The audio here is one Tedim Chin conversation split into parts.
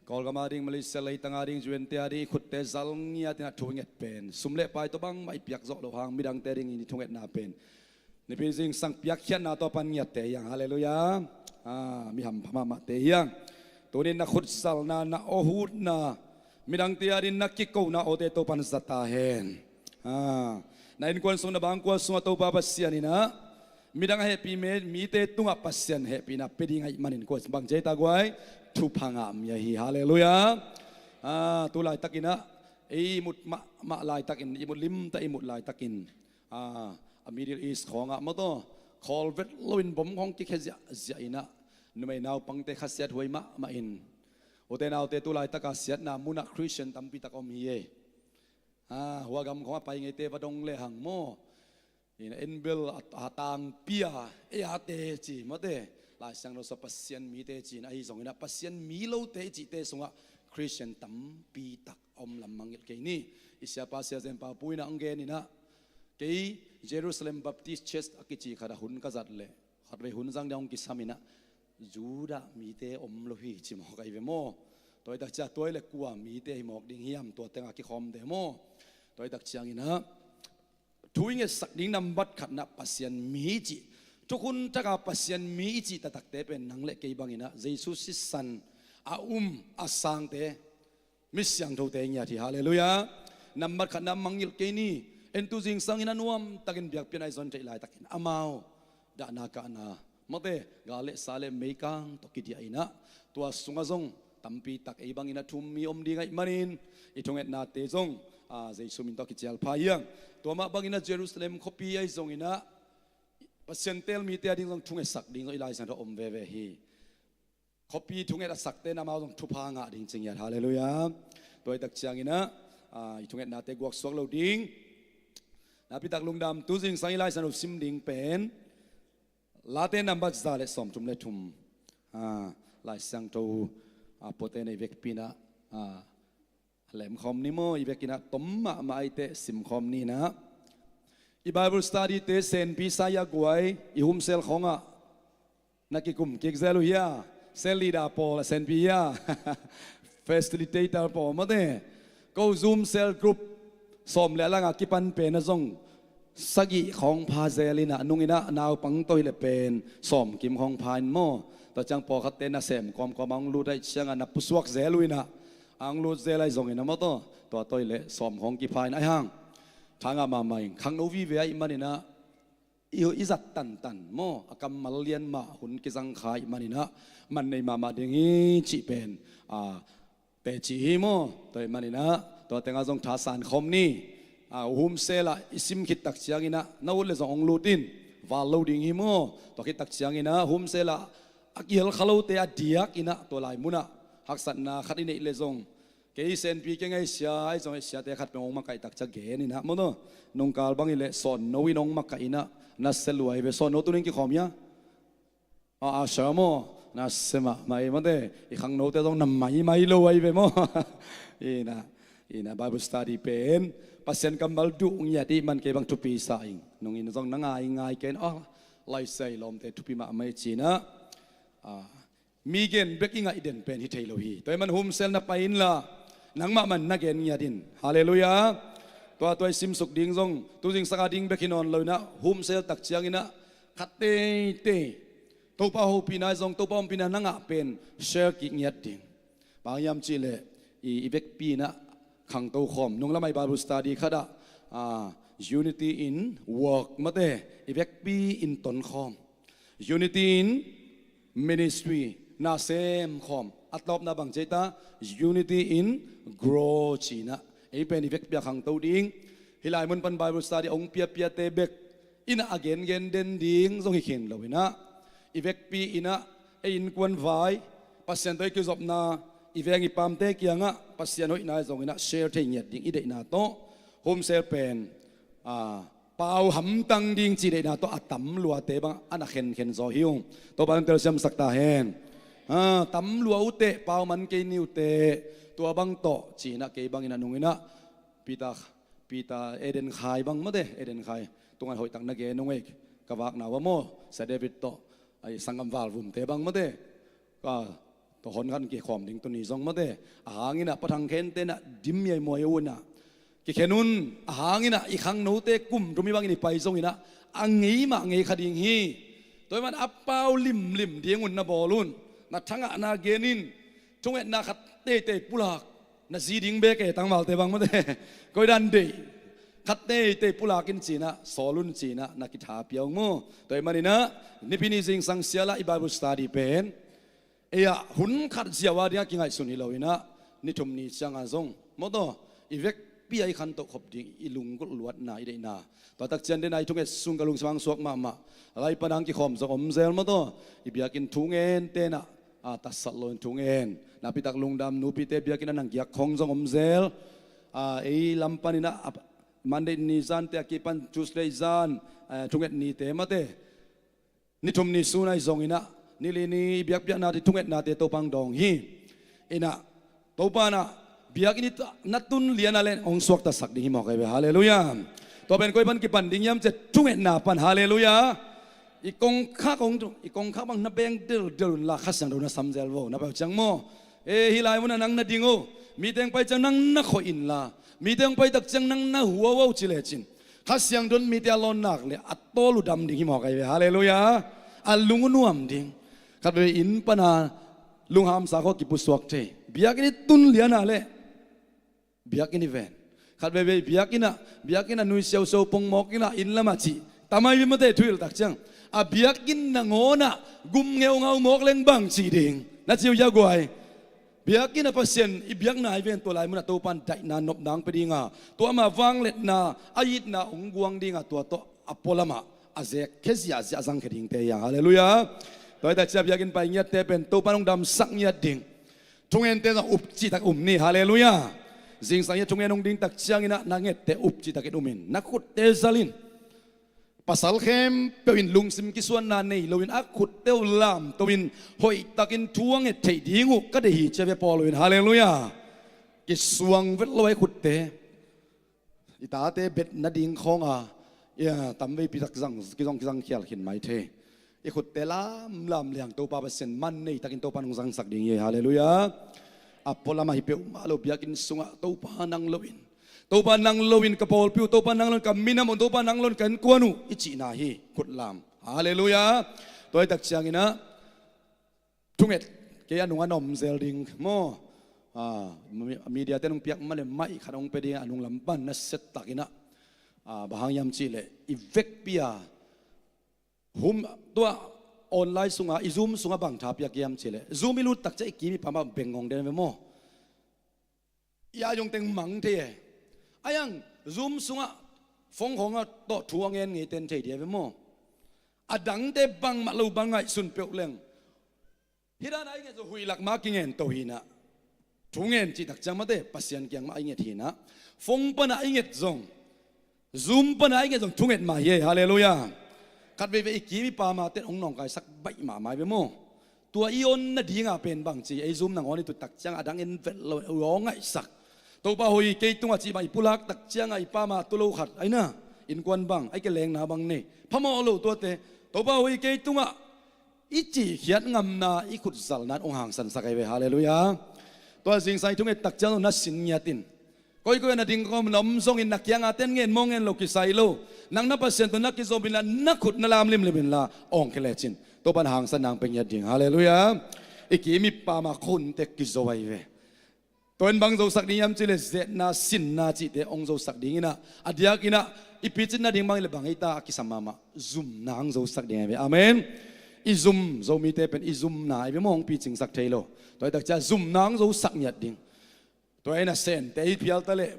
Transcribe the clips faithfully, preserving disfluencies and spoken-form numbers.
Kawlgam a ding, Malaysia leitang a ding, U N te a ding i khutte zal ngiat in a thu nget pen sum le pai tawh bangmah i piak zawh loh hang midangte a dingin i thungetna pen nipi zingsang piakkhiatna tawh pan ngiatte hi hang. Halleluiah. Ah, mi hampha mahmahte hi hang. Tunin na khutzalna, na awhutna, midangte a dingin na kikona awte Topa'n za ta hen. Ah, na innkuan sung, na bangkua sungah Topa Pasian in ah midang a hehpih me-, mite tungah Pasian hehpihna pia ding ahih manin kua bang ci ei ta guai, thupha ngah mi ahi hi. Halleluiah. Ah, tu laitakin ah, ei i mut mahmah laitakin, i mut limtak i mut laitakin, ah, a Middle East khawngah maw taw, khawl vet loin bom khawng kikhia ziahziah in ah, numei naupangte khasiat huai mahmah in, ute naute tu laitaka siatna munah Khristian tampi tak om hi ei. Ah, hua gam khawng a pai ngeite va dong lehang maw, in ah en bel a, a tangpi a, ei ate ci mawte, Lai Siangtho sung Pasian mite ci-in ahi zongin ah Pasian mi lote i cihte sungah Khristian tampi tak a om lam mangngilh kei ni. I siapa Sia Zen Pau Pu in ah hong gen in ah, kei Jerusalem Baptist Church a kici khat ah hun ka zat leh khatvei hun zang ding hong kisam in ah, Judah mite om lo hi ci mawk ahi ve maw. Tua hi tak ciang tua hi leh kua mite hi mawk ding hiam, tua tengah kikhawmte maw. Tua hi tak ciangin ah thu i ngetsak ding nambat khatna Pasian mi i cih, thukhun taka Pasian mi i cih taktakte pen nang le kei bangin ah Jesu sisan a um a sangte, mi siangthote ngiat hi. Halleluiah. Nambat khatna mangngilh kei ni. En tu zingsangin a nuamtakin biakpiakna i zon theih laitakin amau dahna kahna mawte, gal le sa le meikang tawh kidiah in ah, tua sungah zong tampi tak ei bangin ah thu um mi om ding ahih manin i thungetnate zong, ah, Jesu min tawh kicial pha hi hang. Tua mah bangin ah Jerusalem khuapi ahi zongin ah Pasian teel mite a ding zong thungetsak ding zong i Lai Siangtho om veve hi. Khuapi thunget a sakte in amau zong thupha ngah ding ci ngiat. Halleluiah. Tua hi tak ciangin ah, ah, i thungetnate guaksuak lo ding. Napi tak lungdam, tu zingsang i Lai Siangtho sim ding pen Late nambat za le sawmthum le thum. Ah, Lai Siangtho, ah, puate nei vekpi in ah, ah, lemkhawm ni maw, i vekin ah tom mahmah ahih teh simkhawm ni in ah. I Bible study te senpi sa hi a guai, i home cell khawngah na kikum kik zel uh hia? Cell leader pawl a senpi hia? Facilitator pawl mawte. Ko Zoom cell group sawm le a langah kipan pen a zong sagih khawng pha zel in ah, nung in ah naupang tawh hi leh pen sawmkim khawng pha in maw. Tua ciang pawlkhatte nasem kawmkawm a hong lut ahih ciangah na pusuak zel uh in ah, a hong lut zel ahi zongin ah maw taw, tua tawh hi leh sawm khawng kipha in ahih hang tha ngah mahmah ing. Khangno vive ahih manin ah i, i zat tantan maw, a kammal lian mah hun kizang kha ahih manin ah man nei mahmah ding hi cih pen, a, teci hi maw. Tua ahih manin ah tua tengah zong thasan khawm ni. A, home cell ah i sim khit tak ciangin ah na ut leh zong hong lut in, val lo ding hi maw. Tua khit tak ciangin ah home cell ah a kihel kha lote a diak in ah tua lai munah haksatna khat i neih leh zong, kei senpi kei ngai sia, ahi zong siate khat pen hong makaih tak ciang gen in ah maw taw. Nungkal bang hi leh sawnno in hong makaih in ah, na sia lua hi ve. Sawnno tunin kikhawm hia? A, a sia maw, na sia mahmah hi mawte. I khangnote zong na maimai lo ahi ve maw. Ina, ina Bible study pen Pasian kammal duh ngiat ahih man kei bang thupi sa ing. Nung in zong na ngaingai kei in, a, Lai Siangtho lawmte thupi mahmah hi ci in ah, a, mi gen bek i ngaih den pen hi thei lo hi. Tua ahih man home cell na pai inla nangmah man na gen ngiat in. Halleluiah. Tua, tua i simsuk ding zong tu zingsang a ding bek hi nawn lo in ah, home cell tak ciangin ah khat teitei Topa hopihna zong, Topa ompihna na ngah pen share kik ngiat ding. Bang hiam cih leh i, i vekpi in ah khangto khawm. Nung lamah i Bible study khat ah, a, unity in work mawte, i vekpi in tonkhawm. Unity in ministry, na sem khawm. A tawpna bang ci ei ta, unity in grow ci in ah. Ei pen i vekpi a khangto ding. Hih lai mun pan Bible study a hong piapiate bek in ah a gengen den ding zong hi khin lo in ah, i vekpi in ah, ei innkuan vai, Pasian tawh i kizopna, i veng i pamte kiangah Pasian hoihna zong in ah share thei ngiat ding i deihna tawh, home cell pen, a, pau hamtang ding cih deihna tawh a tam luate bang a na khenkhen zaw hi ung. Topa in telsiamsak ta hen. A, tam lua uh teh, pau man kei ni uh teh, tua bang tawh ci in ah kei bang in ah nung in ah Peter, Peter Eden Khai bang mawte, Eden Khai. Tunga hoih tak na gen ung ei, ka vakna uh ah maw, Sia David tawh, a, i sanggam valvumte bang mawte. Ka Tua hon khat kikhawm ding tuni zong mate. A hang inah pathang khente inah dim miaimuai uh inah kikhen un. A hang inah i khangnote kum thum hi bangin i pai zong inah a ngei mah ngei kha ding hi. Tua hi man a pau limlim ding un na bawl un. Na thangah na gen in. Thungetna khat teitei pulak na zi ding bek e, tangvalte bang mate. Koidan deih khat teitei pulakin cinah sawl un cinah na kitha pia ung maw. Tua hi maninah nipi ni zingsang sialah i Bible study pen ei ah hun khat ziau a dingah kingaihsun hi loinah ni thum ni cianga zong mawtaw i vekpi a i khantoh khop ding i lunggulh luatna i deihna. Tua takcian dena i thunget sung ka lungsim hang suak mahmah. Laipan hang kikhawm zong om zel mawtaw i biakinn thungen tenah a, tatsat loin thungen. Nakpitak lungdam nupite biakinn a nang giak khong zong om zel. A, ei lam paninah a, Monday ni zante a kipan Tuesday zan, a, thunget nite mate. Ni thum ni sun ahi zonginah ni li ni biakpiaknate thungetnate Topa hong dawng hi. Inah Topa inah biakinn i ta-, na tun lianah le hong suaktasak ding hi mawk ahi ve. Halleluiah. Tua pen koi pan kipan ding hiam ciah thungetna pan. Halleluiah. I kongkhak hong tu, i kongkhak bang na beng deldel unla Kha Siangtho na sam zel vo, na pau ciang maw. E, hih lai munah nang na ding o. Mite hong pai ciang nang na khoih inla, mite hong pai tak ciang nang na huau o ci lecin Kha Siangtho in mite a lawn nak le a tawl uh dam ding hi mawk ahi ve. Halleluiah. A lung uh nuam ding. Khat veve inn pana lunghamsa khawng kipusuak thei. Biakinn i tun lianah le biakinn i ven. Khat veve biakinn ah, biakinn ah nui siausiau pongmawk innah inn lamah cih tamai bimate thuhilh tak ciang a biakinn nangawnah gum ngeungau mawk leng bang cih ding na ci uh hia guai. Biakinn ah Pasian i biakna i ven tua lai munah Topa in daihna nopna hong pia dinga, tua ama vangliatna a itna hong guang dinga, tua tawh a pualamah a zekkhia ziahziah a zangkhia dingte hiang. Halleluiah. Tua hi tak ciah biakinn pai ngiatte pen Topa in hong damsak ngiat ding. Thungente zong up cihtak um ni. Halleluiah. Zingsang hi a thungen hong ding tak cianginah na ngette up cihtakin um in, na khutte zal in. Pasal khempeuh in lungsim kisuanna nei loin a khutte uh lamto in hoihtakin thu a nget theih ding uh ka deih hi ci a ve pawl uh in. Halleluiah. Kisuang vet lo a i khutte. I tate bet nading khawnga ia tamveipi tak zang, kizong kizang khial khin mai thei. I khutte lamlam liang Topa Pasian man neitakin Topa in hong zangsak ding hi. Halleluiah. A pualamah hi peuhmah lo biakinn sungah Topa nang loin, Topa nang loin ka pawlpi uh, Topa nang loin ka minam uh, Topa nang loin ka innkuan uh i cihna hi khutlam. Halleluiah. Tua hi tak cianginah thunget kei a nung a na om zel ding maw. A, mi-, media te nung piak mah le maih khat hong pia ding a nung lam pan na set takinah, a, bang hang hiam cihleh i vekpi a hum tua online sunga i Zoom sunga bang tha piak hiam cihleh Zoom i lut tak ciah i kim i pam ah beng ngong den ve maw. I a yong teng mang thei e. A yang Zoom sungah phone khawngah tawh thu a ngen ngei ten thei dia ve maw. A dangte bangmah lo bang ngaihsun peuh leng. Hih dan a i nget zong huih lak ma kingen to hinah. Thu ngen cih tak ciang mate Pasian kiang mah a i nget hinah. Phone panah a i nget zong, Zoom panah a i nget zong thunget mah hi ei. Halleluiah. Khat veivei i kim i pam a ten hong nawngkaisak baih mahmah hi ve maw. Tua i on nadinga pen bang ci ei Zoom nangawn i tut tak ciangah a dang en vet lo uh aw ngaihsak. Topa hoih kei tungah cih bang i pulak tak ciangah i pam a tu lo khat aina innkuan bang a i kelengna bang nei phamawh lo tuate. Topa hoih kei tungah i cihkhiat ngamna i khutzalna in hong hangsansak ahi ve. Halleluiah. Tua zingsang i thunget tak ciang na sin ngiat in. Koikoi a na ding kawm na om zongin na kianga ten ngen maw ngen lo kisai lo. Nang na Pasian tawh na kizom inla na khut na lam limlim inla awng khia lecin Topa in hangsan nang pia ngiat ding. Halleluiah. I kim i pam a khunte kizo ahi ve. Tua in bang zosak ding hiam cihleh zetna sinna cihte hong zosak dinginah a diakinah i picin nading bang hileh bang hita a kisam mahmah zumna hong zosak ding ahi ve. Amen. I zum Zomite pen i zumna ahi ve maw hong picingsak thei lo. Tua hi tak ciah zumna hong zosak ngiat ding. Tua hi nasente i phial taleh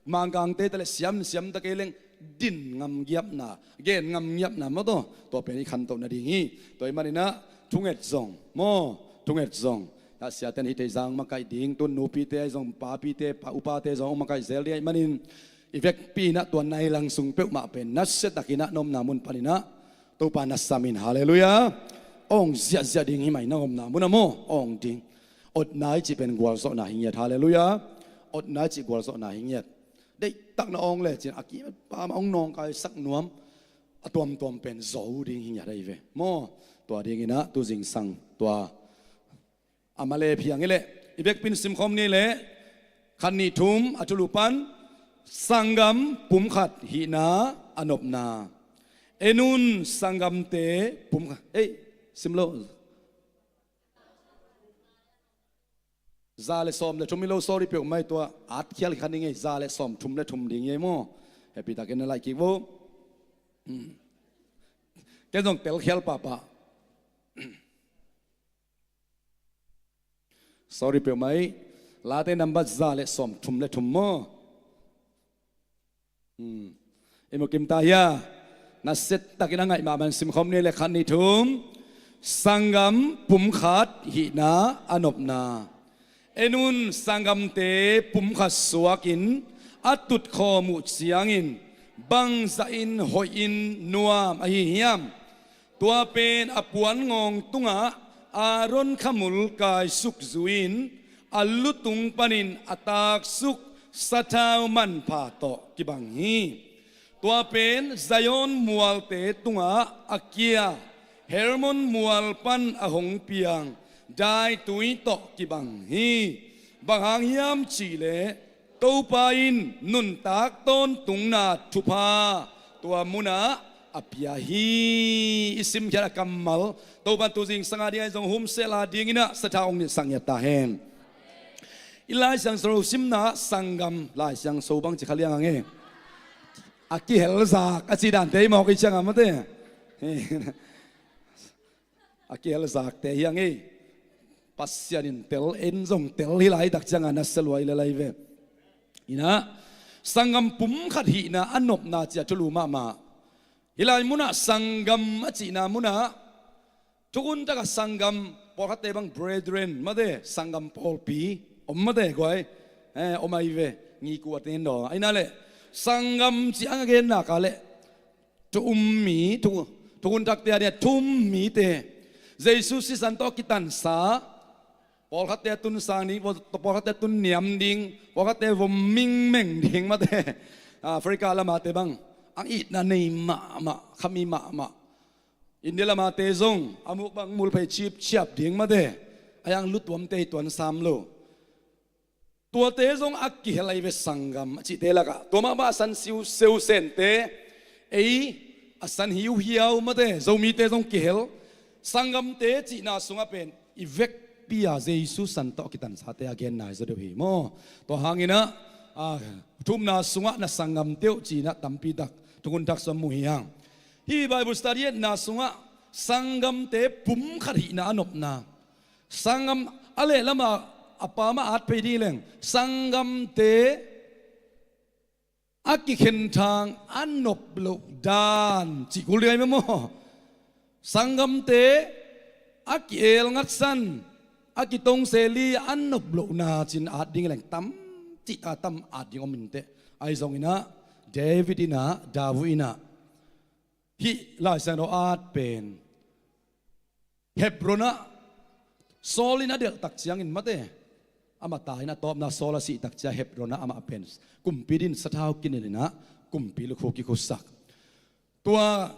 Mangkangte taleh siam siam ta kei leng din ngam giapna, gen ngam giapna maw taw, tua pen i khantoh nading hi. Tua hi maninah thunget zong maw, thunget zong a siaten hih theih zang makaih ding, tun nupite ahi zong papite, pa upate zong hong makaih zel ding ahih manin i vekpi inah tua nailang sung peuhmah pen nasiatakinah na omna mun paninah Topa na samin. Halleluiah. Awng ziahziah ding hi mai na omna munah maw, awng ding. Otna i cih pen gualzawhna hi ngiat. Halleluiah. Otna i cih gualzawhna hi ngiat. Deihtak na awng lecin a kipa mah hong nawngkaisak nuam a tuamtuam pen zo ding hi ngiat ahi ve maw. Tua dinginah tu zingsang tua A malep hiang i leh, i vekpin simkhawm ni leh, khat nih thum a thulu pan, sanggam pumkhat hihna a nopna. En un sanggamte pumkhat, ei, sim lo. Za le sawm le thum hi lo, sorry peuhmah hi, tua atkhial kha ning ei, za le sawm thum le thum ding hi ei maw. Happy takin na laih kik vo. Hmm. Ken zong telkhial pahpah. Sorry peuhmah ei, Late nambat za le sawm thum le thum maw. Hmm. I mukim ta hia, naset takin a ngaih mahmah in simkhawm ni leh, khat nih thum. Sanggam pumkhat hihna a nopna. En un sanggamte pumkhat suakin a tutkhawm uh ciangin bangzahin hoihin nuam ahi hiam? Tua pen a puanngawng tungah Aaron khamul kaisuk zu-in a lutung panin a taksuk sathau manpha tawh kibang hi. Tua pen Zion mualte tungah a kia, Hermon mual pan a hong piang daitui tawh kibang hi. Bang hang hiam cihleh, Topa in nuntak tawntungna thupha tua munah a pia hi. I simkhiat a kammal, Topa in tu zingsang a ding ahi zong humsel a dingin ah sathau hong nitsak ngiat ta hen. I Lai Siangtho simna ah sanggam, Lai Siangtho bang ci kha liang ang e. A kihelzak a ci dante i mawk i ciang a mate. A kihelzakte hi ang e. Pasian in tel, en zong tel hi lai tak ciang a nasia lua i le lai ve. Inah, sanggam pumkhat hihna a nopna ci a thulu mahmah. Hih lai munah sanggam a cihna munah, thukhun takah sanggam, pawlkhatte bang brethren mate, sanggam pawlpi om mate guai. Eh, om ahi ve, ngiku a ten daw. Ahi na leh, sanggam cih ang a gen nak a leh, thu um mi, thu, thukhun takte a ding a thu um mite, Jesu sisan tawh kitansa, pawlkhatte a tun sang ding, pawl-, pawlkhatte a tun niam ding, pawlkhatte vom mingmeng ding mate. Africa lamate bang ang itna nei mahmah, khami mahmah. India lamate zong a muk bang mulphei cipciap ding mate. A yang lutuamte i tuan sam lo. Tuate zong a kihel ahi ve sanggam a cihte lakah. Tua mahmah a san siuseu sente, ei a san hiuhiau mate, Zomite zong kihel. Sanggamte cihna sungah pen i vekpi a Jesu san tawh kitansate a genna hi zaw deuh hi maw. Tua hangin ah, a, thu umna sungah na sanggamte uh cihna tampi tak thukhun tak sung ah mu hi hang. Hih Bible study etna sungah sanggamte pumkhat hihna a nopna. Sanggam a lehlamah a pamah at phei ding leng, sanggamte a kikhenthang a nop loh dan cih kul ding ahi mah maw. Sanggamte a ki-el ngatsan, a kitong seli a nop lohna cin at ding leng tam cih a tam at ding om inteh. Ahi zongin ah David in ah, David in ah, hih Lai Siangtho at pen Hebron ah Saul in a delh tak ciangin mate, amah ta in a tawpna Saul a sih tak ciang Hebron ah amah pen kumpi din sathau kinilh in ah kumpi lukhu kikhusak. Tua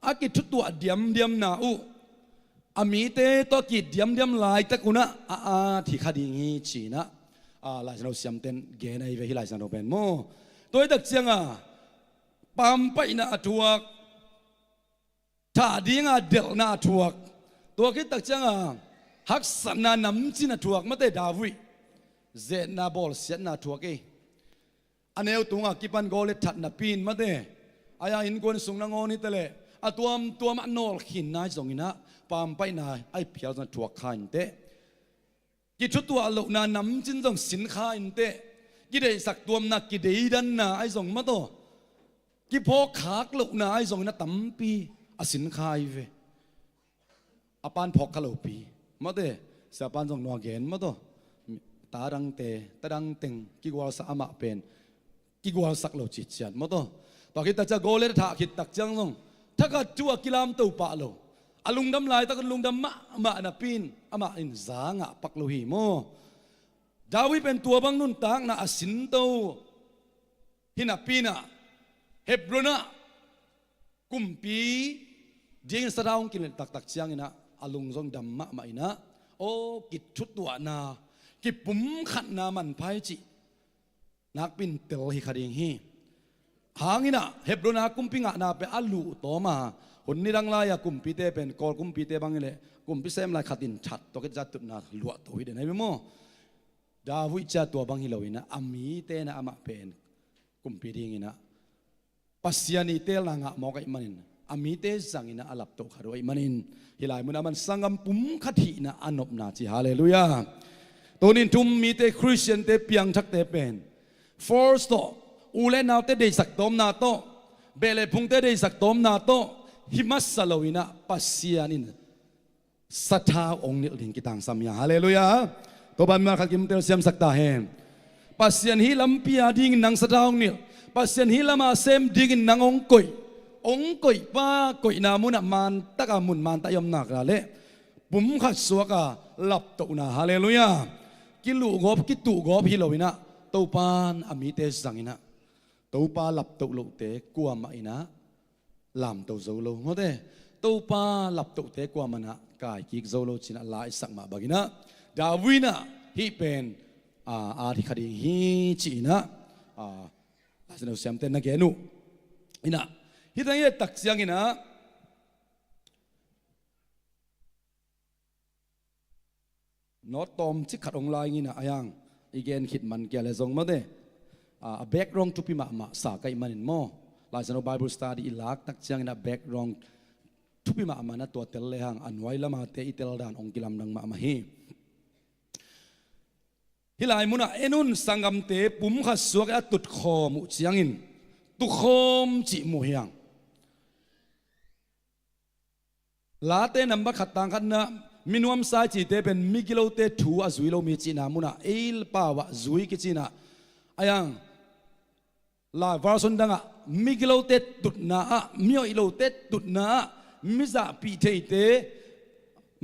a kithutuah diamdiamna uh a mite tawh a ki-it diamdiam laitak un ah a at hi kha ding hi ci-in ah, a, Lai Siangtho siamten gen ahi ve hih Lai Siangtho pen maw. Tua hi tak ciang a pampaihna a thuak, thah dinga delhna a thuak. Tua khit tak cianga haksatna namcin a thuak mate David. Zetna bawlsiatna a thuak ei. A neu tunga kipan Goliath that napi in mate, a yang innkuan sung nangawn hi ta leh a tuamtuamah nawlkhinna hi zongin ah pampaihna a i phial zong a thuak kha inteh. Kithutuah lohna namcin zong sin kha inteh. Kideihsak tuamna, kideidanna ahi zong mataw, kiphawkkhak lohna ahi zongin a tampi a sin kha ahi ve. A pan phawk kha lopi mate, sia pan zong nua gen mataw. Ta dangte, ta dangteng kigualsa amah pen kigualsak lo citciat mawtaw. Tua khit tak ciang Goliath a thah khit tak ciang zong thakhat thu a kilamto pah lo. A lungdam laitak in lungdam mahmah napi in amah in za ngah pak lo hi maw. David pen tua bang nuntakna a sinto hi napi in ah Hebron ah kumpi dingin sathau hong kinilh taktak ciangin ah a lung zong dam mahmah in ah Aw, kithutuahna, kipumkhatna manpha hi cih nakpin tel hi kha ding hi. Hang inah Hebron a kumpi ngahna pen a luh tawm a, hun nidang lai-a kumpite pen Kawl kumpite bang hileh kumpi sem lai khat in that tawh khit zah tutna luah to hi den ahi ve maw? David cia tua bang hi lo inah a mite inah amah pen kumpi ding inah Pasian i teelna ngah mawk ahih manin, a mite zang inah a laptoh khat uh ahih manin, hih lai munah aman sanggam pumkhat hihna a nopna ci. Halleluiah. Tunin thu-um mite, Khristiante, piangthakte pen force tawh, u le naute deisak tawmna tawh, beh le phungte deisak tawmna tawh hi masa lo inah Pasian in sathau hong nilh ding kitangsam hi a. Halleluiah. Topa mimal khat kim telsiamsak ta hen. Pasian hih lampi a dingin nang sathau hong nilh. Pasian hih lama sem dingin nang hong koih. Hong koih pa koihna munah mantaka mun mantah i om nak leh pumkhat suaka laptohna. Halleluiah. Kiluhgawp kituhgawp hi lo inah Topan a mite zang inah Topa laptoh lohte kuamah inah lamto zo lo, mawte. Topa laptohte kuamah inah kaikik zo lo ci inah la i sak mah bang inah David inah hih pen a, a dikha ding hi ci inah a, Lai Siangtho siamte na gen uh inah hih teng i et tak ciang inah Note tawmcik khat hong la ing inah, a hiang i gen khit man kia le zong mawte. A, a background thupi mahmah sa ka hih manin maw, Lai Siangtho Bible study i lak tak ciangin a background thupi mahmah na tua tel le hang a nuai lamate i tel dan hong kilamdang mahmah hi. Hih lai munah en un, sanggamte pum khat suak a tutkhawm uh ciangin tukhawm cih mu hiang. Late nambat khat tang khatna, minuamsa i cite pen migilote thu a zui lo mi cihna munah ei pau ah zui kici inah, a hiang lai version dangah migilote tutna ah, mihoih lote tutna ah, mizahpih theite,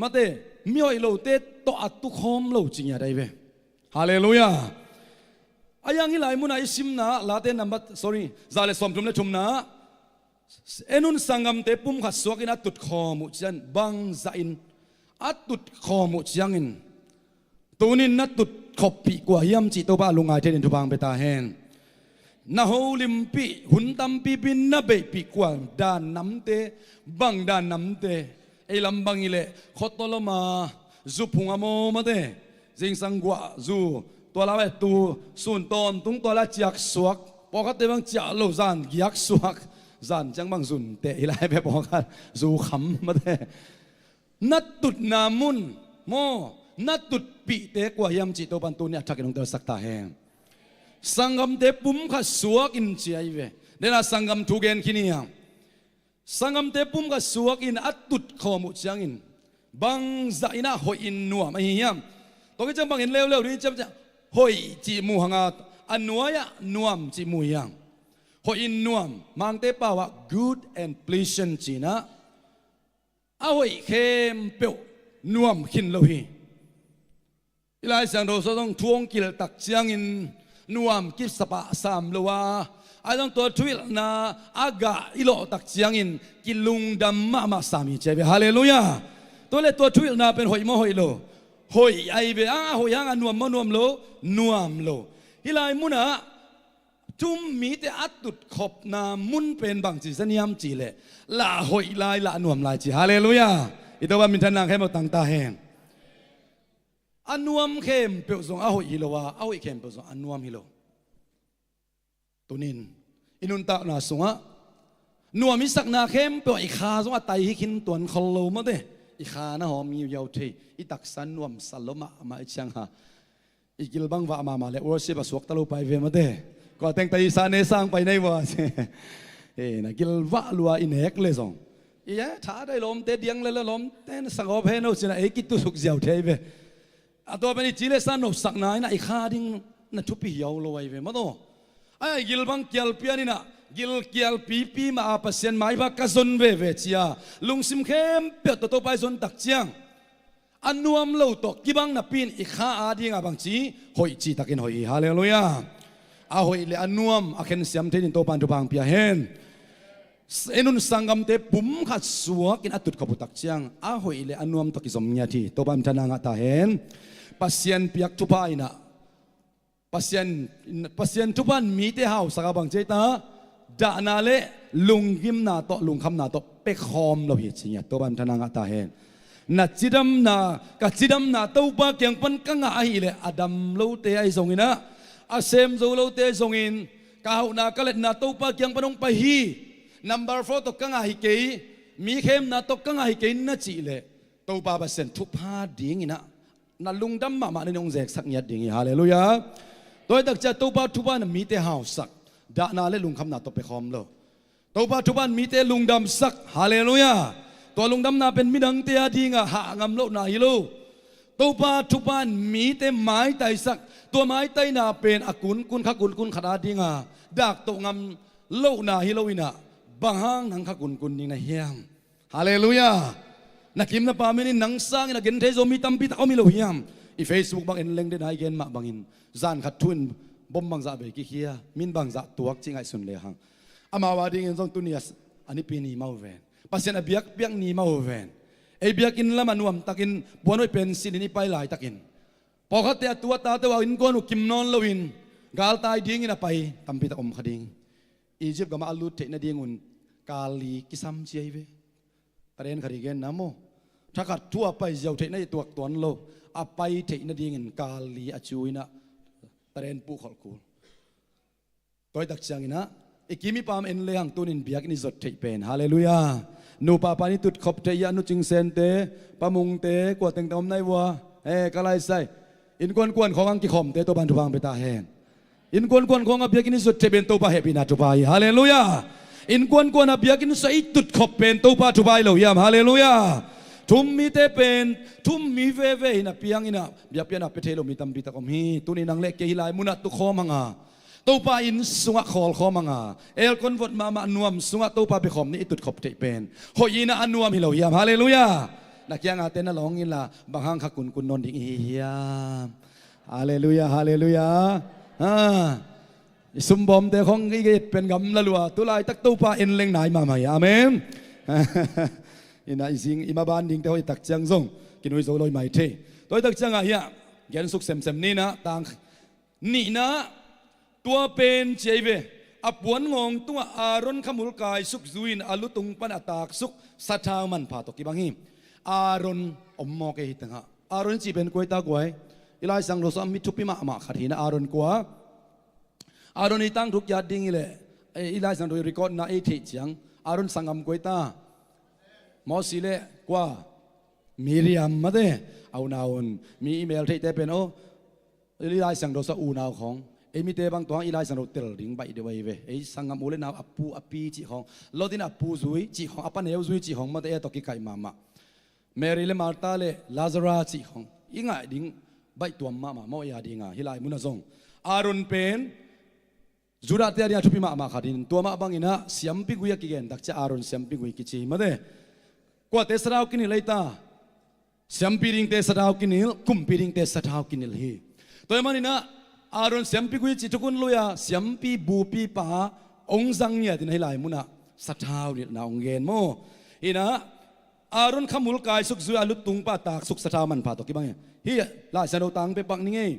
mate, mihoih lote tawh a tukhawm lo ci ngiat ahi ve. Halleluiah. A hiang hih lai munah i simna ah, Late nambat, sorry, za le sawmthum le thumna ah, en un, sanggamte pum khat suakin a tutkhawm uh ciang, bangzahin a tutkhawm uh ciangin tunin na tutkhawppih kua hiam cih Topa a lungngai thei dingin thupha hong pia ta hen. Na holimpih, hun tampipi na beihpih kua dan namte, bang dan namte? Ei lam bang hileh khotolom a, zu phung a maw, mate, zingsang guah zu, tua la ve, tu sun tawntung tua la ciak suak, pawlkhatte bang ciah lo, zan giak suak, zan ciang bang zun teh hi lai ve, pawlkhat zu kham, mate. Na tutna mun maw, na tutpihte kua hiam cih Topan tuni a thakin hong telsak ta hen. Sanggamte pum khat suakin ci ahi ve. Dena sanggam thu gen khin hi hang. Sanggamte pum khat suakin a tutkhawm uh ciangin bangzahin a hoihin nuam ahi hiam? Tua khit ciang bangin leuleu ding ciamciam, hoih cih mu hang a, a nuai-ah nuam cih mu hiang. Hoihin nuam, Mangte pau ah good and pleasant ci inah, a hoih khempeuh nuam khin lo hi. I Lai Siangtho sung zong thu hong kilh tak ciangin nuam kisapah sam lo a, a zong tua thuhilhna a gah i lawh tak ciangin kilungdam mahmah sam hi ci ahi ve. Halleluiah. Tua le tua thuhilhna pen hoih maw hoih lo? Hoih ahi ve. A, a hoih hang a nuam maw nuam lo? Nuam lo. Hih lai munah thu-um mite a tutkhopna mun pen bangci zaniam cihleh, lah hoih lai, lah nuam lai ci. Halleluiah. I Topa minthanna khempeuh tang ta hen. A nuam khempeuh zong a hoih hi lo a, a hoih khempeuh zong a nuam hi lo. Tunin i nuntakna sungah nuam i sakna khempeuh ah i kha zong a tai hi khin tuan khol lo, mate. I kha na hawm ngiuhiau thei, i taksa nuamsa lo mahmah i ciang ha. I gil bang vah mahmah le worship a suakta lo pai ve, mate. Kua teng ta i sa ne sang pai nei vua. E, na gil vah lua i nek le zong, i e, tha dai lawmte diang le la lawmte na sangawp hen o ci inah ei kitusuk ziau thei ve. A tua pen i ci le sa nopsakna inah i kha ding na thupi hiau lo ahi ve, mate. A, i gil bang kialpian inah, gil kialpipi mah a Pasian maipha ka zon veve ci a, lungsim khempeuh tawh Topa i zon tak ciang a nuam lo tawh kibang napi in i kha adingah bangci hoih cihtakin hoih hi. Halleluiah. A hoih le a nuam a khensiam thei dingin Topan thupha hong pia hen. en un, sanggamte pum khat suakin a tutkhop uh tak ciang a hoih le a nuam tawh kizom ngiat hi. Topa min thang ngah ta hen. Pasian piak thupha in ah, Pasian, Pasian thupha in mite hausak a, bang ci ei ta, dahna le lunggimna tawh, lungkhamna tawh pekhawm lo hi ci ngiat. Topa min thang ngah ta hen. Na cidamna, ka cidamna Topa kiang pan ka ngah ahih leh, a dam lote ahi zongin ah, a sem zo lote ahi zongin, ka hauhna ka letna Topa kiang pan hong pai hi. Number four tawh ka ngah hi kei, mi khemna tawh ka ngah hi kei na cih leh, Topa Pasian thupha dingin ah na lungdam mahmah na ni hong zeksak ngiat ding hi. Halleluiah. Tua hi tak ciang Topa thupha in mite hausak, dahna le lungkhamna tawh pekhawm lo. Topa thupha in mite lungdamsak. Halleluiah. Tua lungdamna pen midangte a dingah hah ngam lohna hi lo. Topa thupha in mite maitaisak. Tua maitaina pen a kunkun, kha kunkun khat a dingah dak toh ngam lohna hi lo in ah, bang hang nang kha kunkun ding na hiam? Halleluiah. Na kim na pam in, nang sangin a gen thei zo mi tampi tak om hi lo hiam? I Facebook bang en leng den a, i gen mah bangin, zan khat thu in bom bangzah vei kikhia, min bangzah tuak cih ngaihsun lehang, amau a dingin zong tuni a s-, a nipi ni mah uh ven, Pasian a biakpiak ni mah uh ven, ei biakinn lam a nuamtakin puan hoih pen silhin i pai laitakin, pawlkhatte a tu a tate uh a innkuan uh kim nawn loin galtai dingin a pai tampi tak om kha ding. Egypt gamah a lut theih nadingun kal li kisam ci ei ve. Taren khat i genna maw, thakhat thu a pai ziau theih na i tuak tuan lo, a pai theih nadingin kal li a cu in ah taren puh kholh kul. Tua hi tak ciangin ah, i kim i pam en lehang tunin biakinn i zot theih pen, halleluiah, nupa pa in i tutkhop theih hi a, Nu Cing Sente, Pa Mung te, kua tengteng om nai vua, e, ka lai sai. Innkuan kuan khawng ang kikhawmte Topa in thupha hong pia ta hen. Innkuan kuan khawng a biakinn i zot theih pen Topa hehpihna thupha hi. Halleluiah. Innkuan kuan a biakinn suah i tutkhop pen Topa thupha hi lo hiam? Halleluiah. Thu um mite pen thu um mi veve hi napi-in ah biakpiakna pia thei lo mi tampi tak om hi. Tuni nang le kei hih lai munah tukhawm hang a, Topa inn sungah khawlkhawm hang a, aircon vot mahmah nuam sungah Topa biakhawm ni i tutkhop theih pen hoih in ah a nuam hi lo hiam? Halleluiah. Na kiangah te na lawng inla, bang hang kha kunkun nawn ding i hi hiam? Halleluiah, halleluiah. Ha. I sumbawmte khawng i get pen gamla lua, tu laitak Topa en leng nai mahmah hi. Amen. Inah i zing i maban dingte hoih tak ciang zong kinui zo lo i mai thei. Tua hoih tak ciangah hiah gen suk semsem ni inah, tang nihna, tua pen ci ei ve, a puan ngawng tungah Aaron khamul kaisuk zui-in a lutung pan a taksuk sathau manpha tawh kibang hi. Aaron om mawk ei hi tengah. Aaron cih pen kua hi ta guai? I Lai Siangtho sungah mi thupi mahmah khat hi inah, Aaron kua? Aaron i tangthu kiat ding hi leh, eh, i Lai Siangtho i record na ei theih ciang, Aaron sanggam kua hi ta? Mosi le kua? Miriam mate. A unau un, mi i mel theihte pen aw, i Lai Siangtho sungah unau khawng, ei mite bang tua hang i Lai Siangtho tel ding baih deuh ahi ve. Ei sanggam u le nau, a pu a pi cih khawng, Lot in a pu zui cih khawng, a pa neu zui cih khawng mate, ei tawh kikaih mahmah. Mary le Martha le Lazarus cih khawng i ngaih ding baih tuam mahmah maw, ei a dingah hih lai munah zong. Aaron pen Judahte a dingah thupi mahmah khat hi in, tua mah bang inah siampi gui a kigen tak ciang Aaron siampi gui kici hi mate. Kuate sathau kinilh ei ta? Siampi dingte sathau kinilh, kumpi dingte sathau kinilh hi. Tua ahih man inah Aaron siampi gui cih thukhun lui-a siampi bupipa hong zang ngiat inah hih lai munah sathau nilhna hong gen maw. Inah Aaron khamul kaisuk zui-a a lutung pan taksuk sathau manpha tawh kibang hi. Hih Lai Siangtho tang pia pak ni ngei.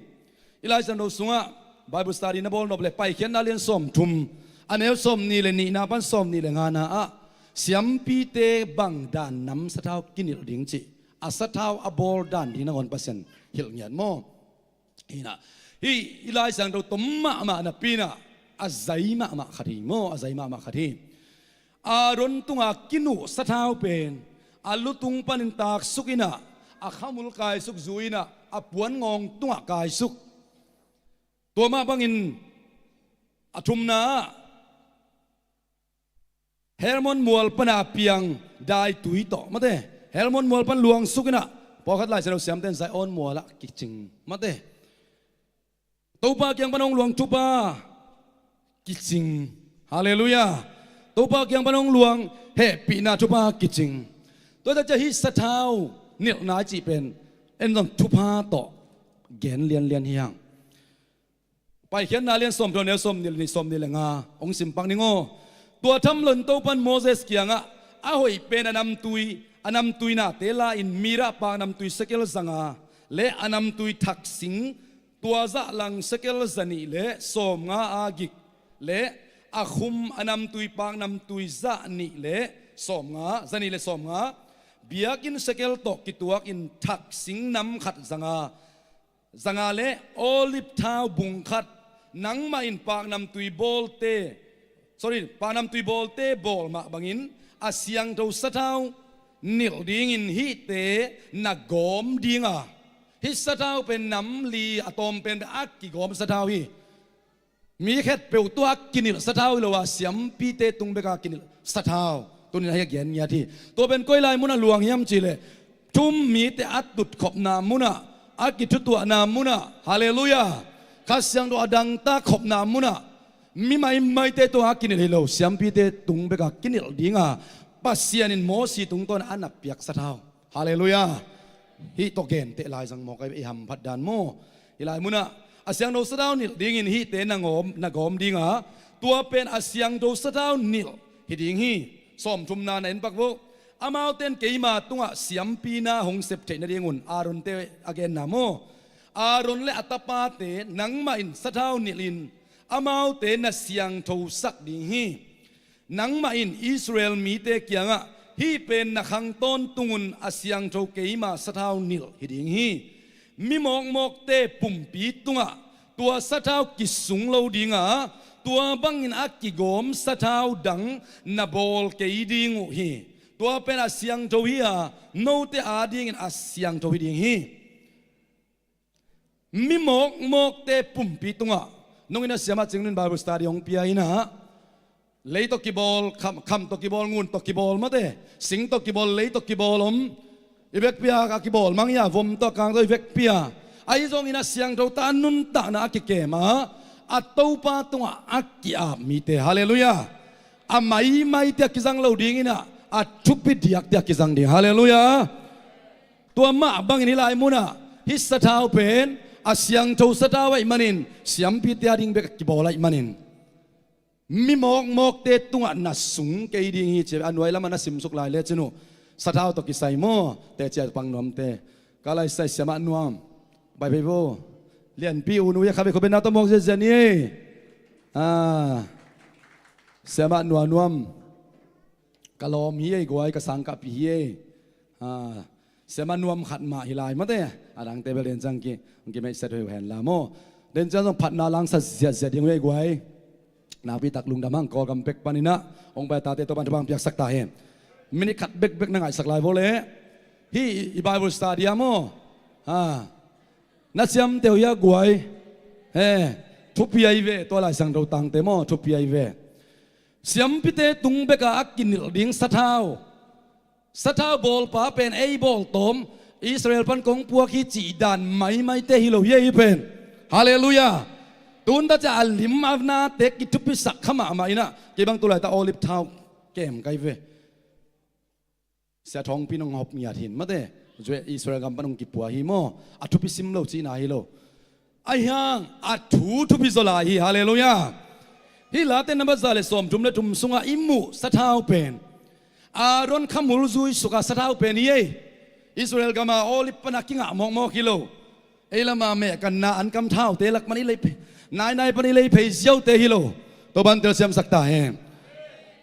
I Lai Siangtho sungah Bible study na bawl nop leh Paikhiatna lian sawmthum, a neu sawmnih le nihna pan sawmnih le ngana ah siampite bang dan nam sathau kinilh ding cih, a sathau a bawl dan ding nangawn Pasian hilh ngiat maw. Inah hih i Lai Siangtho tom mahmah napi inah a zai mahmah khat hi maw, a zai mahmah khat hi. Aaron tunga kinuh sathau pen a lutung panin taksuk inah, a khamul kaisuk zui inah, a puan ngawng tungah kaisuk. Tua mah bangin a thumna ah Hermon mual pana a piang daitui tawh mate, Hermon mual pan luangsuk inah, pawlkhat Lai Siangtho siamte in Zion mualah kicing mate. Topa kiang pan hong luang thupha kicing. Halleluiah. Topa kiang pan hong luang hehpihna thupha kicing. Tua hi tak ciang hih sathau nilhna i cih pen en zong thupha tawh gen lianlian hi hang. Paikhiatna lian sawmthum, neu sawmnih le nih, sawmnih le nga hong sim pak ning aw. Tua tham loin Topan Moses kiangah a hoih pen a namtui, a namtui nate la-in mirah paknamtui sekel zanga le a namtui thaksing tua zahlang sekel zanih le sawmnga a gik le a khum a namtui paknamtui zanih le sawmnga, zanih le sawmnga, biakinn sekel tawh kituakin thaksing nam khat zanga, zanga le olive thau bung khat, nangmah in paknamtui bawlte, sorry, paknamtui bawlte bawl mah bangin a siangtho sathau nilh dingin hihte na gawm dinga, hih sathau pen nam li a tawm pen a kigawm sathau hi. Mi khetpeuh tua a kinilh sathau hi lo a, siampite tung beka kinilh sathau tunin ahi a gen ngiat hi. Tua pen koi lai munah luang hiam cihleh, thum mite a tutkhopna munah, a kithutuahna munah, halleluiah, Kha Siangtho a dangtak khopna munah mi maimaite tua a kinilh hi lo, siampite tung beka kinilh dinga Pasian in Mosi tungtawn a na piak sathau. Halleluiah. Hih tawh genteh lai zang mawk ahi ve, i hamphat dan maw? Hih lai munah a siangtho sathau nilh dingin hihte na gawm, na gawm dinga, tua pen a siangtho sathau nilh hi ding hi. Sawmthumna na en pak vo. Amaute in keima tungah siampina hong sep theih nadingun Aaronte a genna maw? Aaron le a tapate nangmah in sathau nilhin amaute na siangthosak ding hi. Nangmah in Israel mite kiangah, hih pen na khang tawntungun a siangtho keima sathau nilh hi ding hi. Mi mawkmawkte pumpi tungah tua sathau kisung lo dinga, tua bangin a kigawm sathau dang na bawl kei ding uh hi. Tua pen a siangtho hi a, note adingin a siangtho hi ding hi. Mi mawkmawkte pumpi tungah, nong in a siamah cingnin Bible study hong pia inah, lei tawh kibawl, kham, kham tawh kibawl, ngun tawh kibawl mate, sing tawh kibawl, lei tawh kibawl om, i vekpi-a a kibawl mang hi a, vom tawh kang tawh i vekpi-a. Ahi zongin a siangtho ta a nuntakna a kikem a, a Topa tungah a ki-ap mite, halleluiah, a maimaite a kizang lo dinginah, a thupi diakte a kizang ding, halleluiah. Tua mah bangin hih lai munah hih sathau pen a siangtho sathau ahih manin, siampite ading bek a kibawl ahih manin, mi mawkmawkte tungah na sung kei ding hi ci a, a nuai lamah na simsuk lai lecin uh, sathau tawh kisai maw, teci a pang nuamte. Ka laisai siamah nuam, bai phei vo. Lianpi u nu ia kha vei khuabenna tawh mawk ziazia ni ei. Ah, siamah nua nuam. Ka lawm hi ei guai, ka sangkahpih hi ei. Ah, siamah nuam khat mah hi lai mate. A dangte bel den ciang ki, hong kimeihset huai uh hen la maw. Den ciang zong phatna langsa ziazia ding uh ei guai. Nakpi tak lungdam hang, Kawlgam pek paninah hong pai a tate Topan thupha hong piaksak ta hen. Minute khat bekbek na ngaihsak lai vo le. Hih i Bible study ah maw, ha, na ciamteh uh hia guai? He, thupi ahi ve, tua Lai Siangtho tangte maw, thupi ahi ve. Siampite tung beka a kinilh ding sathau, sathau bawlpa pen ei bawltawm, Israel pan kong puak hi cih dan maimaite hi lo hi, ei hi pen. Halleluiah. Tunta ciah a lim a nate kithupisak kha mahmah inah, kei bang tulaita olive thau kem kai ve. Sia Thawngpi nong hop ngiat hin mate, Israel gam pan hong kipua hi maw? A thupi sim lo cihna hi lo. Ahi hang a thu thupi zaw lai hi. Halleluiah. Hih Late nambat za le sawmthum le thum sungah i muh sathau pen Aaron khamul zui suka sathau pen hi ei. Israel gama olive pana kingah mawkmawk hi lo. Ei lama mehkanna ankam thaute lak pan i lei phei, nainai pan i lei phei ziaute hi lo. Topan telsiamsak ta hen.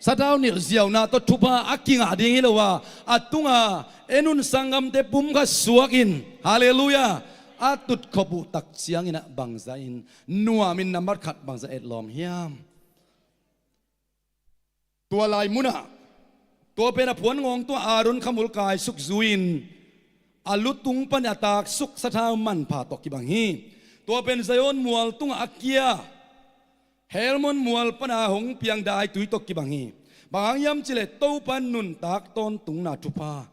Sathau nilh ziauna tawh thupha a kingah ding hi lo a, a tunga en un sanggamte pum kha suakin, halleluiah, a tutkhop uh tak cianginah bangza in nuamin nambat khat bangza etlawm hiam? Tua lai munah tua pen a phuan ngawng tua Aaron khamul kaisuk zui-in a lutung pan a taksuk sathau manpha tawh kibang hi. Tua pen Zion mual tungah a kia Hermon mual pana hong piang daitui tawh kibang hi. Bang hang hiam cihleh Topan nuntak tawntungna thupha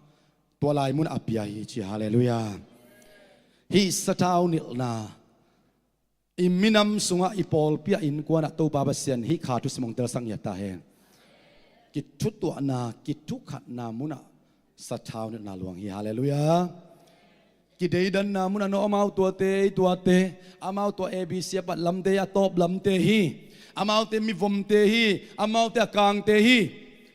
tua lai munah a pia hi ci. Halleluiah. Hih sathau nilhna i minam sungah, i pawlpi ah, innkuanah Topa Pasian hih kha thusim hong telsak ngiat ta hen. Kithutuahna, kithukhatna munah sathau nilhna luang hi. Halleluiah. Kideidanna munah no amau tuate, ei tuate, amau tua A B C a pat lamte, a tawp lamte hi. Amaute mivomte hi, amaute a kangte hi.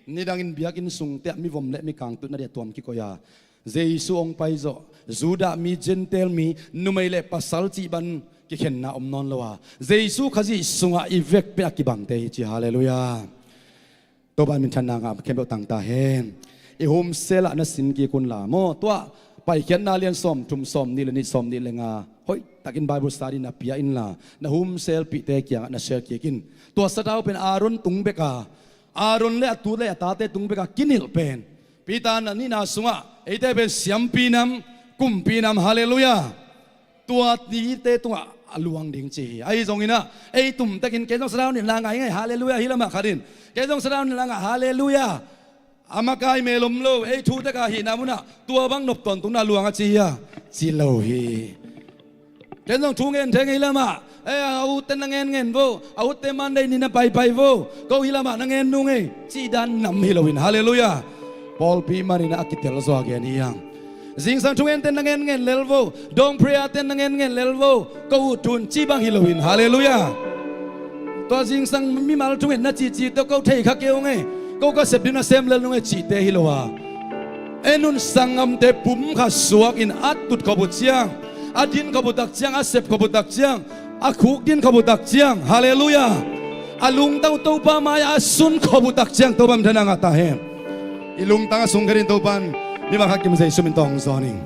Nidangin biakinn sungte ah mivom le mikang tutna dia tuam kikoih a, Jesu hong pai zawh, Judah mi, Gentile mi, numei le pasal cih ban kikhenna om nawn lo a, Jesu Khazih sungah i vekpi a kibangte hi ci. Halleluiah. Topa minthanna ngah khempeuh tangta hen. I home cell ah na sin kik unla maw, tua Paikhiatna lian sawmthum, sawmnih le nih, sawmnih le nga, hoihtakin Bible study na pia inla, na home cell pihte kiangah na share kik in. Tua sathau pen Aaron tung beka, Aaron le a tute le a tate tung beka kinilh pen Peter na nihna sungah eite pen siampi nam, kumpi nam, halleluiah, tua nite tungah a luang ding ci hi. Ahi zonginah ei tumtekin kei zong sathau nilh la ngah ing ei, halleluiah, hi lamah khat in, kei zong sathau nilh la ngah, halleluiah. A makai mel om lo, ei thutek a hihna munah tua bang nop tawntungna luang a ci hi a, ci lo hi. Ken zong thu ngen thei ngei lamah, "Eh, a utte na ngen ngen vo, a utte Monday ni na paipai vo, ko hi lamah na ngen nung ei," cih dan nam hi loin, halleluiah. Pawlpi maninah a kitel zaw a gen hi hang. Zingsang thungente na ngen ngen lel vo, dawng prayer te na ngen ngen lel vo, ko ut thun cih bang hi loin, halleluiah. Tua zingsang mimal thungen na cihcih tawh ko thei kha kei ung ei, ko ka sep ding na sem lel nung ei cihte hi lo a, en un, sanggamte pum khat suakin a tut khop uh ciang, a din khop uh tak ciang, a sep khop uh tak ciang, a khuk din khop uh tak ciang, halleluiah, a lungtang uh Topa mai-ah a sun khop uh tak ciang Topa minthanna ngah ta hen. I lungtang a sungkhia ding Topa in mimal khat kim Jesu min tawh hong zawn ing.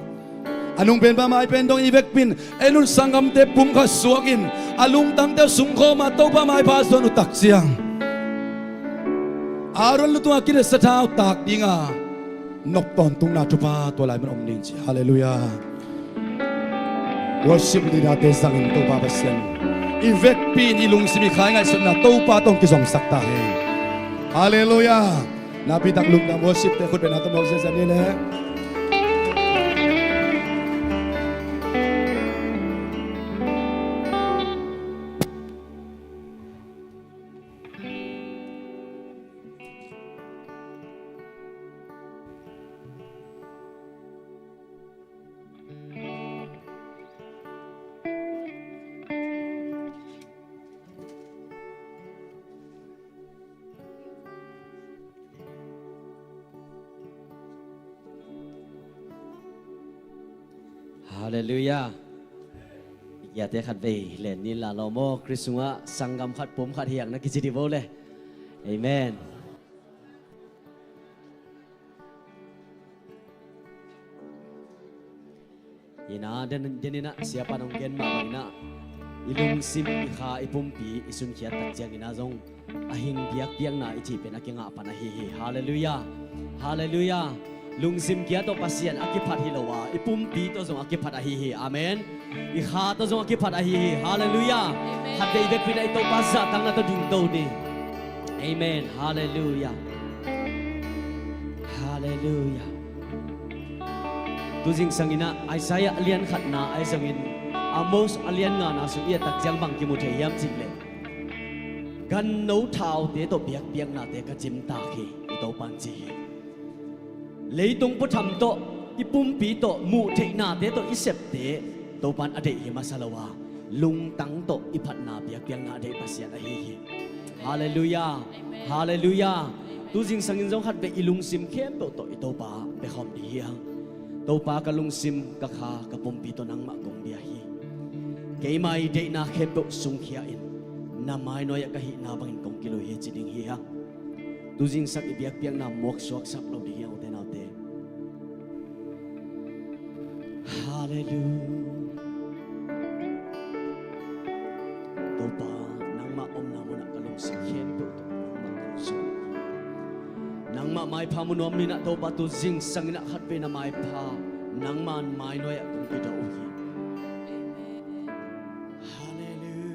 A nungpen pa mai pen dong i vekpi in, en un, sanggamte pum khat suakin a lungtangte uh sungkhawm a Topa maipha a zawn uh tak ciang, Aaron lu tungah kinilh sathau tak dinga nop tawntungna thupha tua lai mun om ding ci, halleluiah. Worship leader te zangin Topa Pasian, i vekpi in i lungsim i kha i ngaihsutna Topa tawh hong kizomsak ta hen. Halleluiah. Nakpi tak lungdam, worship te khut bengna tawh mawk ziazia ni le. Halleluiah. I kiate khat vei len ni la lawm aw, Khrist sungah sanggam khat, pum khat hiang na kici dih vo le. Amen. Ina, den, den ina, siapa nong gen mah bang ina, i lungsim, i kha, i pumpi i sunkhiat tak ciang ina zong a hing biakpiakna i cih pen a kingah pan ahi hi. Halleluiah. Halleluiah. Lungsim kia tawh Pasian a kiphat hi lo a, i pumpi tawh zong a kiphat ahi hi. Amen. I kha tawh zong a kiphat ahi hi. Halleluiah. Amen. Khat vei vekpi in a i Topa zahtakna tawh dingto ni. Amen. Halleluiah. Halleluiah. Tu zingsang ina Isaiah a lian khatna ahi zongin Amos a lian ngana sung i et tak ciang bang kimu thei hiam cih leh, ganno thaute tawh biakpiaknate ka cimtak hi, i Topan ci hi. Leitung puatham tawh, i pumpi tawh, muh theihnate tawh i septe Topan a deih hi masa lo a, lungtang tawh i phatna biakpiakna a deih Pasian ahi hi. Halleluiah. Amen. Halleluiah. Amen. Tu zingsangin zong khat vei i lungsim khempeuh tawh i Topa biakhawm dih hi hang. Topa, ka lungsim, ka kha, ka pumpi tawh nangmah kong bia hi. Keima i deihna khempeuh sungkhia in, na mainuai-ah ka hihna bangin kong kilui hi ci ding hi hang. Tu zingsang i biakpiakna muaksuaksak lo dih hi hang, ute naute. Halleluiah. Topa, nangmah omna munah ka lungsim khempeuh tawh nangmah ka lungsim. Nangmah maipha mu nuam ni na Topa, tu zingsang ina khat vei na maipha, nangmah mainuai-ah kong kidawh uh hi. Halleluiah.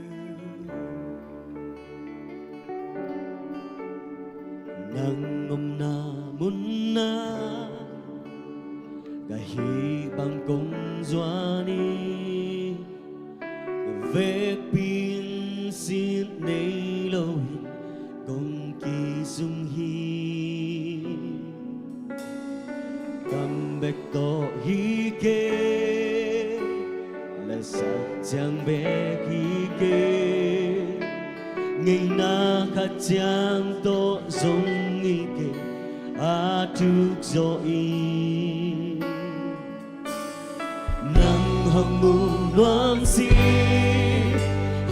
Nang omna munah ka hih bang kong zuan hi, ka vekpi in sin nei loin kong kizum hi. Kam bek tawh hi kei. Ngeina khat ciang tawh zong i kei a thuk zaw hi. Nang hong mu nuam si,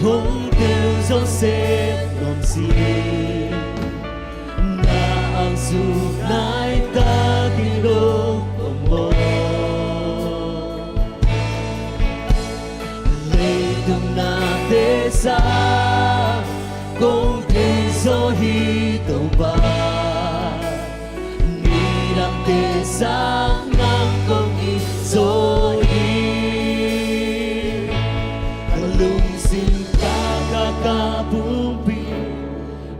hong tel Joseph nuam si. Na ang suk nai ta ki lo om maw? Leitung na te sa kong thei zaw hi Topa. Nidang te sa nang kong it zaw hi. Ka lungsim ka kha ka pumpi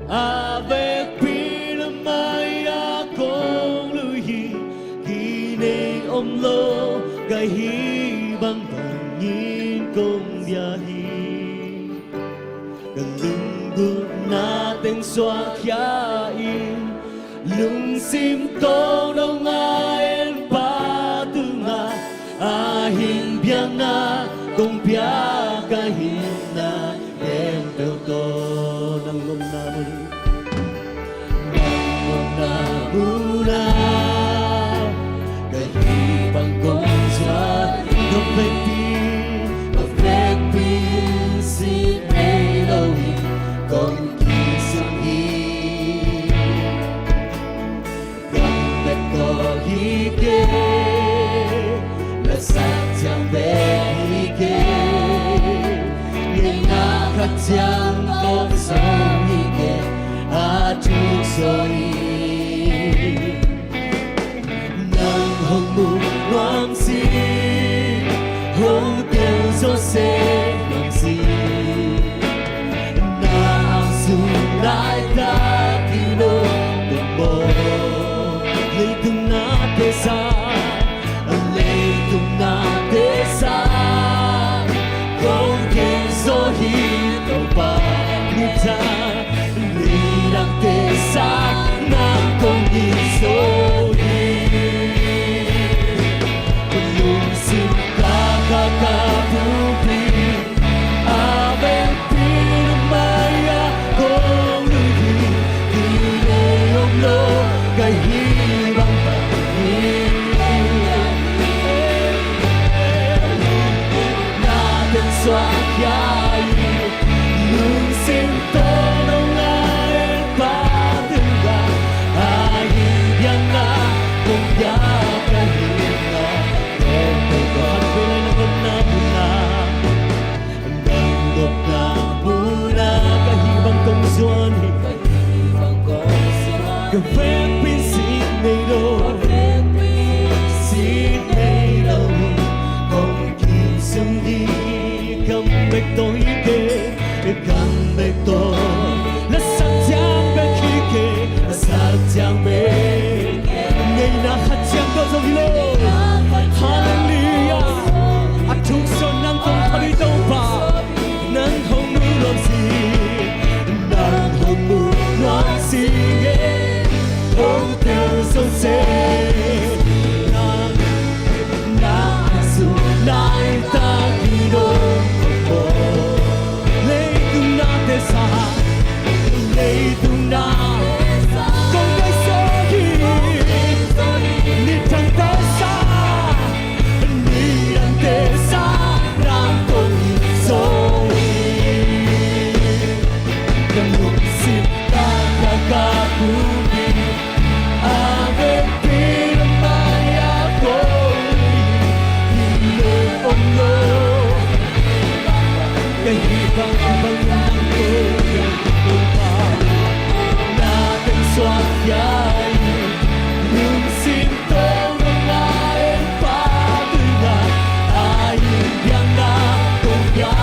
a vekpi na mai-ah kong lui hi. Kinei om lo ka hih bangbangin kong dia hi. Ka lunggulhna teng suakkhia in, lungsim tawng dong a en Pa tungah, a hing biakna kong pia ka hihna khempeuh tawh. Nang omna mun, nang omna munah ka hih bang kong zuan. Ka vekpi, ka vekpi sin nei lo in kong kisam hi. Gam bek tawh hi kei, lasak ciang bek hi kei. Ngeina khat ciang tawh zong i kei a thuk zaw hi. Nang hong mu nuam si, hong tel Joseph nuam si. Na ang suk nai ta ki lo om maw? Leitung na te sa, leitung na te sa kong thei zaw hi Topa. Nidang, nidang te sa nang kong it zaw hi. Lungsim ka kha ka pumpi a vekpi na mai-ah kong lui hi. Kinei om lo ka hih bangbangin na teng suakkhia in, lungsim tawng dong a en Pa tungah, a hing biakna kong pia ka hihna khempeuh tawh. Khatvei lai nang omna munah, nang omna munah ka hih bang kong zuan hi. Ka vekpi sin nei lo, sin nei lo in kong kisam hi. Gam bek tawh hi kei, gam bek tawh, lasak ciang bek hi kei, lasak ciang bek. Ngeina khat ciang tawh zong hi lo. Halleluiah. A thuk zaw nang kong phat hi Topa. Nang hong mu nuam si, nang hong mu nuam si nge, hong tel Joseph. Nang, nang suk nai ta ki lo om maw? Leitung na te sa, leitung na kong thei zaw hi. Nidang te sa, nidang te sa nang kong it zaw hi. Ka lungsim ka kha ka pumpi a vekpi na mai-ah kong lui hi. Kinei om lo ka hih bangbangin nang kong it zaw hi. Na teng suakkhia in, lungsim tawng dong a en Pa tungah, a hing biakna kong pia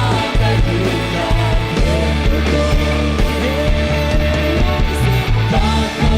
ka hihna khempeuh tawh. Ka kha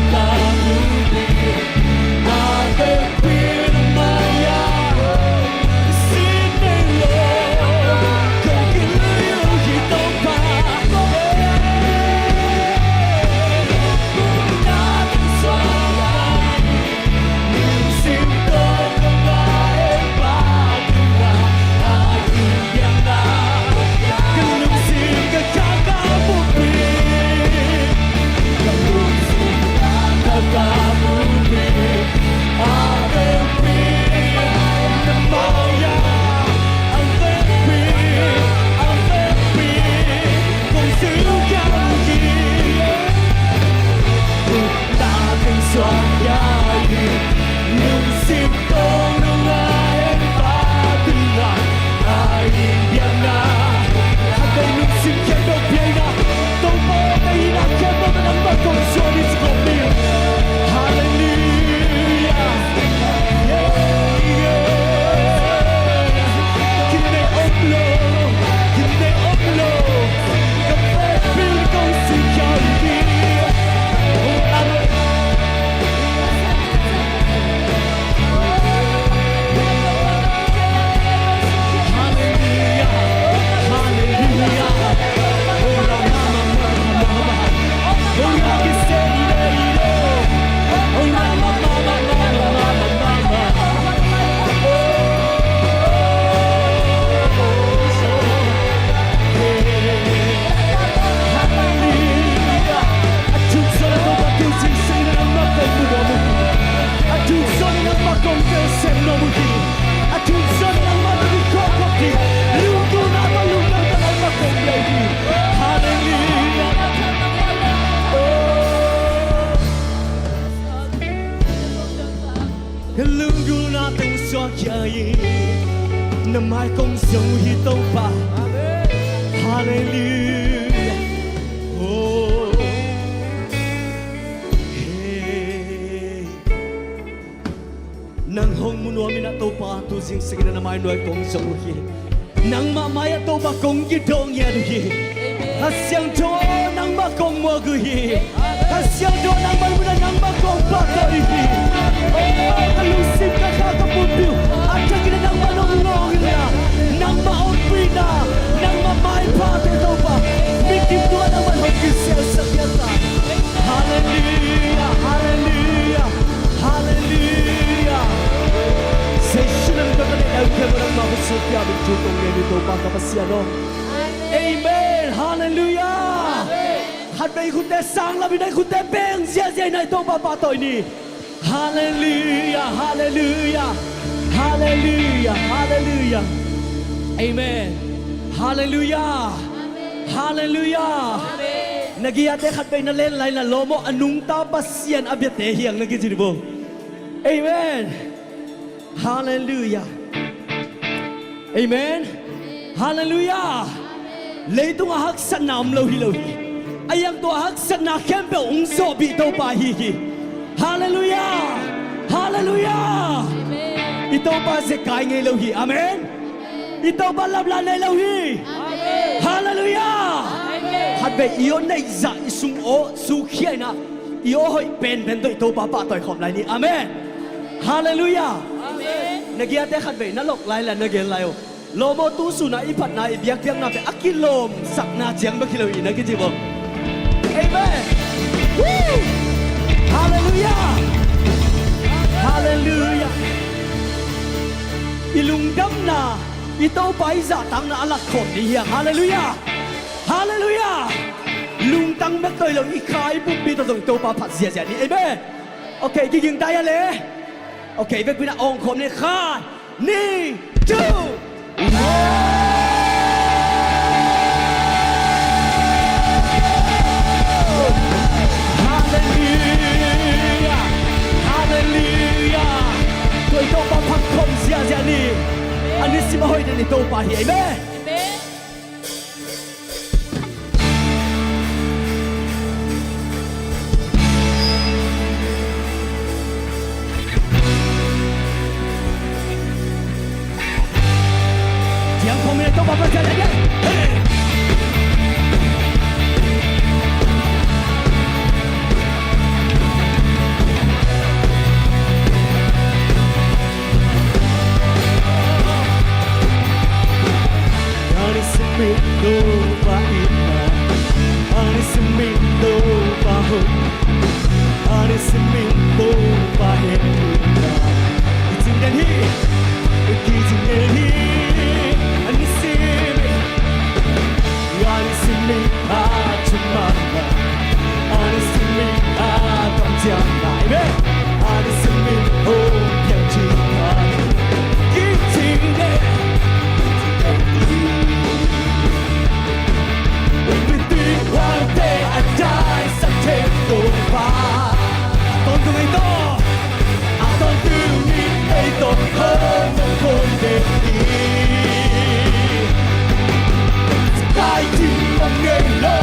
Mai kong zong uh hi Topa. Halleluiah. Oh. Hey. Nang hong mu nuam in ah Topa, tu zingsang in ah na mai nuai kong zong uh hi. Nangmah mai-ah Topa kong kidawh ngiat uh hi. Kha Siangtho, nangmah kong muak uh hi. Kha Siangtho, nangmah mun ah nangmah kong pahtawi uh hi. Oh, ka lungsim, ka kha, ka pumpi uh a thak in ah nangmah nong ngawng in ah, nangmah ompihna, nangmah maiphate Topa, mi kim tungah nangmah hong kiselsak ngiat ta. Halleluiah, halleluiah, halleluiah. Zeisu min tawh ka deih deuh khempeuh nangmah khutsung pia ding thu kong ngen uh hi Topa ka Pasian aw. Amen. Halleluiah. Khatvei i khutte sang lam in ah, i khutte beng ziahziah in ah i Topa pahtawi ni. Halleluiah, halleluiah, halleluiah, halleluiah. Amen. Halleluiah. Halleluiah. Na gei-ate khatvei na len lai in ah, lawm aw, a nungta Pasian a biate hi hang, na kici dih bo. Amen. Halleluiah. Amen. Halleluiah. Leitungah haksatna om lo hi lo hi. A iang tua haksatna khempeuh hong zawhpih Topa ahi hi. Halleluiah. Halleluiah. I Topa zekai ngei lo hi. Amen. I Topa lamlak nei lo hi. Halleluiah. Khatvei i aw neih zah, i sung aw sukhia in ah, i aw hoih penpen tawh i Topa pahtawi khawm lai ni. Amen. Halleluiah. Na gei-ate khatvei na lok lai in ah na gen lai aw. Lawm aw, tu sun ah i phatna, i biakpiakna pen a kilawmsakna ciang bek hi lo hi, na kici bo. Amen. Woo! Halleluiah. Halleluiah. I lungdamna, i Topa i zahtakna a lakkhawm ding hi hang. Halleluiah. Halleluiah. Lungtang bek tawh hi lo, i kha, i pumpi tawh zong i Topa phat ziahziah ni. Amen. Okay, kiging ta hia le. Okay, vekpi in ah awng khawm ni. Khat, nih, thum. Halleluiah. Halleluiah. Tua i Topa phat khawm ziahziah ni. A nisim a hoih den i Topa hi. Amen. A nisim in Topa itna, a nisim in Topa hoh, a nisim in Topa hehpihna. Kicing den hi, kicing den hi. A nisim in, a nisim in a thumanna, a nisim in a kamciamna. Amen. A nisim in hong piang cih kha kicing den. Ui, pi pi, huangte a daisak thei Topa. Tawntung ei tawh. A tawntung in ei tawh khawm khawm den hi. Kai thim om ngei lo.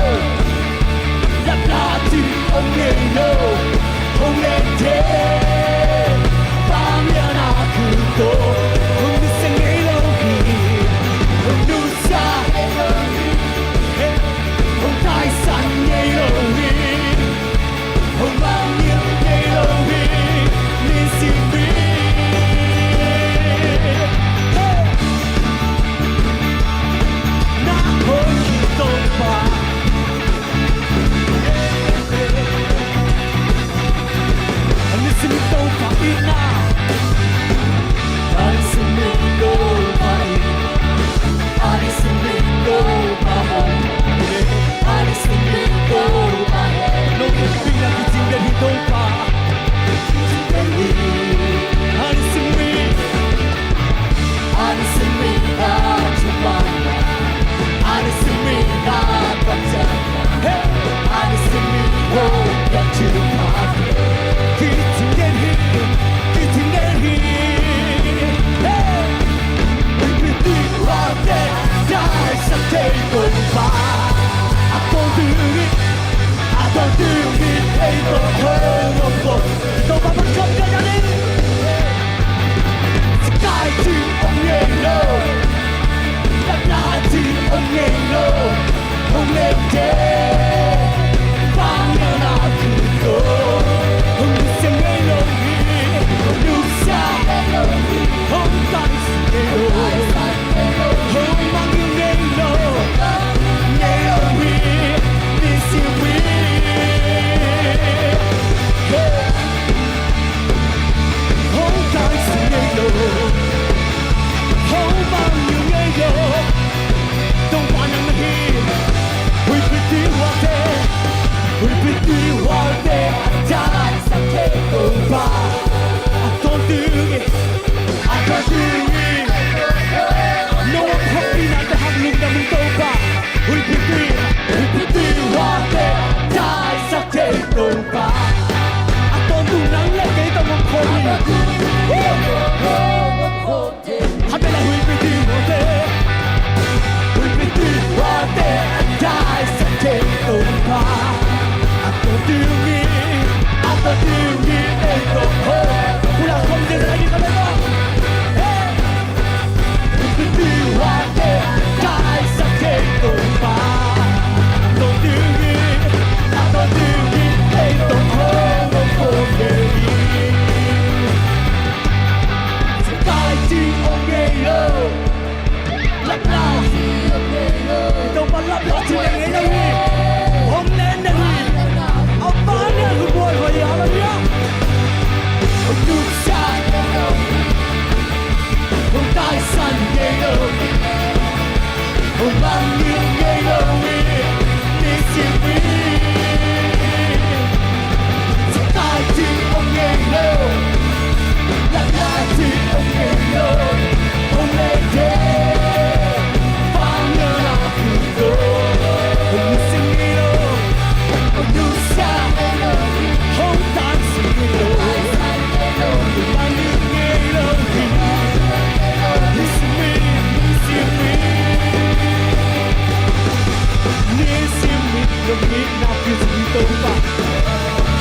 Nong itna kicing Topa.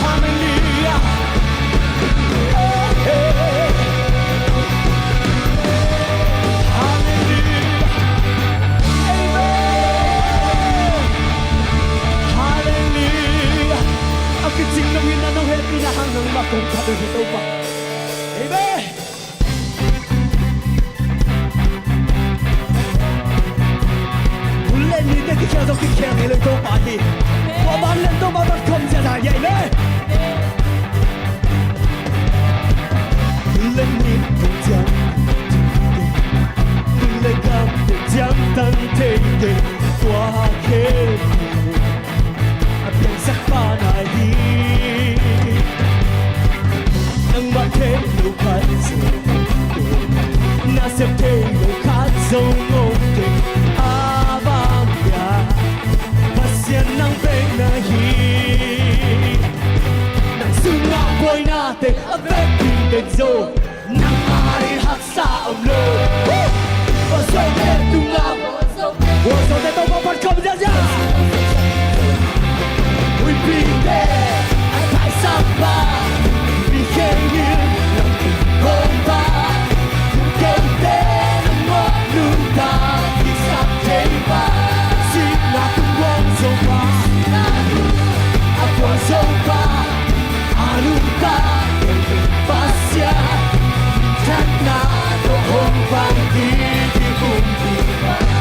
Halleluiah. Halleluiah. Amen. Halleluiah. A kicing nong itna nong hehpihna hang nangmah kong phat uh hi Topa. Amen. Hun le nite kikhial zong kikhial ngei lo Topa hi. Tua ban le Topa ban khom ziahziah hi le. Hun le ni tung ciang, hun le gam tung ciang tan thei kei tua khempeuh a piangsak pa na hi. Nangmah thei lo khat zong, na sem thei lo khat zong om kei a, bang hia Pasian nang bek na hi. Nang sungah buaina teng a vekpi teng zong nangmah ding haksa om lo. Buazote tungah, buazote tungah pan khom ziahziah. Huipite a taisak pa, mi khen in, hong pa, kute na mawh nungta, kiksak thei pa, sihna tung buang zo pa, a buang zo pa. A nungta Pasian minthanna tawh hong pai ding hi.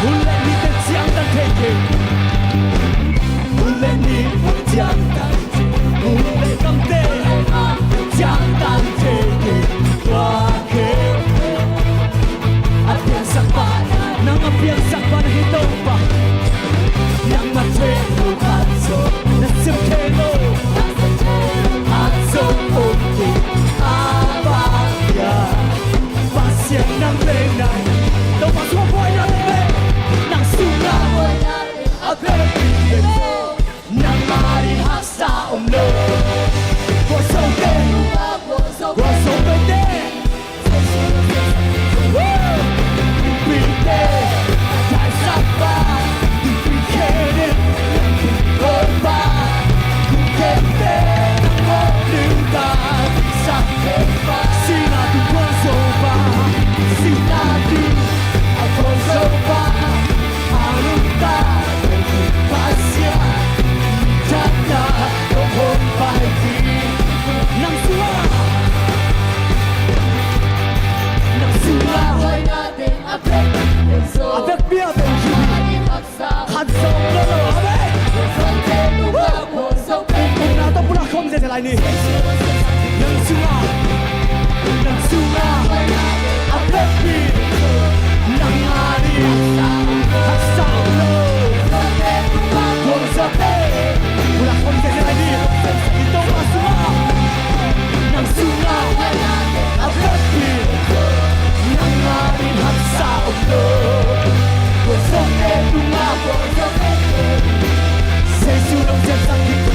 Hun le nite ciangtan thei kei. Hun le ni ciangtan, hun le gamte ciangtan thei kei. Tua khempeuh a piangsak pa, nang a piangsak pa na hi Topa. Nangmah thei lo khat zong, na sem thei lo khat zong om kei a, bang hia Pasian nang bek na hi. Topa sungah buaina teng, nang sungah buaina teng a vekpi teng zong nangmah ding haksa om lo. Buazote, buazote. Nang sungah, nang sungah a vekpi a vekpi khat zong om lo. Amen. Upna tawh pulak khawm ziahziah lai ni. Nang sungah, nang sungah a vekpi, nang a ding haksa om lo. Buazote, pulak khawm ziahziah lai ni. I Topa sungah, nang sungah a vekpi, nang a ding haksa om lo. Buazote tungah, buazote, Jesu nong siamsak ding.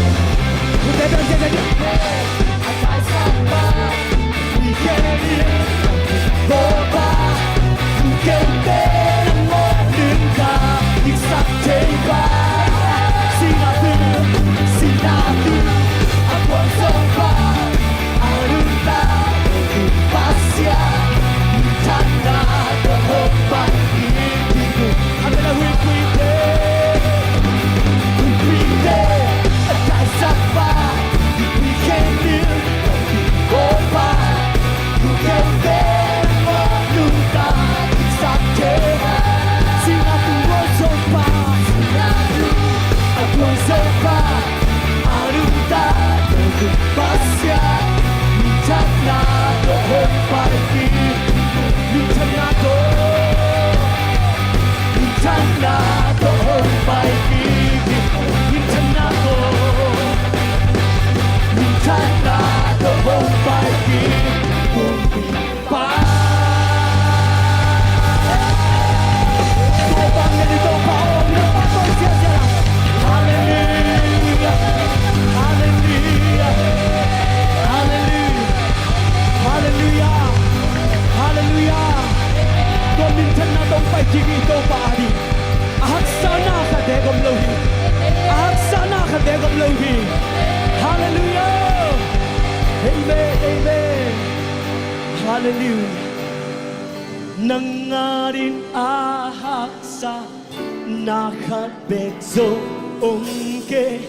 Hun le gam te, hun le gam te. Minthanna tawh hong pai kik hi. Minthanna tawh, minthanna tawh hong pai kik hi. Kumpipa. Tua bang na hi Topa aw, na pa tawh siasia la. Halleluiah. Halleluia. Nang adingin a haksa na khat bek zong om kei,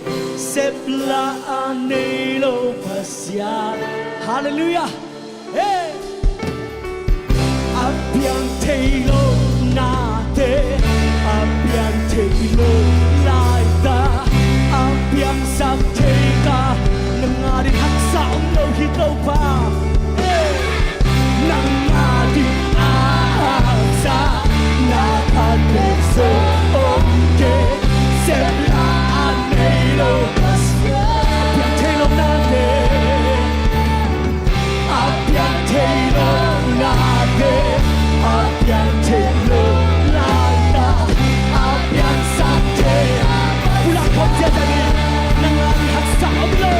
sepla a nei lo Pasian. Halleluia. Hey! A piang thei lo nate, a piang thei lo laitak, a piangsak thei ta, nang adingin haksa om lo hi Topa. Hey! Nang adingin a haksa na khat bek zong om kei, sepla a nei lo Pasian. A piang thei lo nate, a piang thei lo nate, a piang thei lo laitak, a piangsak thei. Pulak khawm ziahziah ni. Nang adingin haksa om lo.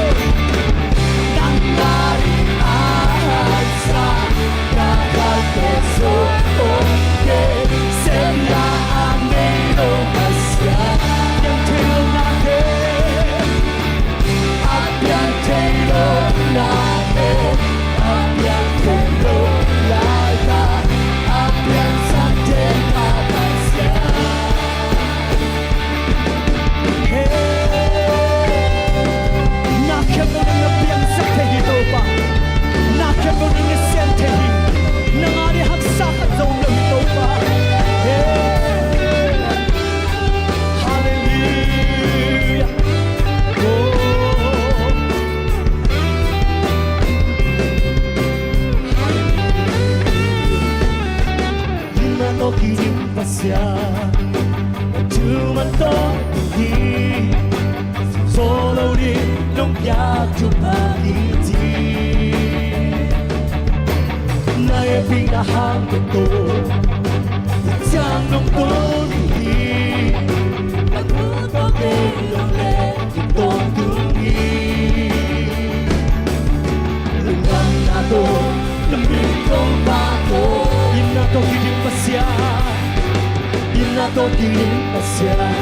Nang adingin a haksa na khat bek zong om kei, sepla a nei lo Pasian. A piang thei lo nate, a piang thei lo nate, a piang thei lo laitak, a piangsak thei ta Pasian. Hey. Na khempeuh nang na piangsak thei hi Topa. Na khempeuh nang na sem thei hi. Nang adingin haksa khat zong om lo hi Topa. Hey. Halleluia. Oh. Inn ah tawh kidim Pasian, na thuman tawh hi. Zo lo ding nong piak thupha hi ci. Na hehpihna hang bek tawh, hi ciang nong tun hi. Na khut tawh kei nong leh tawntung hi. Lungdamna tawh na min kong phat hi. Inn ah tawh kidim Pasian, inn ah tawh kidim Pasian,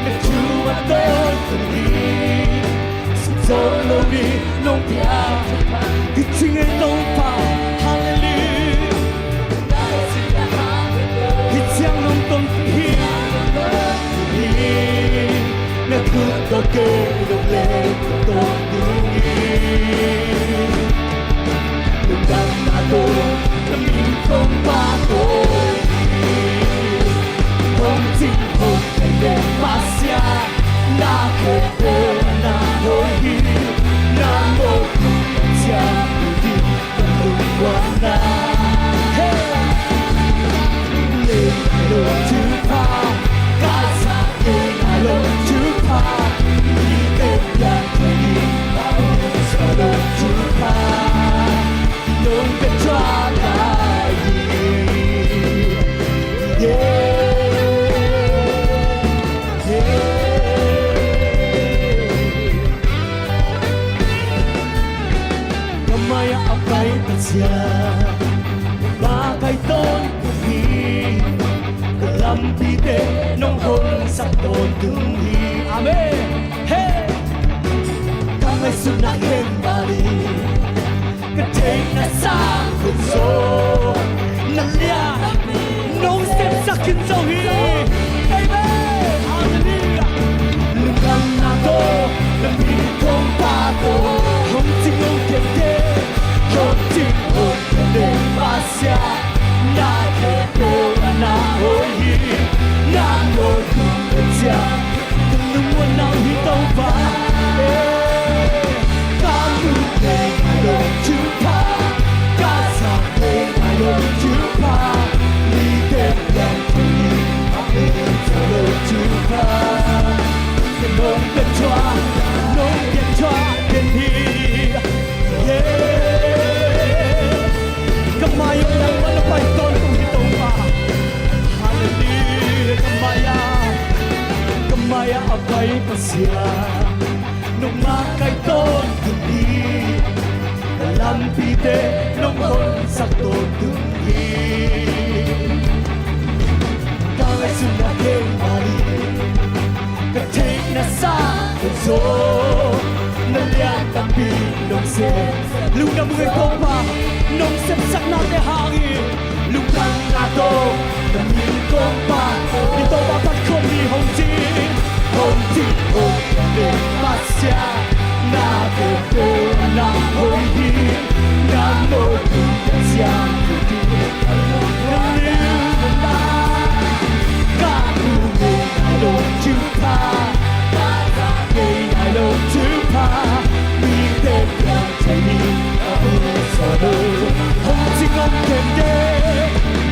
na thuman tawh tawntung hi. Sum zo lo ding nong piak hi ci ngei Topa. Halleluia. Hi ciang nong tawntung hi. Na khut tawh kei nong leh tawntung hi. Lungdamna tawh na min kong phat hi. Hong cing hong kai den Pasian, na khempeuh a na hoih hi. Na mawhna ciang hi ding ka lungmuanna. Hey! Nei nai lo thupha, ka zak nei nai lo thupha, mite piang thei ding, ka zak lo thupha, nong pia thuah lai hi. Yeah. Yeah. Ka mai-ah a pai Pasian, nong makaih tawntung hi. Ka lampite nong honsak tawntung hi. Amen. Hey! Ka ngaihsutna khempeuh ah ka theihna sang khin zo, na lian nong sepsak khin zo hi. Amen. Halleluia. Lungdamna tawh na min kong phat hi. Hong cing hong kai den, hong cing hong kai den Pasian, na khempeuh a na hoih hi. Na mawhna ciang ka lungmuanna hi Topa. Eh, ka muh nei nai lo thupha, ka zak nei nai lo thupha, mite piang thei ding, ka zak lo thupha, nong pia thuah, nong pia thuah den hi. Yeah. Ka mai-ah nangmah na pai tawntung hi Topa. Halleluia. Ka mai-ah, ka mai-ah a pai Pasian, nong makaih tawntung hi. Ka lampite nong honsak tawntung hi. Ka ngaihsutna khempeuh ah ka theihna sang khin zo, na lian tampi Nong sem lungdam ung ei Topa, nong sepsaknate hangin lungdamna tawh na min kong phat. I Topa phat khawm ni. Hong cing, hong cing, hong cing, Pasian na khempeuh na hoih hi. Na mawhna ciang hi ding. Ka mu ngei nai lo thupha, ka za ngei nai lo thupha, mite piang thei ni. Ka mu zaw lo. Hong cing, hong kem de,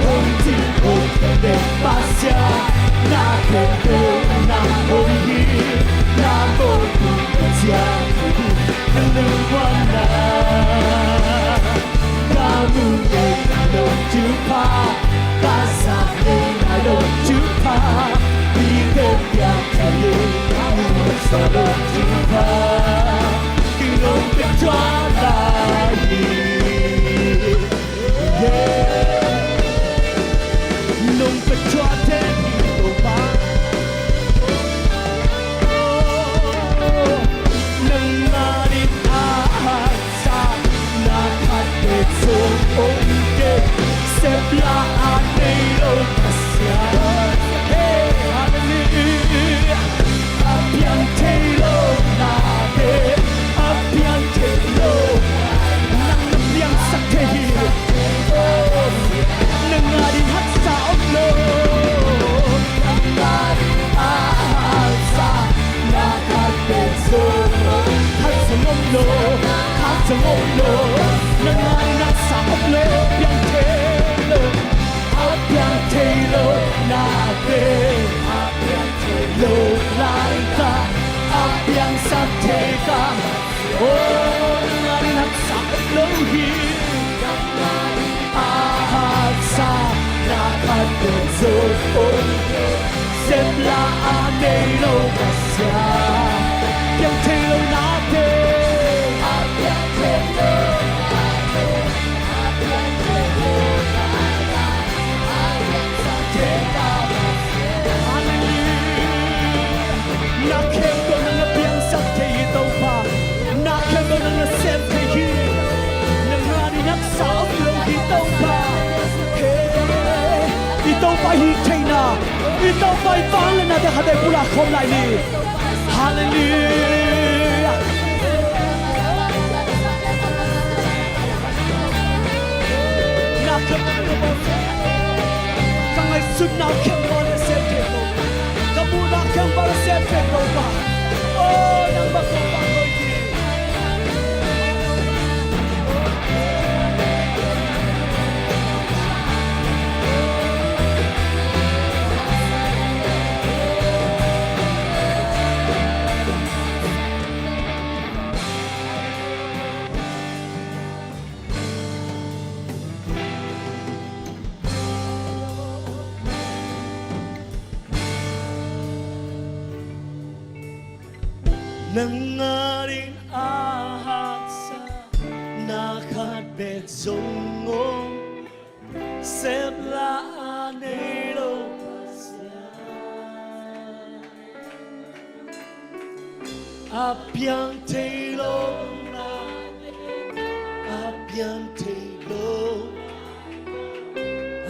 hong cing, hong kem de, Pasian na khempeuh na hoih hi. Na mawhna ciang hi ding. Ka lungmuanna. Ka mu ngei nai lo thupha, ka za ngei nai lo thupha, mite piang thei ni. Ka mu zaw lo thupha, nong pia thuah lai hi. Yeah. Nong pia thuah thei hi Topa. Nang adingin a haksa na khat bek zong om kei. Sepla a nei lo Pasian. Hey, hallelujah. A piang thei lo nate, a piang thei lo. Nang na piangsak thei hi. Oh, nang adingin haksa om lo. A haksa na khat bek zong om. Khat zong om lo, khat zong om lo. Nang adingin haksa om lo, piang thei lo. A piang thei lo nate, a piang thei lo laitak, a piangsak thei ka. Oh, nang adingin haksa om lo hi. A haksa na khat bek zong om. Sepla a nei lo Pasian. Piang thei lo nate, a piang thei lo nate, a piang thei lo nate, a piangsak thei ka Pasian. Hallelujah. Na khempeuh nang na piangsak thei hi Topa. Na khempeuh nang na sem thei hi. Nang adingin haksa om lo hi Topa. Hey, i Topa hih theihna, i Topa i vangliatnate khat vei pulak khawm lai ni. Hallelujah. Na khempeuh, ka ngaihsutna khempeuh na sem thei Topa. Ka muhna khempeuh na sem thei Topa. Oh, nang bang Topa hoih hi. Nang adingin a haksa na khat bek zong om. Sepla a nei lo Pasian. A piang thei lo nate, a piang thei lo,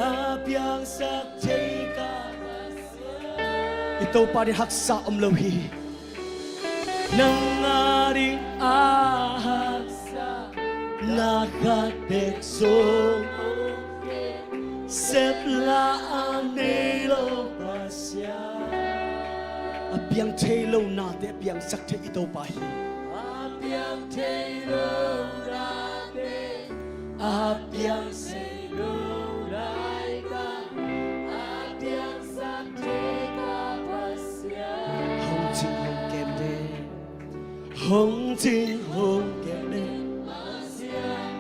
a piangsak thei ka Pasian. I Topa adingin haksa om lo hi. Nang adingin a haksa na khat bek zong om. Sepla a nei lo Pasian. A piang thei lo nate a piangsak thei i Topa hi. A piang thei lo nate a piang thei lo laitak, a piangsak thei ka Pasian. Hong cing hong kem de. Hong cing hong kem de. Pasian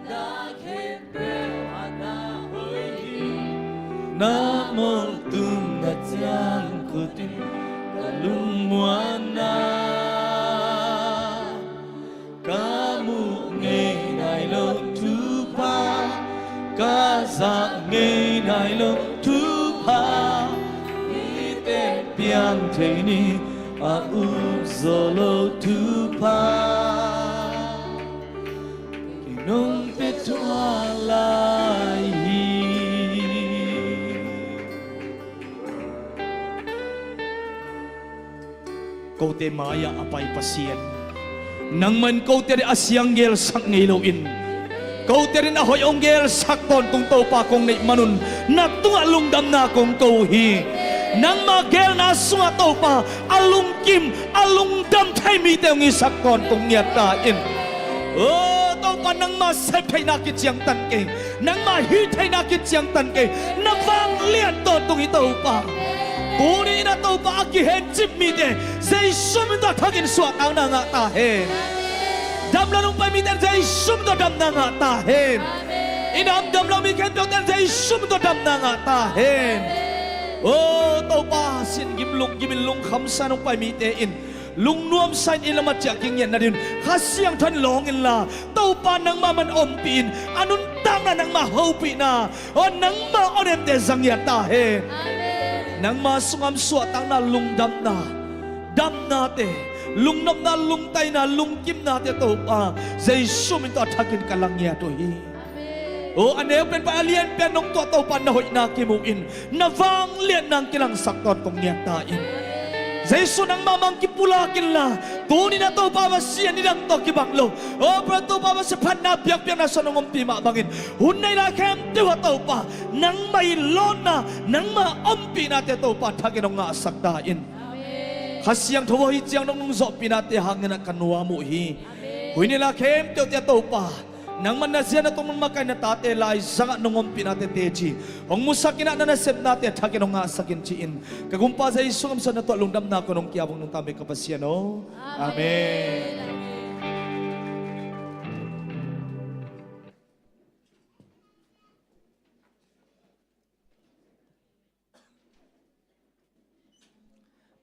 na khempeuh a na hoih hi. Na mawhna ciang kote ka lungmuanna. Ka mu ngei nai lo thupha, ka za ngei nai lo thupha, mite piang thei ni a up zaw lo thupha. Kote mai-ah a pai Pasian, nangmah in kote ading a siang gelsak ngei loin, kote ading a hoih hong gelsak tawntung Topa kong neih manun na tungah lungdamna kong ko uh hi. Nangma gelna sungah Topa a lungkim a lungdam thei mite hong hisak tawntung ngiat ta in. O Topa, nangma sep theihna kiciangtan kei, nangma hih theihna kiciangtan kei, na vanglian tawntung hi Topa. Tuni in ah Topa a kihencip mite Jesu min tawh a thakin suahtakna ngah ta hen. Dam lo hong pai mite Jesu min tawh damna ngah ta hen. I nam dam lo mi khempeuhte Jesu min tawh damna ngah ta hen. O Topa, sin gim lung gim in lungkhamsa in hong pai mite in lungnuamsa in i lam a ciah kingian nading Kha Siangtho in lawng inla, Topa nangmah man ompih in, a nuntakna nangmah hopihna, o nangmah awnemte za ngiat ta hen. Nangmah sungah suahtakna, lungdamna, damnate, lungnopna, lungtaina, lungkimnate Topa Jesu min tawh a thakin ka la ngiat uh hi. O a neu pen pai a lian pen nong tuah Topa na hoihna kimu in, na vangliatna hong kilangsak tawntung ngiat ta in. Jesu nangmah mang kipulak inla, tuni in ah Topa Pasian nidang tawh kibang lo, o Topa Pasian phatna biakpiakna sung hong ompih mah bangin hun nei lai khempeuh ah Topa nangmah i lawnna, nangmah ompihnate Topa thakin hong ngahsak ta in. Kha Siangtho aw, hih ciang nong nungzawhpihnate hangin ah ka nuam uh hi. Hui nei lai khempeuhte ah Topa nangmah na zia na tawng nong makaih na tate laizangah nong ompihnate teci hong musak in ah na nasepnate a thakin hong ngahsak in ci-in ka Gumpa Jesu gam sung na tuah lungdamna kong nong kia vong nungta mei ka Pasian aw. Amen.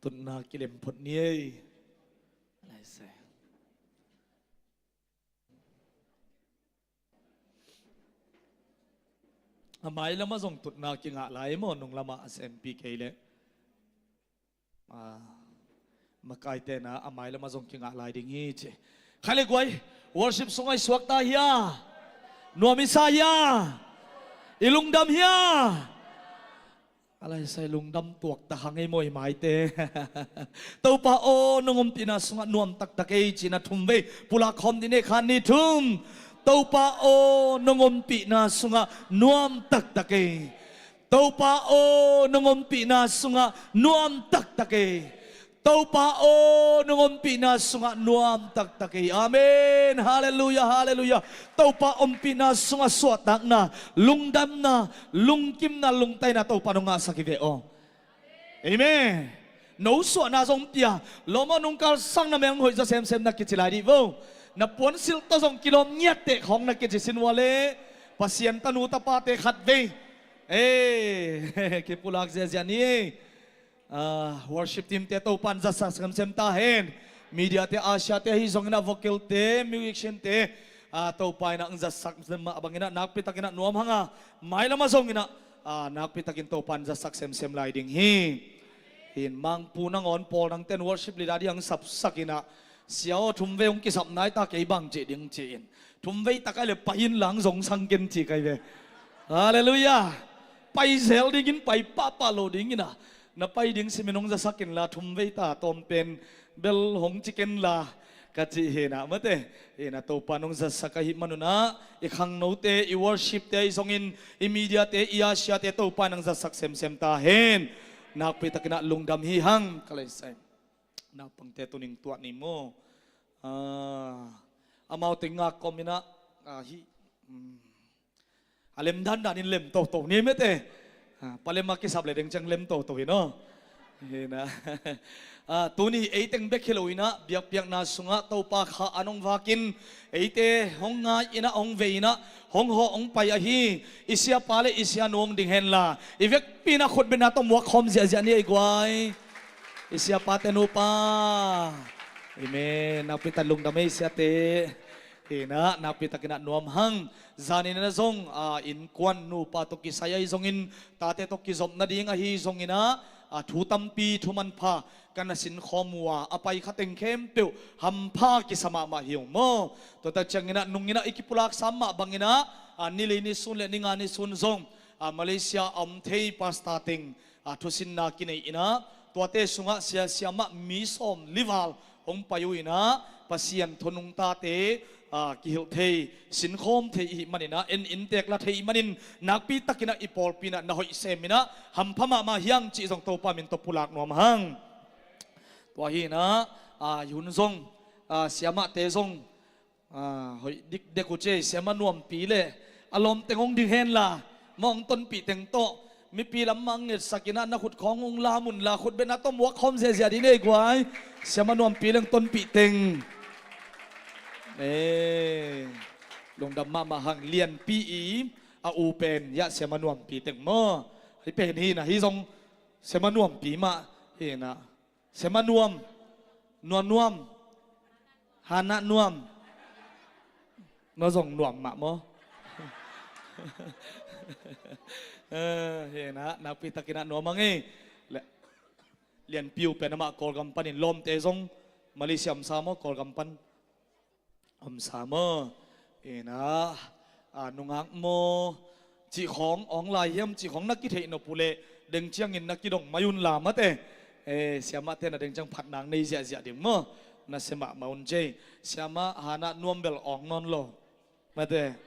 Tutna kilem phot ni ei. A mailamah zong tutna kingah lai maw, nung lamah a sempi kei leh. A, makaite na a mailamah zong kingah lai ding hi ci. Khaile guai, worship sungah i suakta hia? Nuam i sa hia? I lungdam hia? A laisai lungdam tuak ta hang ei maw i maite. Topa aw, nong ompihna sungah nuam taktak ei ci-in a thum vei pulak khawm dih ni, khat ni thum. Topa aw, nong ompihna sungah nuam taktak ei. Topa aw, nong ompihna sungah nuam taktak ei. Topa aw, nong ompihna sungah nuam taktak ei. Amen. Halleluiah, halleluiah. Topa ompihna sungah suahtakna, lungdamna, lungkimna, lungtaina Topa nong ngahsak hi ve aw. Amen. No suahna zong pia lawm aw, nungkal sang na mel hoih zaw semsem na kici lai dih vo. Na puansilh tawh zong kilawm ngiatteh khawng na kici sin ua leh Pasian tanu tapate khat vei. Ei, kipulak ziahziah ni. Ah, worship team te Topa in zatsak semsem ta hen. Media te, usher te ahi zongin ah vocal te, musician te, ah, Topa in ah zatsak semsem mah bangin ah nakpi takin ah nuam hang a, mailamah zongin ah, ah, nakpi takin Topa in zatsak semsem lai ding hi. Hin Mangpu nangawn pawl nangten worship leader ding hong sapsak in ah, sia aw, thum vei hong kisap nai ta, kei bang cih ding ci-in. Thum vei tak ai leh pai in lang zong sang ken ci kai ve. Halleluiah. Pai zel dingin, pai pahpah lo dingin ah, na pai ding simin hong zasak inla, thum vei ta tawm pen bel hong ci ken la, ka cih hi in ah, mate. Hi in ah, Topa in hong zatsak ahih manun ah, i khangnote, i worship te ahi zongin, i media te, i usher te Topa in hong zatsak semsem ta hen. Nakpi takin ah lungdam hi hang, ka laisai. Naupangte tuning tuah ni maw. Ah, amaute ngak kawm in ah, ah, hi, mm, a lem dandan in lem toto ni mate. Ah, palem a kisap le deng ciang lem toto hi no. Hi in ah. Ah, tuni ei teng bek hi lo in ah, biakpiakna sungah Topa Kha an hong vak in, eite hong ngai in ah, hong vei in ah, hong hawh hong pai ahi i siapa le i sianu hong ding hen la, i vekpi in ah khutbetna tawh muak khawm ziahziah ni ei guai. I siapate nupa. Amen. Nakpi tak lungdam ei siate. Hi in ah, nakpi takin ah nuam hang. Zanin ah zong, ah, innkuan nupa tawh kisai ahi zongin, tate tawh kizop nading ahi zongin ah, ah, thu tampi, thu manpha ka na sinkhawm uh a, a pai kha teng khempeuh hampha kisa mahmah hi ung maw. Tua tak ciangin ah, nungin ah i kipulak sam mah bangin ah, ah, nili ni sun le ni nga ni sun zong, ah, Malaysia a om thei pastor teng, ah, thusinna kinei in ah, Tuate sungah sia siamah mi sawm lival hong pai uh inah, Pasian thonung tate, a, kihilh thei, sinkhawm thei ihih maninah, en inntek la thei ihih manin, nakpi takinah i pawlpi inah na hoih seminah hampha mahmah hiang cih zong Topa min tawh pulak nuam hang. Tua hinah, a, i hun zong, a, siamahte zong, a, hoih dikdek uh ci ei, siamah Nuampi le a lawmteng hong ding henla, mah hong tonpih teng tawh mipi lam mah hong ngetsak inah, na khut khawng hong lam unla, khut bena tawh muak khawm ziahziah dih nei guai. Siamah Nuampi leng tonpih teng, e, lungdam mahmah hang. Lianpi i a u pen, iah siamah Nuampi teng maw? Hih pen hinah, hih zong siamah Nuampi mah hinah. Siamah Nuam, Nuam Nuam, Hana Nuam. No zong nuam mah maw? Eh, hinah, nakpi takinah nuam hang ei. Le, Lianpi u pen amah Kawlgam panin, lawmte zong Malaysia om sa maw, Kawlgam pan om sa maw? Inah, a, nungak maw, cih khawng awng lai hiam cih khawng na kitheih nop uh leh, deng ciangin na kidong mai unla mate. E, siamahte na deng ciang phatna nei ziahziah ding maw? Na sia mahmah un ci ei. Siamah Hana Nuam bel awng nawn lo mate.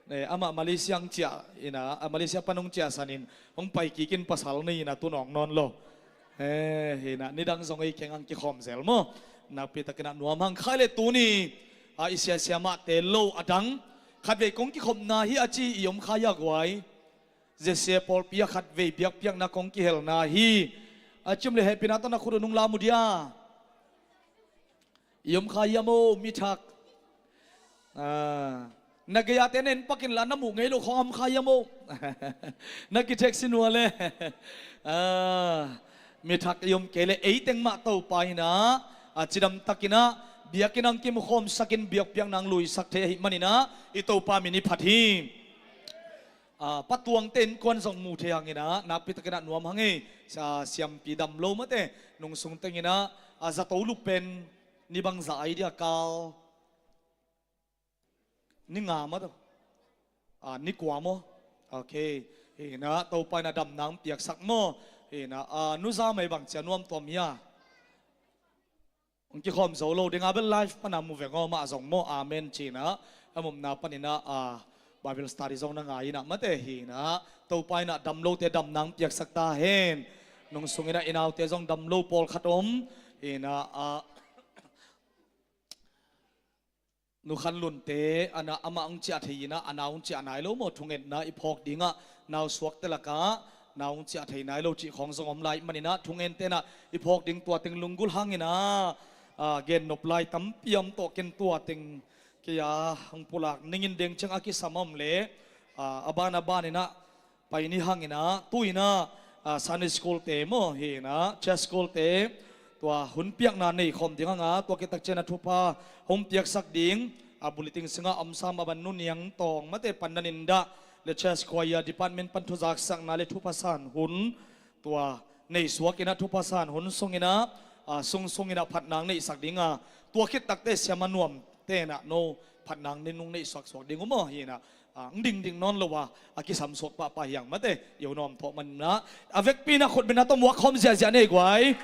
E, amah Malaysia hong ciah inah, a, Malaysia pan hong ciahsanin hong pai kikin pasal nei inah tun awng nawn lo. E, hinah, nidang zong ei keng ang kikhawm zel maw? Nakpi takinah nuam hang. Khai le tuni, a, i sia siamahte lo a dang khatvei kong kikhopna hi a ci i om kha ia guai? Zesia pawlpi ah khatvei biakpiakna kong kihelna hi a ci om le, hehpihna tawh na khut uh nung lam uh dia. I om kha ia maw, mi thak? A, na gei-ate na en pak inla, na muh ngei loh khawng a om kha ia maw? Na kithek sin ua le. A, mi thak i om kei le, ei teng mah Topa inah, a, cidam takinah biakinn ang kimukhawmsakin biakpiakna ang luisak thei ahih maninah, i Topa min i phat hi. A, patuangte innkuan zong mu thei hanginah, nakpi takinah nuam hang ei. Sa, siampi dam lo mate, nungsung tenginah, a, zato lup pen ni bangzah ai dia kal? Ni nga mah tawh, a, ni kua maw? Ok. Hinah, Topa inah damna hong piaksak maw? Hinah, a, nu Za Mai bang cia nuam tuam hia? Hong kikhawm zo lo ding a, bel live pana mu veng aw, mah zong maw, amen cinah, a mumna paninah, a, Bible study zong na ngai inah mate. Hinah, Topa inah dam lote damna hong piaksak ta hen. Nungsung inah i naute zong dam lo pawlkhat om. Hinah, a, Nu Khan Lunte, a na, amah hong ciah thei inah, a nau hong ciah nai lo maw, thungetna i phawk dingah, nau suakte lakah nau hong ciah thei nai lo cih khawng zong om lai maninah, thungente inah i phawk ding tua teng lunggulh hanginah, a, gen nop lai tampi a om tawh ken tua teng kei a hong pulak ning in, deng ciang a kisam a om leh, a, a ban a baninah pai ni hanginah, tu inah, a, Sunday school te maw, hinah, church school te, tua hun piakna nei khawm ding hanga, tua khit tak ciangin a thupha hong piaksak ding, a, bulletin sungah a om sam a ban Nu Niang Tawng mate, pandan in dah, le church choir department pan thuzaksakna le thupha san hun, tua nei suak inah thupha san hun sunginah, a, sung sunginah phatna ang neihsak dinga, tua khit takte siamah Nuam tenah no phatna ang nei nung neihsuaksuak ding uh maw, hinah, a, ang dingding nawn lo a, a kisam suak pahpah hiang mate, yo nawm thawh maninah, a vekpi inah khut bena tawh muak khawm ziahziah nei guai.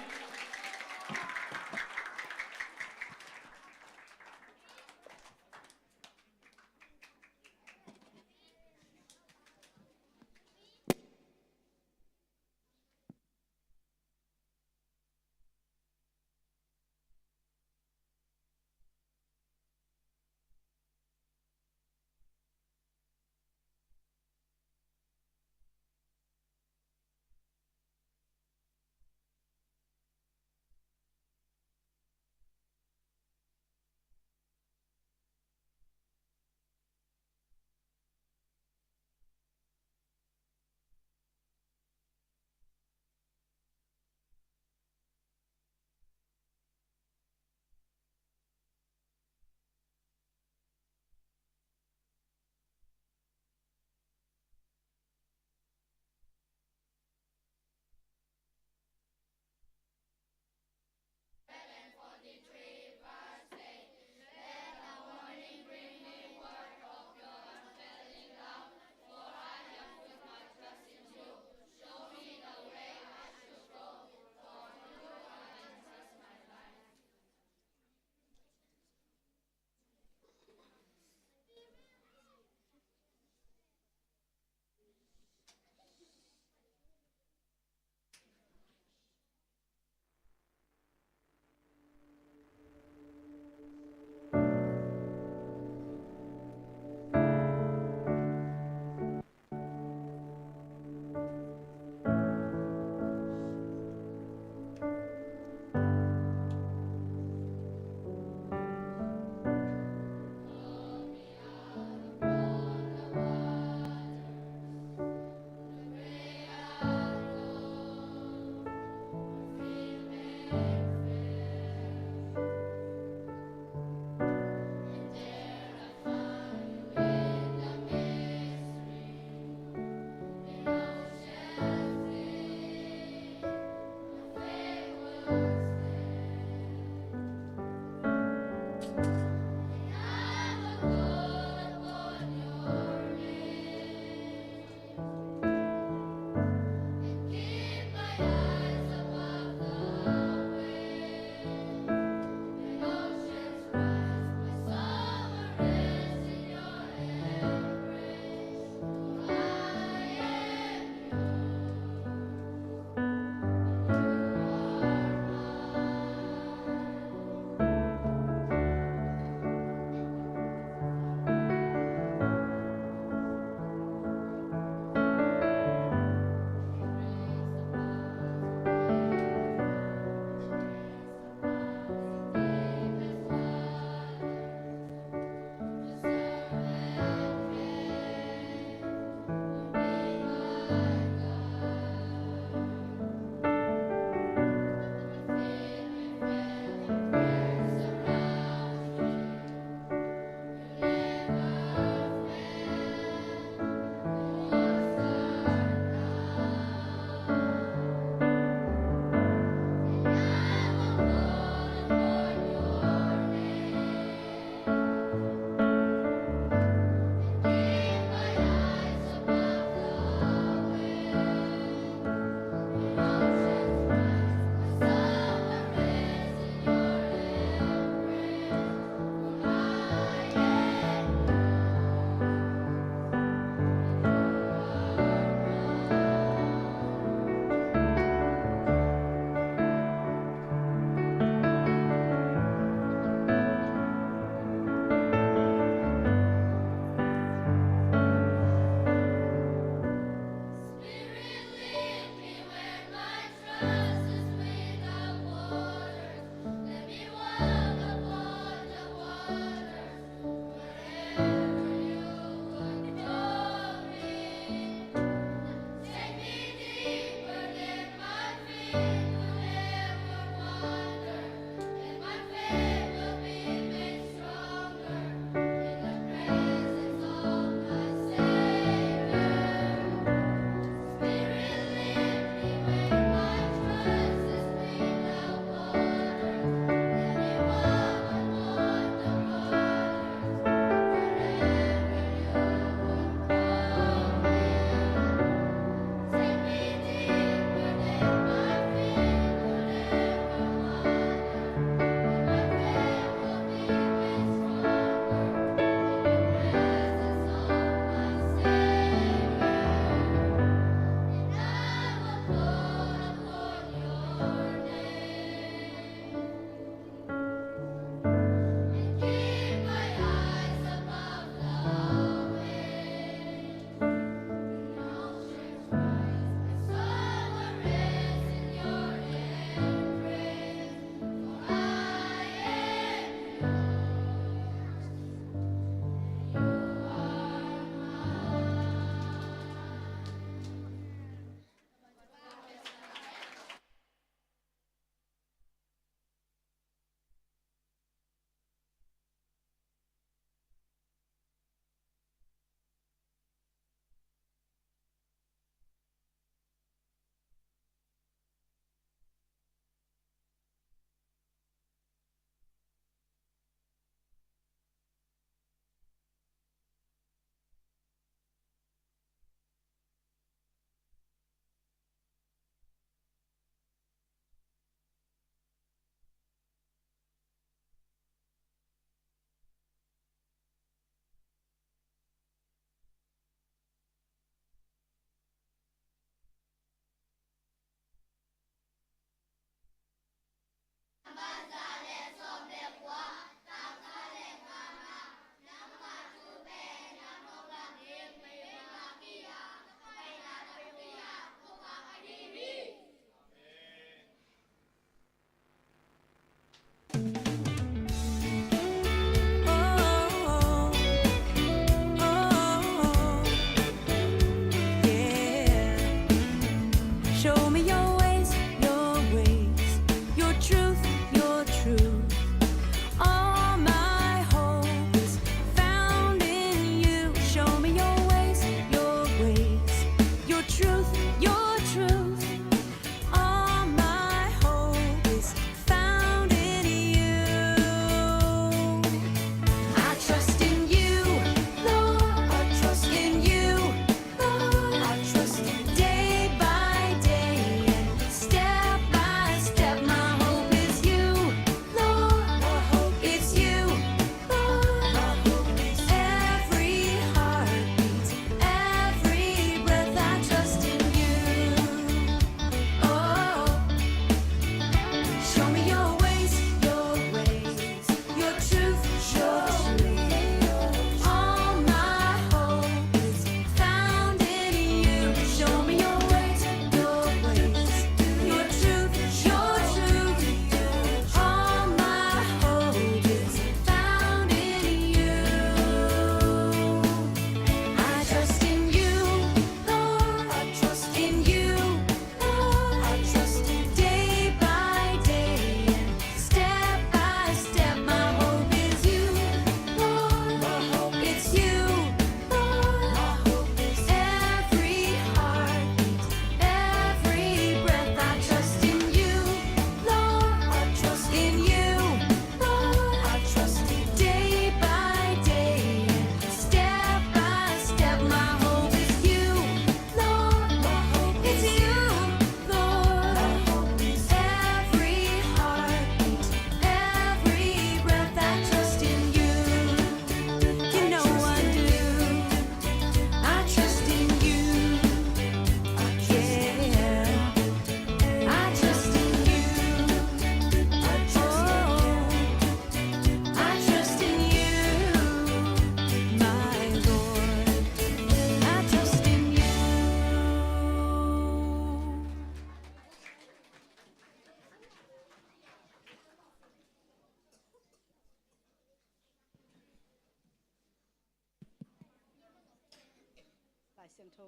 Siangtho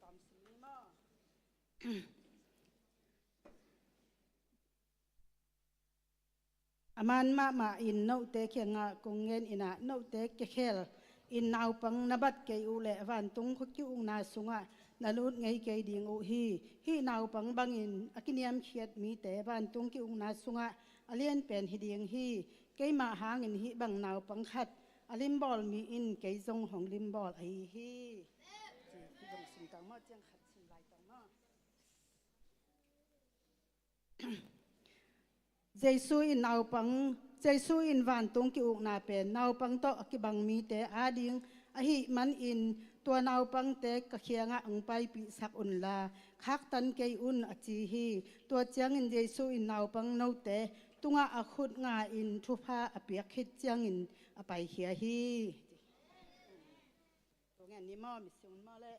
tamsim ni maw? A man mahmah in note kiangah kong ngen in ah, note kikhel in naupang na bat kei uh leh vantung khua ki-ukna sungah na lut ngei kei ding uh hi. Hih naupang bangin a kiniamkhiat mite vantung ki-ukna sungah a lianpen hi ding hi. Keimah hangin hih bang naupang khat a limbawl mi in kei zong hong limbawl ahi hi. Hih bang sung tang maw, ciang khat sung lai tang maw? Jesu in naupang, Jesu in vantung ki-ukna pen naupang tawh a kibang mite ading ahih manin tua naupangte ka kiangah hong paipihsak unla, khaktan kei un, a ci hi. Tua ciangin Jesu in naupang note tungah a khut nga-in thupha a piak khit ciangin a paikhia hi. Tua ngen ni maw, misiang maw le.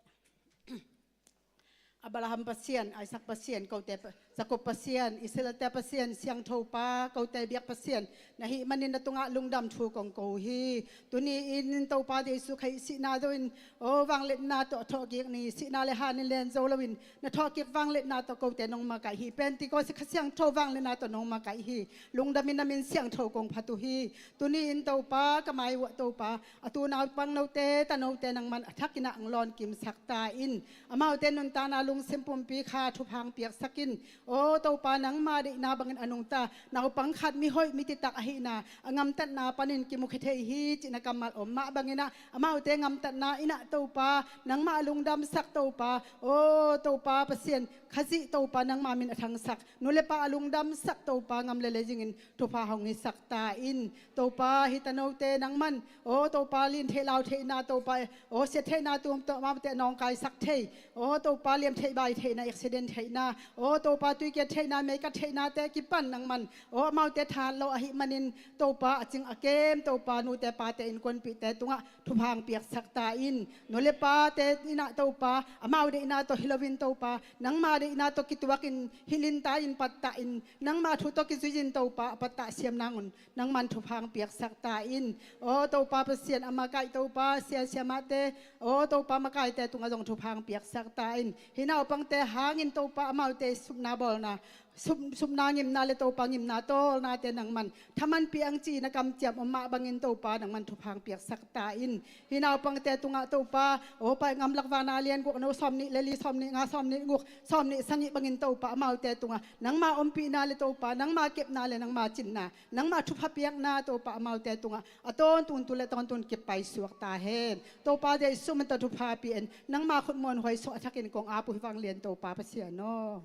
Abraham Pasian, Isaac Pasian, kote Pa-, Jacob Pasian, Israelte Pasian, Siangtho Pa, kote biak Pasian na hih manin na tungah lungdam thu kong ko uh hi. Tuni-in Topa Jesu Khrih sihna zo-in, o, vangliatna tawh a thawhkik ni, sihna le han in len zo loin na thawhkik vangliatna tawh kote nong makaih hi. Pentecost Kha Siangtho vangliatna tawh nong makaih hi. Lungdamin na min siangtho kong phat uh hi. Tuni-in Topa, ka mai uah Topa, a tu naupang note, tanote nangman a thakin ah hong lawnkimsak ta in. Amaute nuntakna lungsim pumpi kha thupha hong piaksak in. Aw Topa, nangma deihna bangin a nungta naupang khat mihoih mititak ahihna a gamtatna panin kimukhia thei hi cih na kammal om mah bangin ah, amaute gamtatna in ah Topa, nangmah a lungdamsak Topa, aw Topa Pasian, Khazih Topa, nangma min a thangsak, nu le pa a lungdamsak Topa, gam le lei zingin thupha hong hisak ta in. Topa, hih tanote nangman, aw Topa, lian theih lau theihna Topa, aw siat theihna tum tawh amaute nawngkaisak thei, aw Topa, liam theih bai theihna, accident theihna, aw Topa, tuikiat theihna, meikat theihnate kipan nangman, aw amaute thahat lo ahih manin Topa, a cing a kem Topa, nute pate innkuanpihte tungah thupha hong piaksak ta in. Nu le pate in ah Topa, amau deihna tawh hi loin Topa, nangma deihna tawh kituakin hilh in, tai in, pattah in, nangma thu tawh kizui-in Topa, a pattah siam nangun nangman thupha hong piaksak ta in. Aw Topa Pasian, a makaih Topa, sia siamahte, aw Topa, makaite tungah zong thupha hong piaksak ta in. Hih naupangte hangin Topa, amaute supna bawlna, sup-, supna ngimna le Topa ngimna tawlnate nangman thamanpih ang ci-in a kamciam om mah bangin Topa, nangman thupha hong piaksak ta in. Hih naupangte tungah Topa, aw Pai, gamlak vana lian guk, a no sawmnih le li, sawmnih nga, sawmnih guk, sawmnih sagih bangin Topa, amaute tungah nangma ompihna le Topa, nangma kepna le nangma cinna, nangma thupha piakna Topa, amaute tungah a tawntung tu le tawntung kipaisuak ta hen. Topa Jesu min tawh thupha pia in, nangma khut muanhuai sungah a thakin kong ap uh hi, vanglian Topa Pasian aw.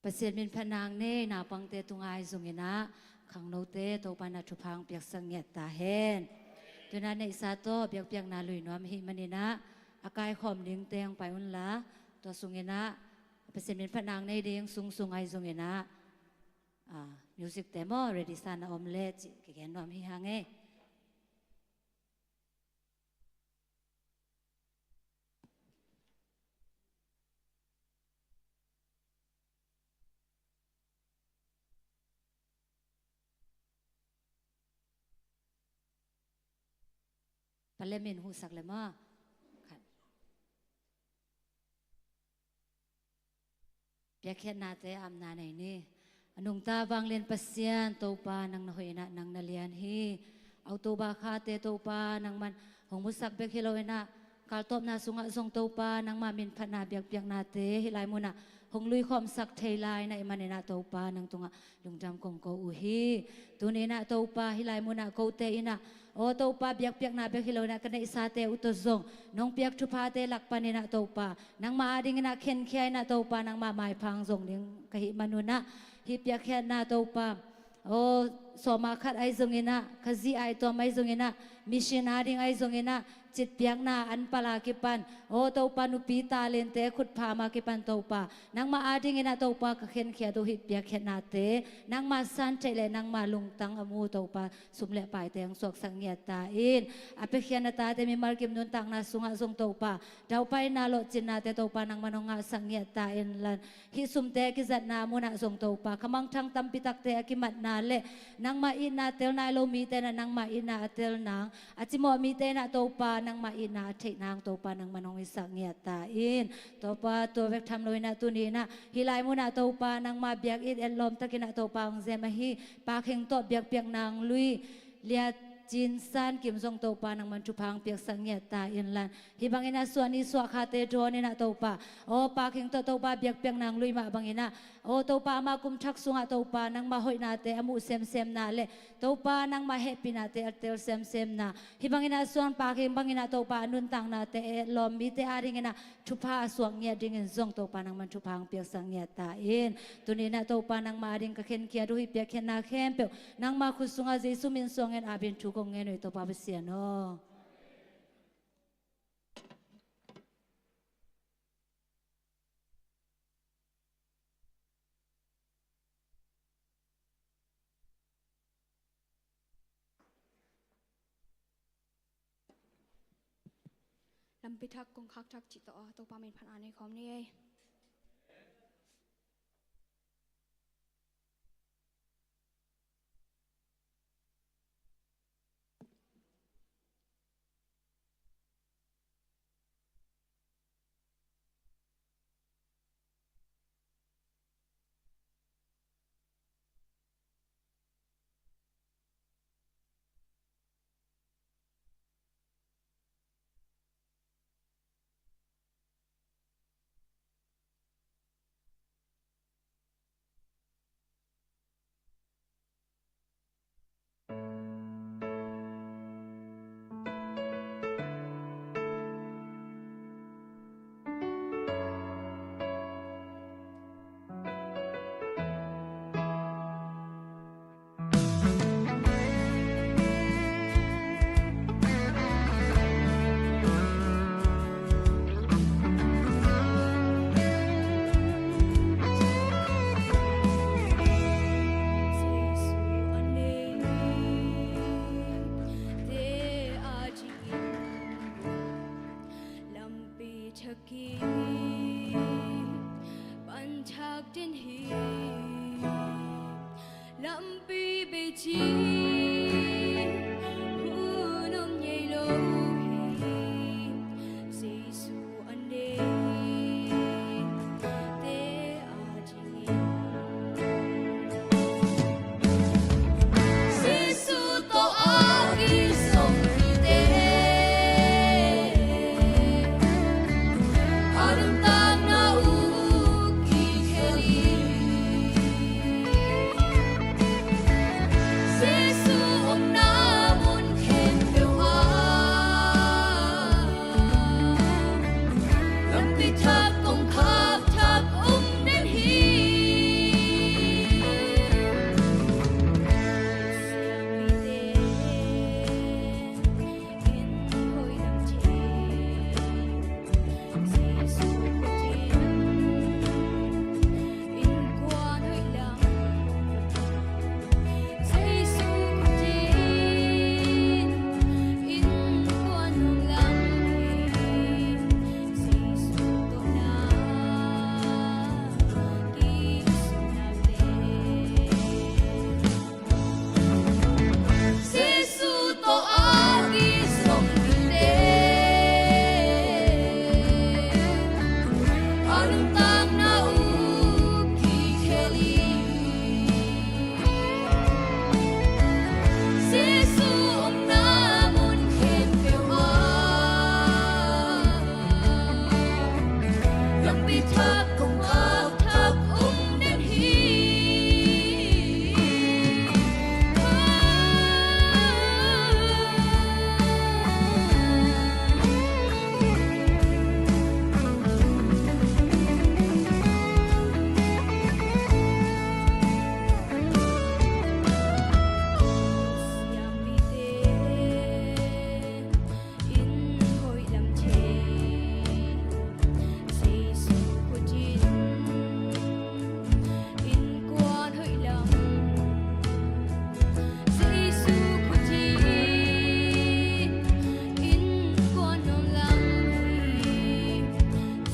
Pasian min phatna nei, naupangte tungah ahi zongin ah, khangnote Topa in ah thupha hong piaksak ngiat ta hen. Tu-in ah neihsa tawh biakpiakna lui nuam ahih manin ah, a kaikhawm dingte hong pai unla, tua sungin ah Pasian min phatna nei ding sungsung ahi zongin ah, ah, music te maw, ready sa-in ah om leh cih kigen nuam hi hang e. Palem in huhsak le maw. Khat. Piakkhiatnate apna nei ni. A nungta vanglian Pasian Topa, nang na hoih in ah, nang na lian hi. October khate Topa, nangman hong musak bek hi lo in ah, kaltawpna sungah zong Topa, nangmah min phatna biakpiaknate hih lai munah hong luikhawmsak thei lai na hih manin ah Topa, nang tungah lungdam kong ko uh hi. Tuni in ah Topa, hih lai munah kote in ah, aw Topa, biakpiakna bek hi lo in ah ka neihsate uh tawh zong nong piak thuphate lak panin ah Topa, nangmah adingin ah khenkhia in ah Topa, nangmah maipha hong zong ding ka hih manun ah, hih piakkhiatna Topa, aw sawma khat ahi zongin ah, ka zi aituam ahi zongin ah, mission ading ahi zongin ah, citpiakna an pal a kipan, aw Topa, nupi talente khutpham a kipan Topa, nangmah adingin ah Topa, ka khenkhiat uh hih piakkhiatnate nangmah san theih leh nangmah lungtang a mu Topa, sum le paite hong suaksak ngiat ta in. A piakhia na tate mimal kim nuntakna sungah zong Topa, daupaina lawhcinnate Topa, nangman hong ngahsak ngiat ta inla, hih sumte kizatna munah zong Topa, kha mangthang tampi takte a kimatna le nangmah itna tel nai lo mite in ah nangmah itna a tel nang, a cimawh mite in ah Topa, nangmah itna a theih nang Topa, nangman hong hisak ngiat ta in. Topa, tua bek tham lo in ah tuni in ah hih lai munah Topa, nangmah biakinn etlawm takin ah Topa, hong zem ahi Pa Kheng tawh biakpiakna hong lui Lia Cin San Kim zong Topa, nangman thupha hong piaksak ngiat ta inla, hih bangin ah suahni suahkhate dawn in ah Topa, aw Pa Kheng tawh Topa, biakpiakna hong lui mah bangin ah, aw Topa, ama kum thak sungah Topa, nangmah hoihnate a muh semsemna le Topa, nangmah hehpihnate a tel semsemna, hih bangin ah suan Pa Kheng bangin ah Topa, a nuntaknate etlawm mite adingin ah thupha a suak ngiat dingin zong Topa, nangman thupha hong piaksak ngiat ta in. Tuni in ah Topa, nangmah ading ka khenkhiat uh hih piakkhiatna khempeuh nangmah khut sungah Jesu min suangin apin thu kong ngen uh hi Topa Pasian aw. Lampi thak kong khak thak cih tawh a Topa min phatna nei khawm ni ei. Lampi thak in pan thak den hi. Lampi bei cin hun om ngei lo hi. Jesu a nei te a dingin, Jesu tawh a kisong mite a nuntakna uh kikhel hi. Jesu omna mun khempeuh ah lampi thak kong khak thak om den hi. Thak kong khak thak um den hi. Siampite in hoih lam thei, Jesu khut in innkuan hoih lam, Jesu khut in innkuan nuam lam hi.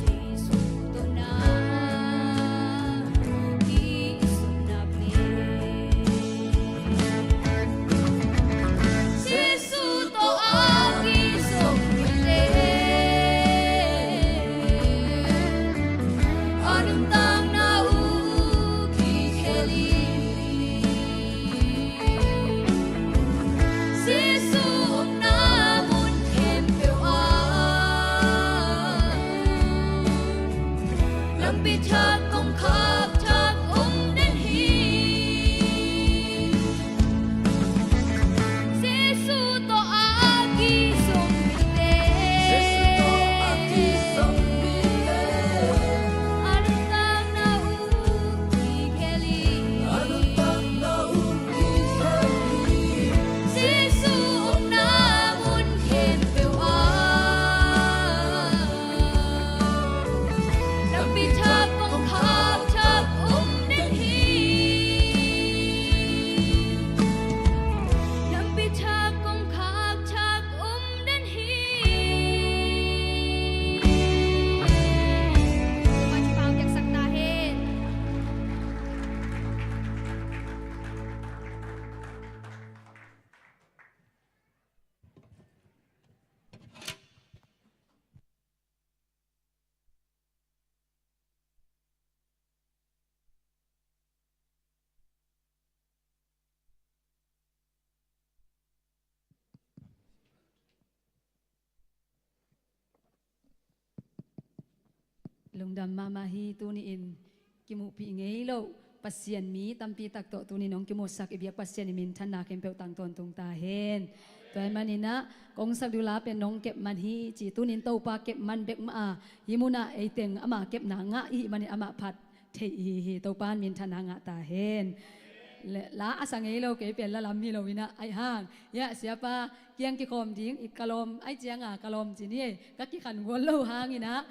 Jesu tawh na i sumnak ni. Jesu tawh a kizom mite a nuntakna uh kikhel hi. Jesu omna mun khempeuh ah lampi thak kongkhak thak om den hi. Jesu tawh a kizom mite, Jesu tawh a kizom mite a nuntakna uh kikhel hi. A nuntakna uh kikhel hi. Jesu omna mun khempeuh ah lampi thak kongkhak thak om den hi. Lampi thak kongkhak thak om den hi. Topa thupha piaksak ta hen. Lungdam mahmah hi. Tuni-in kimuhpih ngei lo Pasian mi tampi tak tawh tuni nong kimuhsak i biak Pasian i minthanna khempeuh tang tawntung ta hen. Tua ahih manin ah kong sak ding la pen nong kep man hi ci, tuni-in Topa kep man bek mah a, hih munah ei teng ama kepna ngah i hih manin amah phat thei i hi hi. Topa in minthanna ngah ta hen. La a sa ngei lo kei pen la lam hi lo in ah, ahih hang, hiah siapa kiang kikhawm ding i ka lawm ahih ciang a, ka lawm ci ni ei, ka kikhan gual lo hang in ah,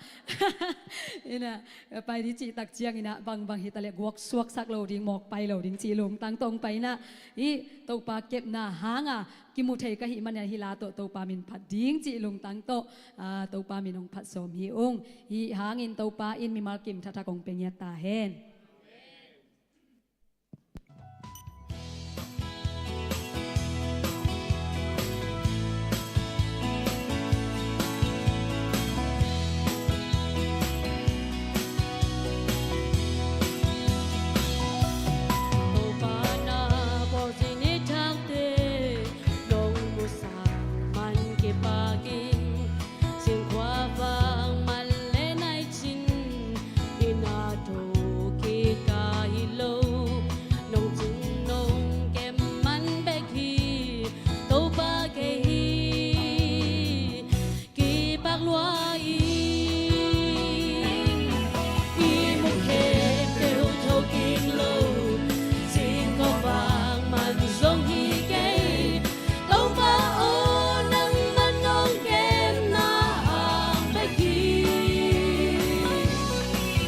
in ah, pai ding cih tak ciang in ah, bangbang hi ta leh guak suaksak lo ding, mawk pai lo ding cih lungtang tawh hong pai in ah, hih Topa kepna hang a kimu thei ka hih manin ah hih la tawh Topa min phat ding cih lungtang tawh, aa, Topa min hong phat sawm hi ung. Hih hangin Topa in mimal kim thakthak hong pia ngiat ta hen. Topa na bawlcin i thakte nong musak man kipak in, singkhuavak man le nai cin, inn ah tho kik ka hi lo. Nong cin nong kep man bek hi, Topa kei hi kipak lua in. I muk khempeuh tho kik lo, singkhuavak man zong hi kei. Topa aw, nangman nong kepna hang bek hi.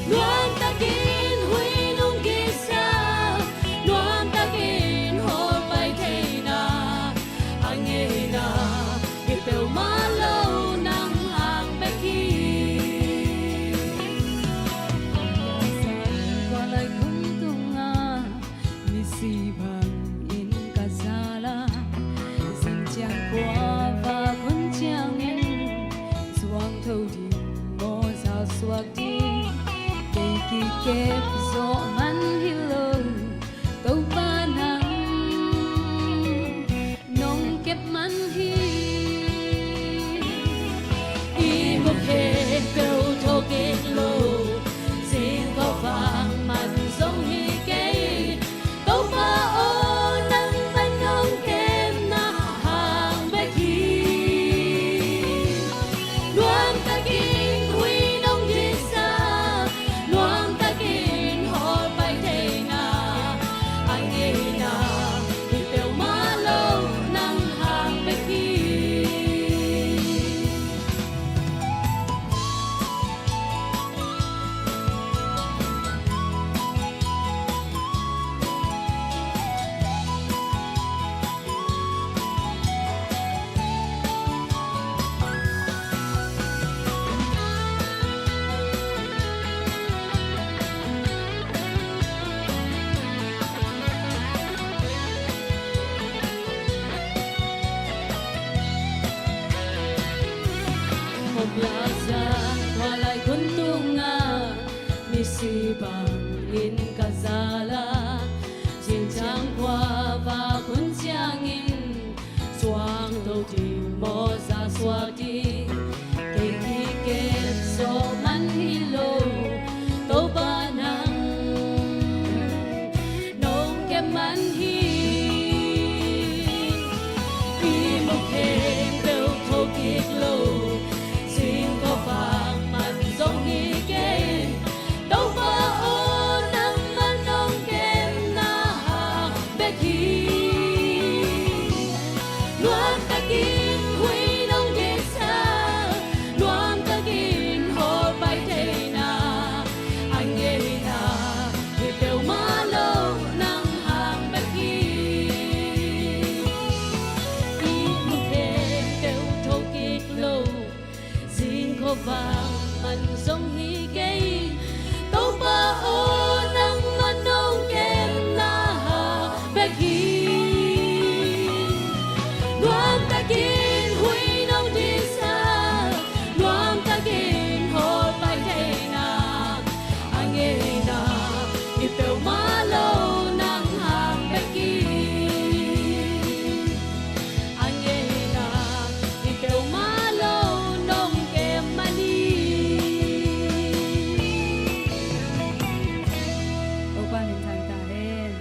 Nuamtakin huih nong kisa, nuamtakin hawlpai theihna, a ngeina hi peuhmah lo nang hang bek hi. Khualai khun tungah misi bangin ka zal a, zing ciang khuavak hun ciangin zuang tho ding maw, zalsuak ding, kei kikep zawh man hi lo, Topa nang nong kep man hi. I muk khempeuh tho kik lo, Hih bangin ka zal a, zingciang khuavak hun ciangin suangto ding maw, za suak ding. Kei kikep zawh man hi lo, Topa nang nong kem man hi. I mu khempeuh tho kik lo, zing khuavak man zong hi kei. Topa aw, nangmah nong kemna hang bek hi. Nuamtakin huih nong diksak, nuamtakin hawlpai theihna a ngeina hi peuhmah lo, nang hang bek hi. I mu khempeuh tho kik lo, zing khuavak man zong hi kei. Topa aw, nangmah nong kemna hang bek hi. Nuamtakin huih nong diksak, nuamtakin hawlpai theihna a ngeina hi peuhmah lo, nang hang bek hi. A ngeina hi peuhmah lo, nong kem man hi. Topa min thang ta hen.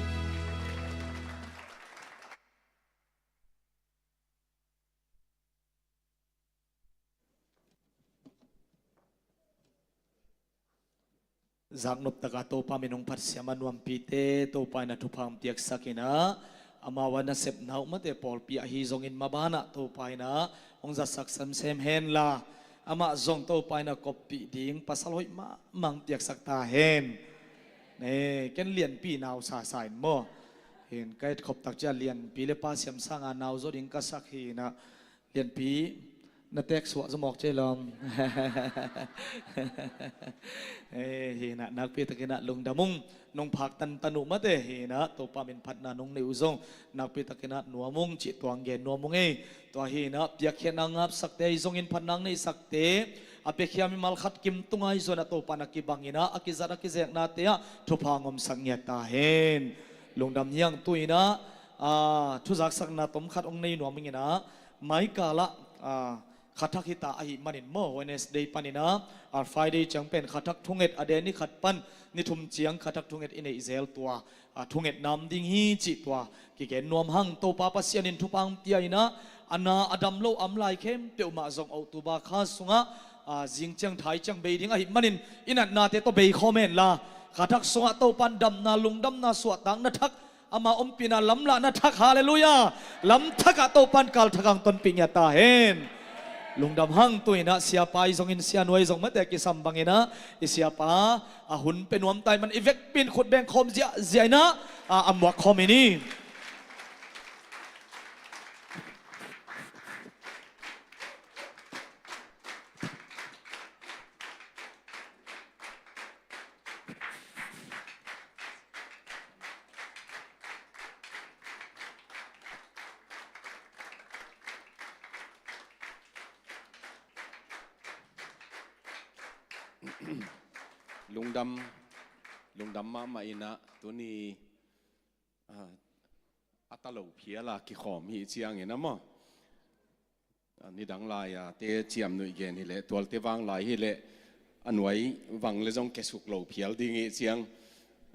Zaknop taka Topa min hong phatsiam a, nuampite Topa in a thupha hong piaksak in ah, amau a nasepna uh mate pawlpi ahi zongin maban ah Topa in ah hong zatsak semsem hen la, amah zong Topa in a koppih ding pasal hoih mahmah hong piaksak ta hen. Ne, ken Lianpi nau sasa in maw. Hin ka etkhop tak ciang Lianpi le Pa Siam Sang a nau zaw ding ka sak hi in ah, Lianpi, na teek suah zaw mawk cia lawm. Eh, hi in ah, nakpi takin ah lungdam ung, nong phak tantan uh mate, hi in ah, Topa min phatna nong neih uh zong nakpi takin ah nuam ung cih tuang gen nuam ung ei. Tua hi in ah, piakkhiatna ngapsakte ahi zongin phatna neihsakte, a piakkhiat mimal khat kim tung ahi zongin ah Topa na kibang in ah, a kizat a kizeknate ah thupha ngomsak ngiat ta hen. Lungdam hi ing. Tu in ah, ah, thuzaksakna tom khat hong nei nuam ing in ah, maikal ah, ah, kha thak hi ta ahih manin maw, Wednesday panin ah, ah, Friday ciang pen kha thak thunget, a den ni khat pan ni thum ciang kha thak thunget i neih zel, tua, ah, thunget nam ding hi cih tua kigen nuam hang. Topa Pasian in thupha hong pia in ah, a na a dam lo a om lai khempeuh mah zong October kha sungah, ah, zing ciang thai ciang bei ding ahih manin i natnate tawh bei khawm hen la, kha thak sungah Topa in damna, lungdamna, suahtakna thak, ama ompihna lamlahna thak, halleluiah, lam thak ah Topa in kal thak ah hong tonpih ngiat ta hen. Lungdam hang. Tu in ah siapa ahi zongin sianu ahi zong mate kisam bangin ah, i siapa a hun pia nuam ta ahih man i vekpi in khut beng khawm ziahziah in ah, a, a muak khawm in hi. Lungdam, lungdam mahmah in ah, tuni, ah, a ta lo phial a kikhawm hi ciangin ah maw, a, nidang lai-a te ciamnuih gen hi leh, tualte vang lai hi leh, a nuai vang le zong kiasuk lo phial ding hi ciang,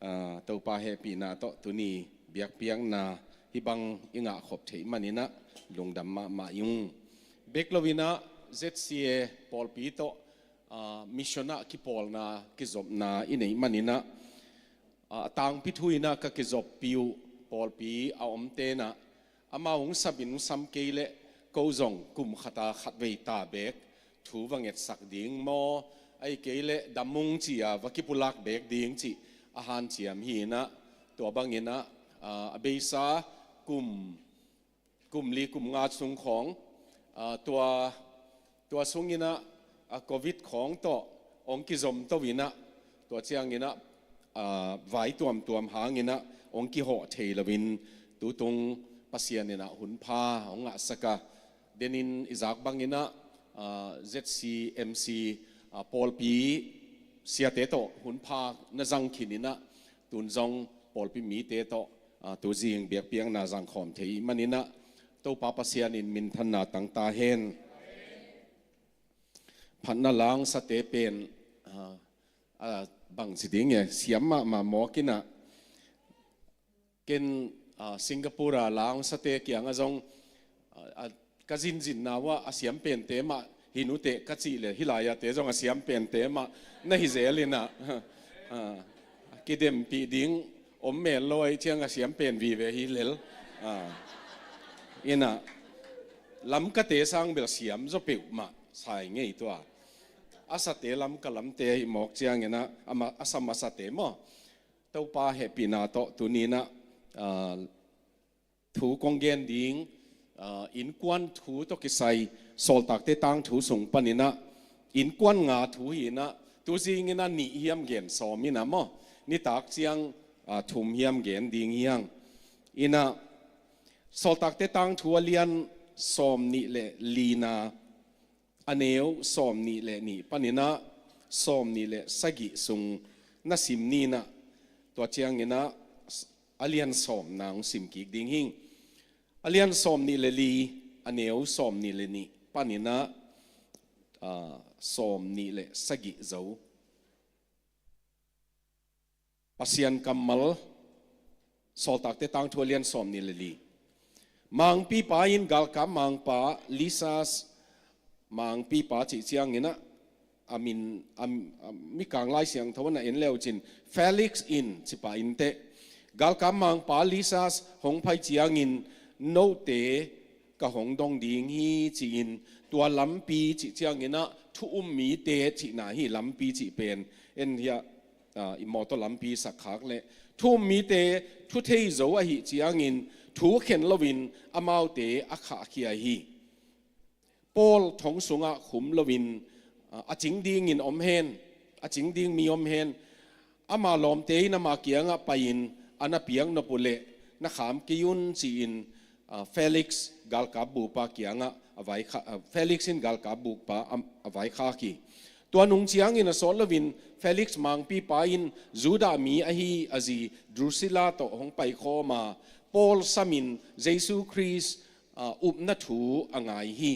a, Topa hehpihna tawh tuni biakpiakna hih bang i ngah khop theih manin ah lungdam mahmah ing. Bek lo in ah Z C A pawlpi tawh, a, mission ah kipawlna, kizopna i neih manin ah, a, a tangpi thu in ah ka kizoppi uh pawlpi a omte in ah, amau hong sam in hong sam kei leh ko zong kum khat a khatvei ta beek thu va ngetsak ding maw, ahih kei leh dam ung ci-a va kipulak beek ding cih a hanciam hi in ah, tua bangin ah, a, a beisa kum kum li kum nga sung khawng, a, tua, tua sung in ah, a, Covid khawng tawh hong kizom to in ah, tua ciangin ah, a, vai tuamtuam hangin ah hong kihawh thei loin tutung Pasian in ah hun pha hong ngahsak a, denin i zak bangin ah, a, Z C M C, a, pawlpi siate tawh hun pha na zang khin inah, tun zong pawlpi mite tawh, ah, tuzing biakpiakna zang khawm thei maninah, Topa Pasian in minthanna tang ta hen. Phatna langsate pen, ah, ah, bangci ding e, siam mahmah mawk inah, ken, ah, Singapore a langsate kiangah zong, ah, ah, ka zinzinna uh ah a siam pente mah hi nuteh ka cih leh, hih lai-ate zong a siam pente mah na hi zel inah, ah, kidempih ding om mel lo ahih ciang a siam pen vive hi lel. Ah, inah, Lamkate sang bel siam zaw peuhmah sai ngei tua. A sate Lamka lamte ahih mawk cianginah, a ma-, a sa masate maw. Topa hehpihna tawh tuninah, ah, thu kong gen ding, ah, innkuan thu tawh kisai Sawltakte tangthu sung paninah, innkuan nga thu hi inah, tuzinginah nih hiam gen sawm inah maw, nitak ciang, ah, thum hiam gen ding hiang. Inah, Sawltakte tangthu a lian sawm nih le lina, a neu sawm nih le nih paninah sawm nih le sagih sung na sim ninah, tua cianginah a lian sawmna hong sim kik ding hing. A lian sawm nih le li, a neu sawm nih le nih paninah, ah, sawm nih le sagih zo. Pasian kammal, Sawltakte tangthu a lian sawm nih le li. Mangpipa in galkap mangpa Lisias, mangpipa cih cianginah, a min, a, a, Mikang Lai Siangtho na en leucin, Felix in cipah inteh. Galkap mangpa Lisias hong pai ciangin note ka hong dong ding hi ci-in, tua lampi cih cianginah thu um mite cihna hi, lampi cih pen en hiah, ah, i mawtaw lampi sakkhak leh thu um mite thu thei zo ahih ciangin thu khen loin amaute a khahkhia hi. Paul thong sungah khum loin, ah, a cing dingin om hen, a cing ding mi om hen, ama lawmte in ama kiangah pai-in a na piak nop uh leh na kham kei un ci-in, ah, Felix galkap bupa kiangah a vaikha-, ah, Felix in galkap bupa a, a vaikhak hi. Tua nung ciangin a sawt loin Felix mangpipa in Judah mi ahi a zi Drusilla tawh hong paikhawm a, Paul samin Jesu Khrist, ah, upna thu a ngai hi.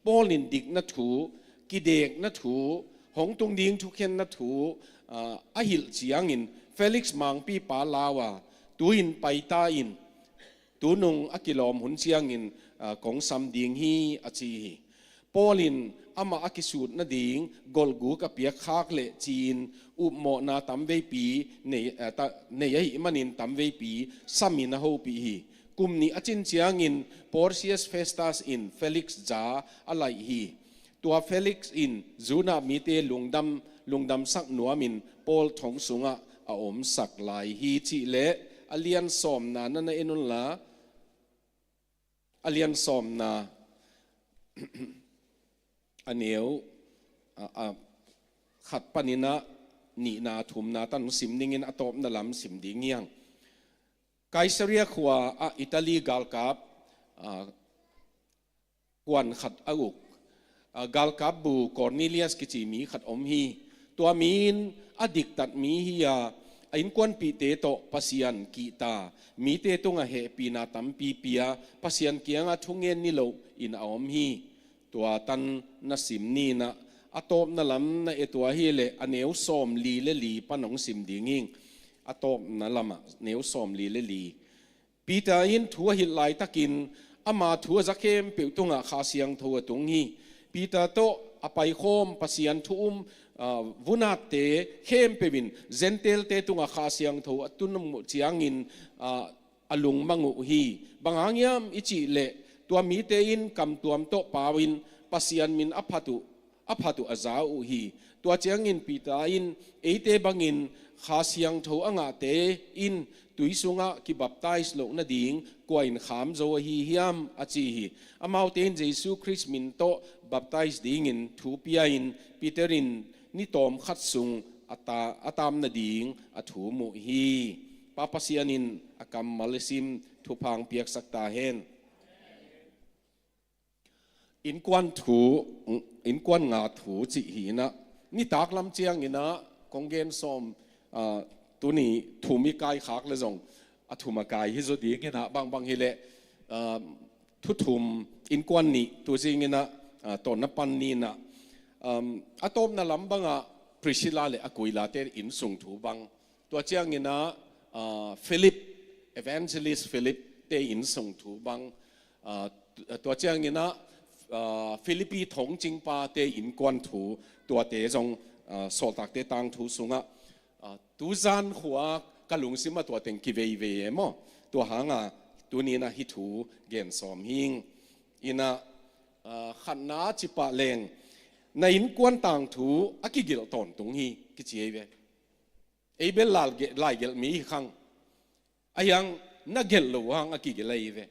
Paul in dikna thu, kidekna thu, hong tung ding thukhenna thu, ah, a hilh ciangin Felix mangpipa lau a, tu-in pai ta in, tunung a kilawm hun ciangin, ah, kong sam ding hi a ci hi. Paul in amah a kisut nading golhguk a piakkhak leh ci-in upmawhna tamveipi nei, ah, ta-, nei ahih manin tamveipi samin a hopih hi. Kum nih a cin ciangin Porcius Festus in Felix za a laih hi. Tua Felix in Judah mite lungdam, lungdamsak nuamin Paul thong sungah a omsak lai hi cih leh a lian sawmna na na en unla, a lian sawmna a neu, a, a, khat paninah nihna thumna tan sim dingin a tawpna lam sim ding hiang. Kaisaria khua ah Italy galkap, ah, kuan khat a uk, ah, galkap bu Cornelius kici mi khat om hi. Tua mi in a diktat mi hi a, a innkuanpihte tawh Pasian kihta, mite tungah hehpihna tampi pia, Pasian kiangah thungen niloh in a om hi. Tua tan na sim ninah, a tawpna lam na et uh ahih leh a neu sawmli le li pan hong sim ding hing. A tawpna lamah neu sawmli le li. Peter in thu a hilh laitakin ama thu a za khempeuh tungah Kha Siangtho a tung hi. Peter tawh a paikhawm Pasian thu um, ah, vunatte khempeuh in Gentile-te tungah Kha Siangtho a tun uh ciangin, ah, a lungmang uh hi. Bang hang hiam i cih leh tua mite in kamtuam tawh pau in Pasian min a phat uh, a phat uh a za uh hi. Tua ciangin Peter in, eite bangin Kha Siangtho a ngahte in tui sungah kibaptize loh nading kua in kham zo ahi hiam a ci hi. Amaute in Jesu Khrist min tawh baptize dingin thu pia in Peter in ni tawm khat sung a ta-, a tam nading a thum uh hi. Pa Pasian in a kammal i sim thupha piaksak ta hen. Innkuan thu, innkuan nga thu cih hi inah, nitak lam cianginah Kong gen sawm, ah, tuni thum i kai khak le zong a thum a kai hi zaw ding inah, bangbang hileh, ah, thu thum, innkuan nih tu zing inah, ah, tawnna pan ni inah, um, a tawpna lam bangah Priscilla le Aquila te innsung thu bang, tua ciang inah, ah, Philip, Evangelist Philip te innsung thu bang, ah, tu-, tua ciang inah, ah, Philippi thongcingpa te innkuan thu, tuate zong, ah, Sawltakte tangthu sungah, ah, tu zan khua ka lungsim ah tua teng kiveivei e maw. Tua hanga tuni inah hih thu gen sawm hing. Inah, ah, khatna cipah leng, na innkuan tangthu a kigelh tawntung hi kici ei ve. Ei bel lai ge-, lai gelh mi hi khang. A hiang na gelh lo hang a kigelh ahi ve.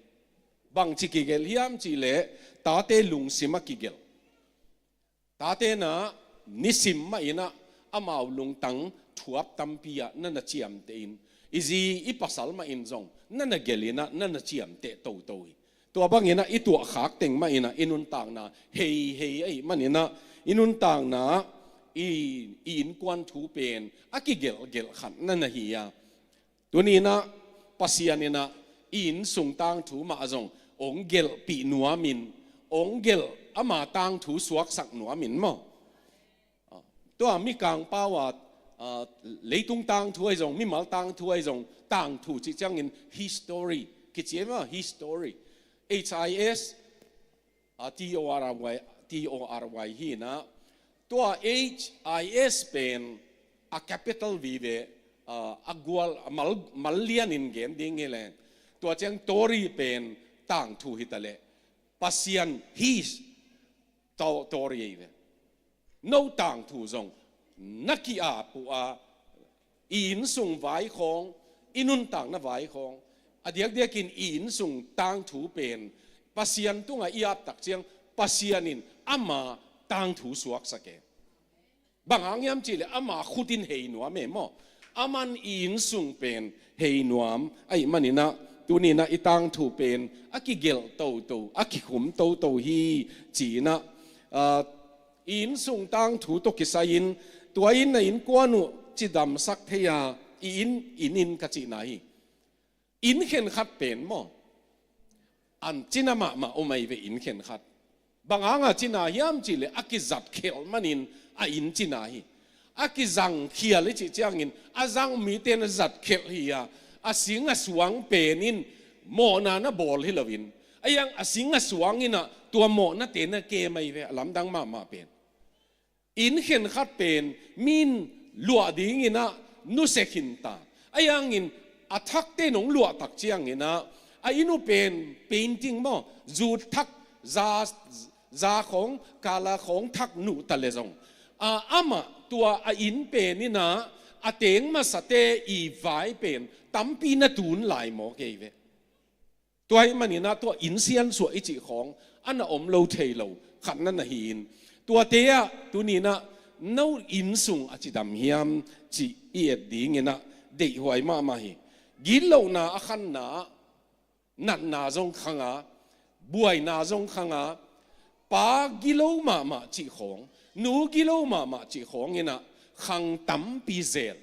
Bangci kigelh hiam cihleh, tate lungsim a kigelh. Tate na nisim mah inah amau lungtang thuap tampi ah na na ciamteh in, i zi i pasal mah in zong na na gelh inah na na ciamteh toto hi. Tua bang inah i tuahkhak teng mah inah i nuntakna hei hei ahih man inah, i nuntakna, i, i innkuan thu pen a kigelhgelh khat na na hi a. Tuni inah Pasian inah i innsung tangthu mah zong ong gelhpih nuamin, ong gelh, ama tangthu suaksak nuamin maw. Tua mikang pau ah, ah, leitung tangthu ahi zong, mimal tangthu ahi zong, tangthu cih ciangin history kici ei maw, history. H I S, ah, T O R Y, T O R Y hi inah, tua H I S pen a capital vive, ah, a gual, a mal, mal lianin gen ding hileh, tua ciang tori pen tangthu hi taleh, Pasian his to-, tori ei ve. No tangthu zong na ki-ap uh a, i innsung vai khawng, i nuntakna vai khawng, a diakdiakin i innsung tangthu pen Pasian tungah i at tak ciang Pasian in ama tangthu suaksak e. Bang hang hiam cihleh ama khut in hei nuam e maw. Aman i innsung pen hei nuam ahih man inah, tuni inah i tangthu pen a kigelh toto, a kikhum toto hi ci inah, ah, i innsung tangthu tawh kisai-in, tua in na innkuan uh cidamsak thei a, i inn, inn in ka cihna hi. Inn khenkhat pen maw, an cina mahmah om ahi ve, inn khenkhat. Bang hanga cina hiam cihleh, a kizatkhelh manin a inn cina hi. A kizangkhial i cih ciangin, a zang mite na zatkhelh hi a, a sing a suang pen in mawhna na bawl hi loin, a hiang a sing a suang inah tua mawhnate na kem ahi ve, a lamdang mahmah pen. Inn khenkhat pen mi in luah ding inah nusia khin ta. A hiangin a thakte nong luah tak ciang inah, a inn uh pen painting maw, zut thak, za, za khawng, kala khawng thak nuh ta le zong, a, amah tua a inn pen inah a teng masate i vai pen tampi na tun lai maw kei ve. Tua ahih man inah tua inn siansuah i cih khawng a na om lo thei lo khat na na hi-in, tuate ah tuni inah no innsung a cidam hiam cih i et ding inah deihhuai mahmah hi. Gitlohna a khanna, natna zong khang a, buaina zong khang a, pa gilo mahmah cih khawng, nu gilo mahmah cih khawng inah khang tampi zel.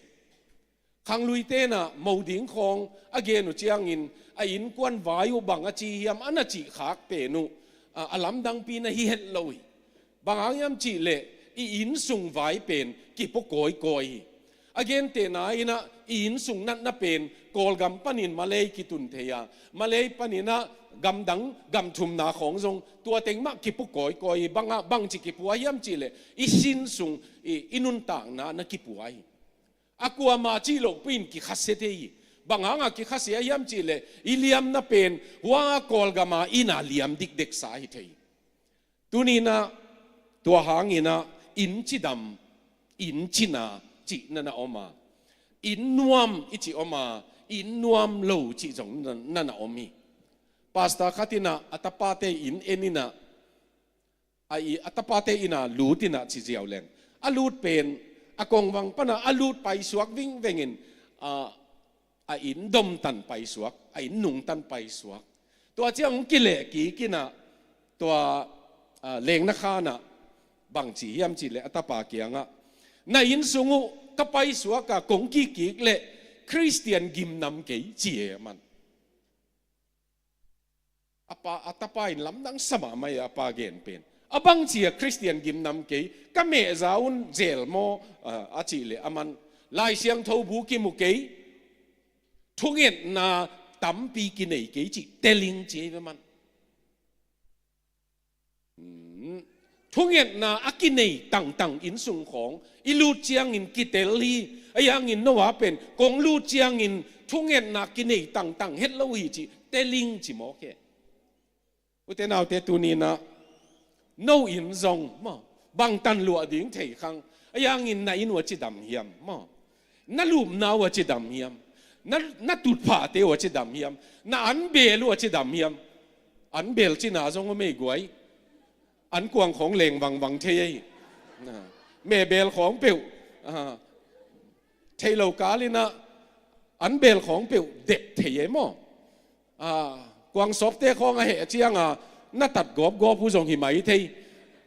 Khangluite inah mo ding khawng a gen uh ciangin, a innkuan vai uh bang a ci hiam a na cih khak pen uh, a, a lamdangpi na hi het lo hi. Bang hang hiam cihleh, i innsung vai pen kipua kawikawi hi. A gentehna inah i innsung natna pen Kawlgam panin Malay kitun thei a, Malay pan inah gamdang gam thumna khawng zong tua teng mah kipua kawikawi hi. Bang a, bangci kipua hiam cihleh, i sin sung, i, i nuntakna na kipua hi. A kuama cih loh pui in kikhasia thei hi. Bang hanga kikhasia hiam cihleh, i liamna pen hua Kawlgama inn a liam dikdeksa hi thei. Tuni inah tua hang inah inn cidam, inn cina cih na na om a, inn nuam i cih om a, inn nuam lo cih zong na, na na om hi. Pastor khat inah a tapate inn en inah, a i, a tapate inn a lut inah ci ziau leng, a lut pen a kongvang pana a lut paisuak vingvengin, a, a inn domtan paisuak, a inn nungtan paisuak. Tua ciang hong kileh kik inah tua, a, lengna khanah bangci hiam cihleh, a tapa kiangah, na inn sung uh ka paisuak a kong kikik leh Khristian gimnam kei ci e aman. A pa, a tapa in lamdang sa mahmah e, a pa gen pen. A bang ci a Khristian gimnam kei, ka mehza un zel maw, a, a cih leh aman Lai Siangtho bu kimu kei, thungetna tampi kinei kei cih telling ci e ve man. Hmm. Thungetna a kinei tangtang innsung khawng i lut ciangin kitel hi. Ahi hangin Noah pen kong lut ciangin thungetna kinei tangtang het lo hi cih telling ci mawk e. Ute naute, tuni-in ah no inn zong maw, bangtan luah ding thei khang. Ahi hangin na inn uh a cidam hiam maw? Na lupna uh a cidam hiam? Na, na tutphahte uh a cidam hiam? Na anbel uh a cidam hiam? Anbel cina zong om ei guai. Ankuang khawng leng vangvang thei ei. Na, mehbel khawng peuh, ah, thei lo kalin ah anbel khawng peuh dep thei ei maw? Ah, kuangsawpte khawng a heh cianga na tat gawpgawp uh zong hi mai thei.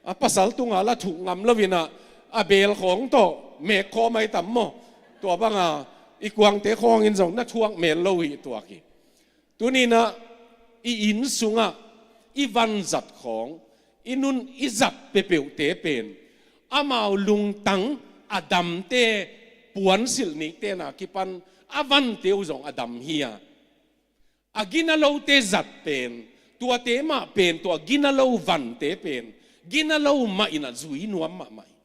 A pasal tunga la thuk ngam loin ah a bel khawng tawh mek khawm ai tam maw? Tua banga i kuangte khawngin zong na thuak mel lo hi tuak hi. Tuni-in ah i inn sungah i vanzat khawng, i nun i zat peuhpeuhte pen amau lungtang a damte puansilh nikte na kipan a vante uh zong a dam hi a, a gina lote zat pen, tuate mah pen, tua gina lo vante pen gina lo mah in a zui nuam mahmah hi.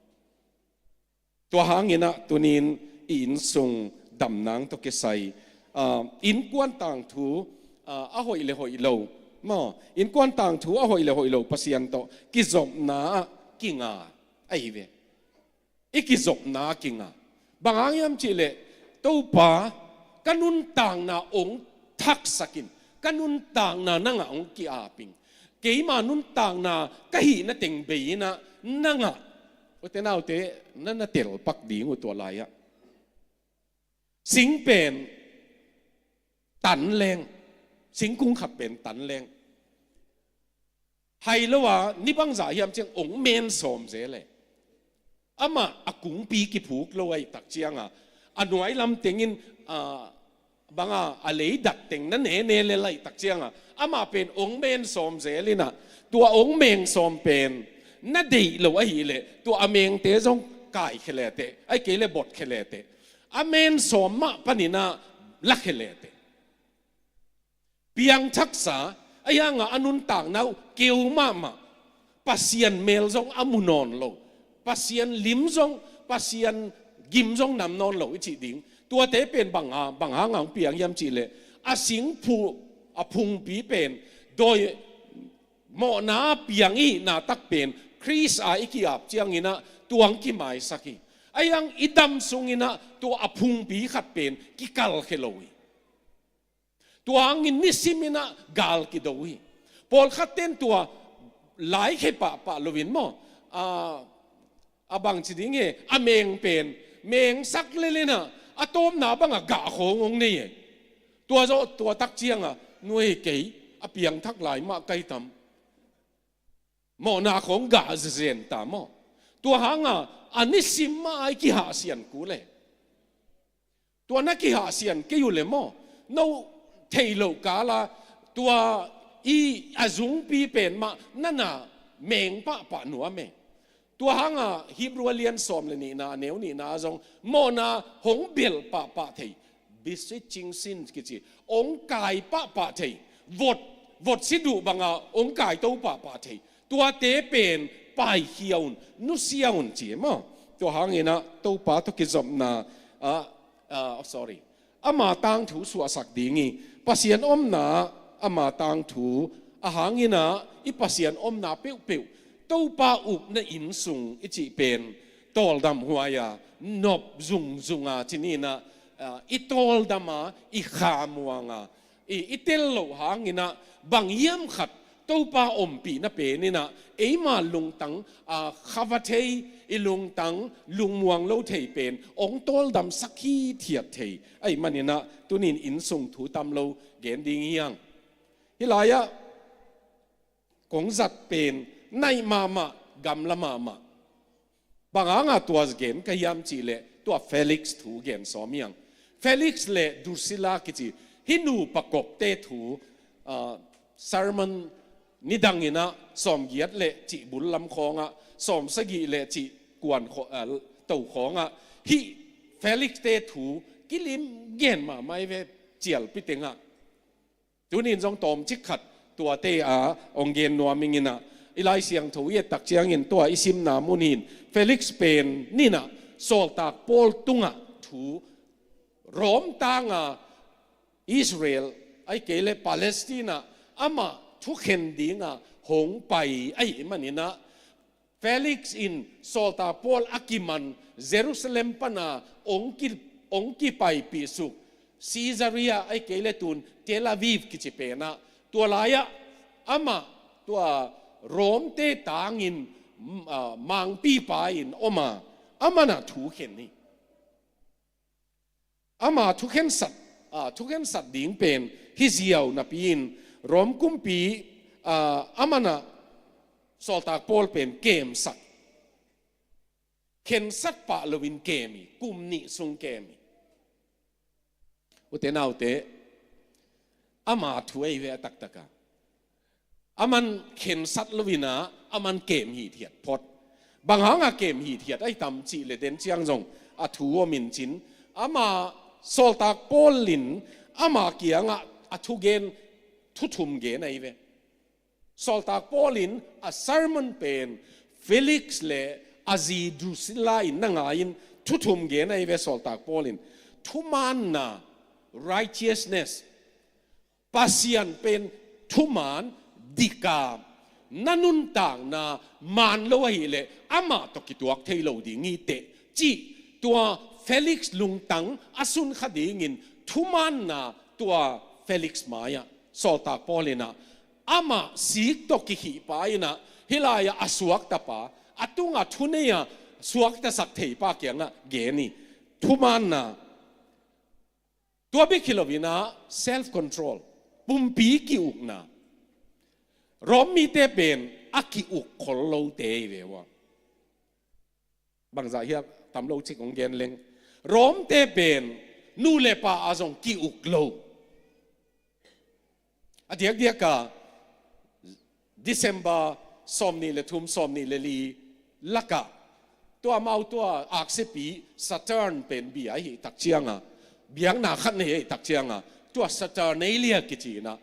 Tua hangin ah tuni-in i innsung damnang tawh kisai, ah, innkuan tangthu, ah, a hoih le hoih lo maw, innkuan tangthu a hoih le hoih lo Pasian tawh kizopna ah kinga ahi ve. I kizopna kinga. Bang hang hiam cihleh, Topa, ka nuntakna ong thaksak in, ka nuntakna nangah ong ki-ap ing. Keima nuntakna ka hihna teng bei-in ah nangah, ute naute, na na telpak ding uh tua lai-ah. Sing pen tan leng, singkung khat pen tan leng, hai lo a, ni bangzah hiam ciang ong men sawm zel e. Amah a kungpi kiphuk lo ahih tak cianga, a nuai lam tengin, ah, banga a lei dat teng na nene lel ahih tak cianga, amah pen ong men sawm zel in ah, tua ong meng sawm pen na deih lo ahih leh, tua a mengte zong kaikhia leteh, ahih kei leh botkhia leteh, a men sawm mah panin ah lakhia leteh. Piangthaksa, ahi hanga a nuntakna uh keu mahmah, Pasian mel zong a mu nawn lo, Pasian lim zong, Pasian gim zong nam nawn lo i cih ding. Tuate pen bang ha, bang hanga ong piang hiam cihleh, a singphu, a phungpi pen dawi mawhna piang i hihna tak pen Khrist a i ki-ap ciangin ah tua ong kimaisak hi. Ahi hang i dam sungin ah tua a phungpi khat pen kikalkhia lo hi. Tua hangin nisimin ah gal kido hi. Pawlkhatte'n tua laikhia pahpah loin maw, a, a bangci ding e, a meng pen mengsak lel in ah a tawpna bangah gah khawng ong nei e. Tua zawh, tua tak cianga, nuai kei, a piangthak lai mah ka hi tam. Mawhna khawng gah zenzen ta maw? Tua hanga a nisim mah a i kihahsian kul e. Tua na kihahsian kei uh leh maw, no theih loh kala tua i a zungpi pen mah na na meng pahpah nuam e. Tua hanga Hebrew a lian sawm le nihna, a neu nihna zong, mawhna hong belh pahpah thei, beseeching sin kici, ong kai pahpah thei, vot, vot si duh banga ong kaito pahpah thei, tuate pen paikhia un, nusia un ci maw? Tua hangin ah Topa tawh kizopna, ah, ah, sorry, ama tangthu suahsak ding hi. Pasian omna, ama tangthu, a hangin ah i Pasian omna peuhpeuh, Topa upna innsung i cih pen tawldam huai a, nop zungzung a, ci ni in ah, ah, i tawldam a, i khamuang a, i, i tel loh hangin ah bang hiam khat Topa ompihna pen in ah eima lungtang, ah, khava thei, i lungtang lungmuang lo thei pen ong tawldamsak hithiat thei ahih manin ah tuni-in innsung thu tam lo gen ding hi hang. Hih lai-ah kong zat pen naih mahmah, gamla mahmah. Bang hanga tua gen ka hiam cihleh, Tua Felix thu gen sawm hiang. Felix le Drusilla kici hih nupa kopte thu, ah, sermon nidang in ah sawmgiat le cih bul lam khawngah, sawmsagih le cih kuan khaw-, ah, to khawngah hih Felix-te thu kilim gen mahmah hi ve, cialpi tengah. Tuni in zong tawmcik khat tuate a hong gen nuam ing in ah, i Lai Siangtho i et tak ciangin tua i simna mun hi in, Felix pen ni in ah Sawltak Paul tungah thu, Rom tanga Israel, ahih kei leh Palestina amah thukhen dinga hong pai ahih manin ah, Felix in Sawltak Paul a kiman Jerusalem pana hong ki, hong kipaipih suk, Caesarea ahih kei leh tun Tel Aviv kici pen ah, tua lai-ah amah tua Rom-te tangin, mm, ah, mangpipa in om a, aman ah thukhen hi. Ama thukhensat, ah, thukhensat ding pen hi ziau napi-in Rom kumpi, ah, aman ah Sawltak Paul pen kemsak, khensat pah loin kem hi, kum nih sung kem hi. Ute naute, ama thu ahi ve a taktak a. Aman khensat loin ah, aman kem hithiat phot. Bang hanga kem hithiat ahi tam cih leh den ciang zong a thu om in cin, ama Sawltak Paul in ama kiangah a thugen, thu thum gen ahi ve. Sawltak Paul in a sermon pen Felix le a zi Drusilla in na ngai-in thu thum gen ahi ve Sawltak Paul in. Thumaanna, righteousness, Pasian pen thumaan, dik a, na nuntakna maan lo ahih leh amah tawh kituak thei lo ding hi teh, cih tua Felix lungtang a sunkha dingin thumaanna tua Felix mai-ah Sawltak Paul in ah amah sik tawh kikhihpa in ah hih lai-ah a suaktapa, a tungah thunei-a suaktasak theipa kiangah gen hi. Thumaanna. Tua bek hi loin ah self control, pumpi ki-ukna. Rom mite pen a ki-uk khol lote hi ve ua. Bangzah hiam tam lo cik hong gen leng, Rom-te pen nu le pa ah zong ki-uk lo. A diakdiak a December sawmnih le thum, sawmnih le li lakah, tua amau tua aksiapi Saturn pen bia ahih tak cianga, biakna khat nei ahih tak cianga, tua Saturnalia kici in ah,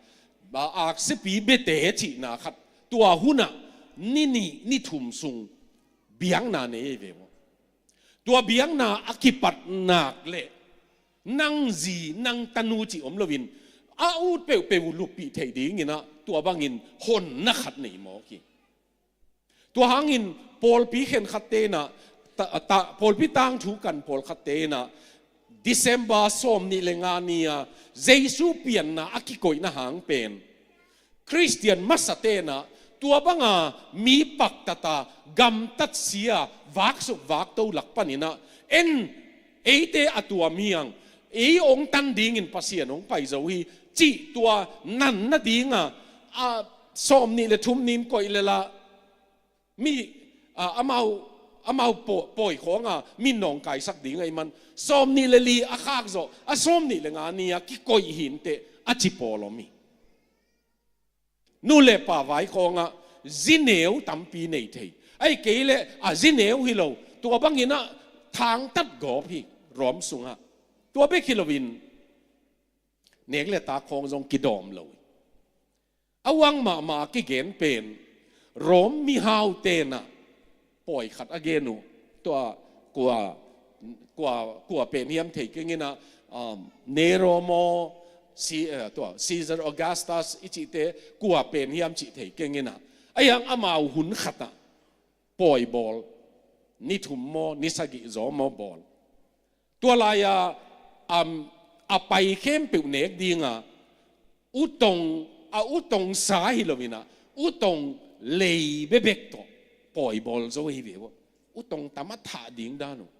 ba, aksiapi biate cihna khat, tua hunah ni nih ni thum sung biakna nei ahi ve maw. Tua biakna a kipat nak leh nang zi, nang tanu cih om loin, a ut peuhpeuh uh luppih theih dingin ah tua bangin honna khat nei mawk hi. Tua hangin pawlpi khenkhatte in ah, ta, ta, pawlpi tangthu kan pawlkhatte in ah, December sawmnih le nga ni-a Jesu pianna a kikoihna hang pen, Khristian masate in ah tua banga mi paktata, gamtatsia, vaksuk vakto lak panin ah, en, eite a tuam hiang, ei hong tan dingin Pasian hong pai zo hi, cih tua nanna dinga, a, sawmnih le thum nin koih leh lah, mi, a, amau, amau paw-, pawi khawnga mi nawngkaisak ding ahih man, sawmnih le li a khak zawh, a sawmnih le nga ni-a kikoih hi inteh a ci pawl om hi. Nu le pa vai khawngah zineu tampi nei thei, ahih kei leh a zineu hi lo, tua bangin ah thangtat gawp hi Rom sungah. Tua bek hi loin nek le tak khawng zong kidawm lo hi. A uang mahmah a kigen pen Rom mihaute in ah pawi khat a gen uh. Tua kua, kua, kua pen hiam thei keng in ah, um, Nero maw, Si-, eh, tua Caesar Augustus i cihte kua pen hiam cih thei keng in ah, a hiang amau hun khatah pawi bawl, ni thum maw, ni sagih zaw maw bawl. Tua lai-a, um, a pai khempeuh nek dinga, utong, a utong sa hi loin ah, utong lei bebek tawh pawi bawl zo hi ve ua. Utong tam a thah ding dan uh.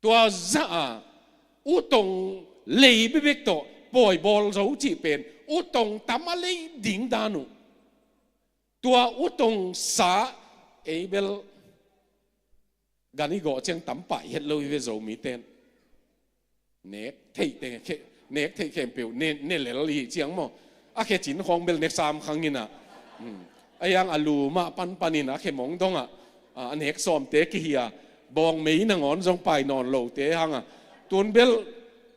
Tua zah a, utong lei bebek tawh pawi bawl zo cih pen, utong tam a lei ding dan uh. Tua utong sa, ei bel, Gan i gawh ciang tam pah het lo hi ve Zomite in. Nek theih teng, khe-, nek theih khempeuh ne, ne lel hi ciang maw. A khe cin khawng bel nek sam khang in ah. Hmm. A hiang a lu mah panpan in a khe mong dong ah. A, a nek sawmte kihi a. Bawng mei nangawn zong pai nawn lote hang a. Tun bel,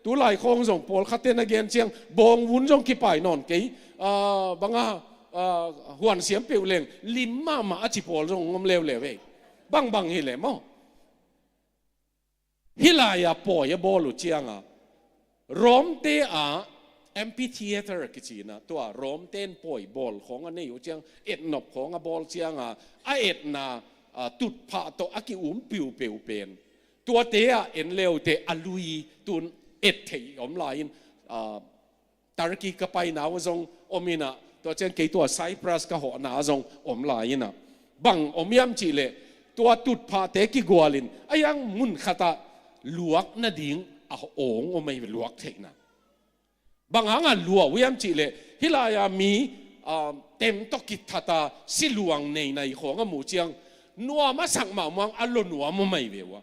tu lai khawng zong pawlkhatte na gen ciang, bawng vun zong kipai nawn kei. A, bang a, a, huan siam peuh leng, lim mahmah a ci pawl zong om leuleu ei. Bangbang hi leh maw. Hih lai-ah pawi a bawl uh ciangah, Rom te ah amphitheater kici in ah, tua Rom ten pawi bawl khawng a nei uh ciang, etnop khawng a bawl ciangah, a etna, a, tutphah tawh a ki-um piupeu pen. Tuate ah en leute a lui tun et theih om lai-in, a, Turkey ka paina uh zong om in ah, tua ciang kei tua Cyprus ka hawhna zong om lai in ah. Bang om hiam cih leh, tua tutphahte kigual in, a hiang mun khat ah luak nading a awng om ahi ve, luak theihna. Bang hang a lua uh hiam cih leh, hih lai-a mi, ah, tem tawh kithat a, siluang neinai khawng a muh ciang, nuam a sak mahmah a lo nuam om ahi ve uh a.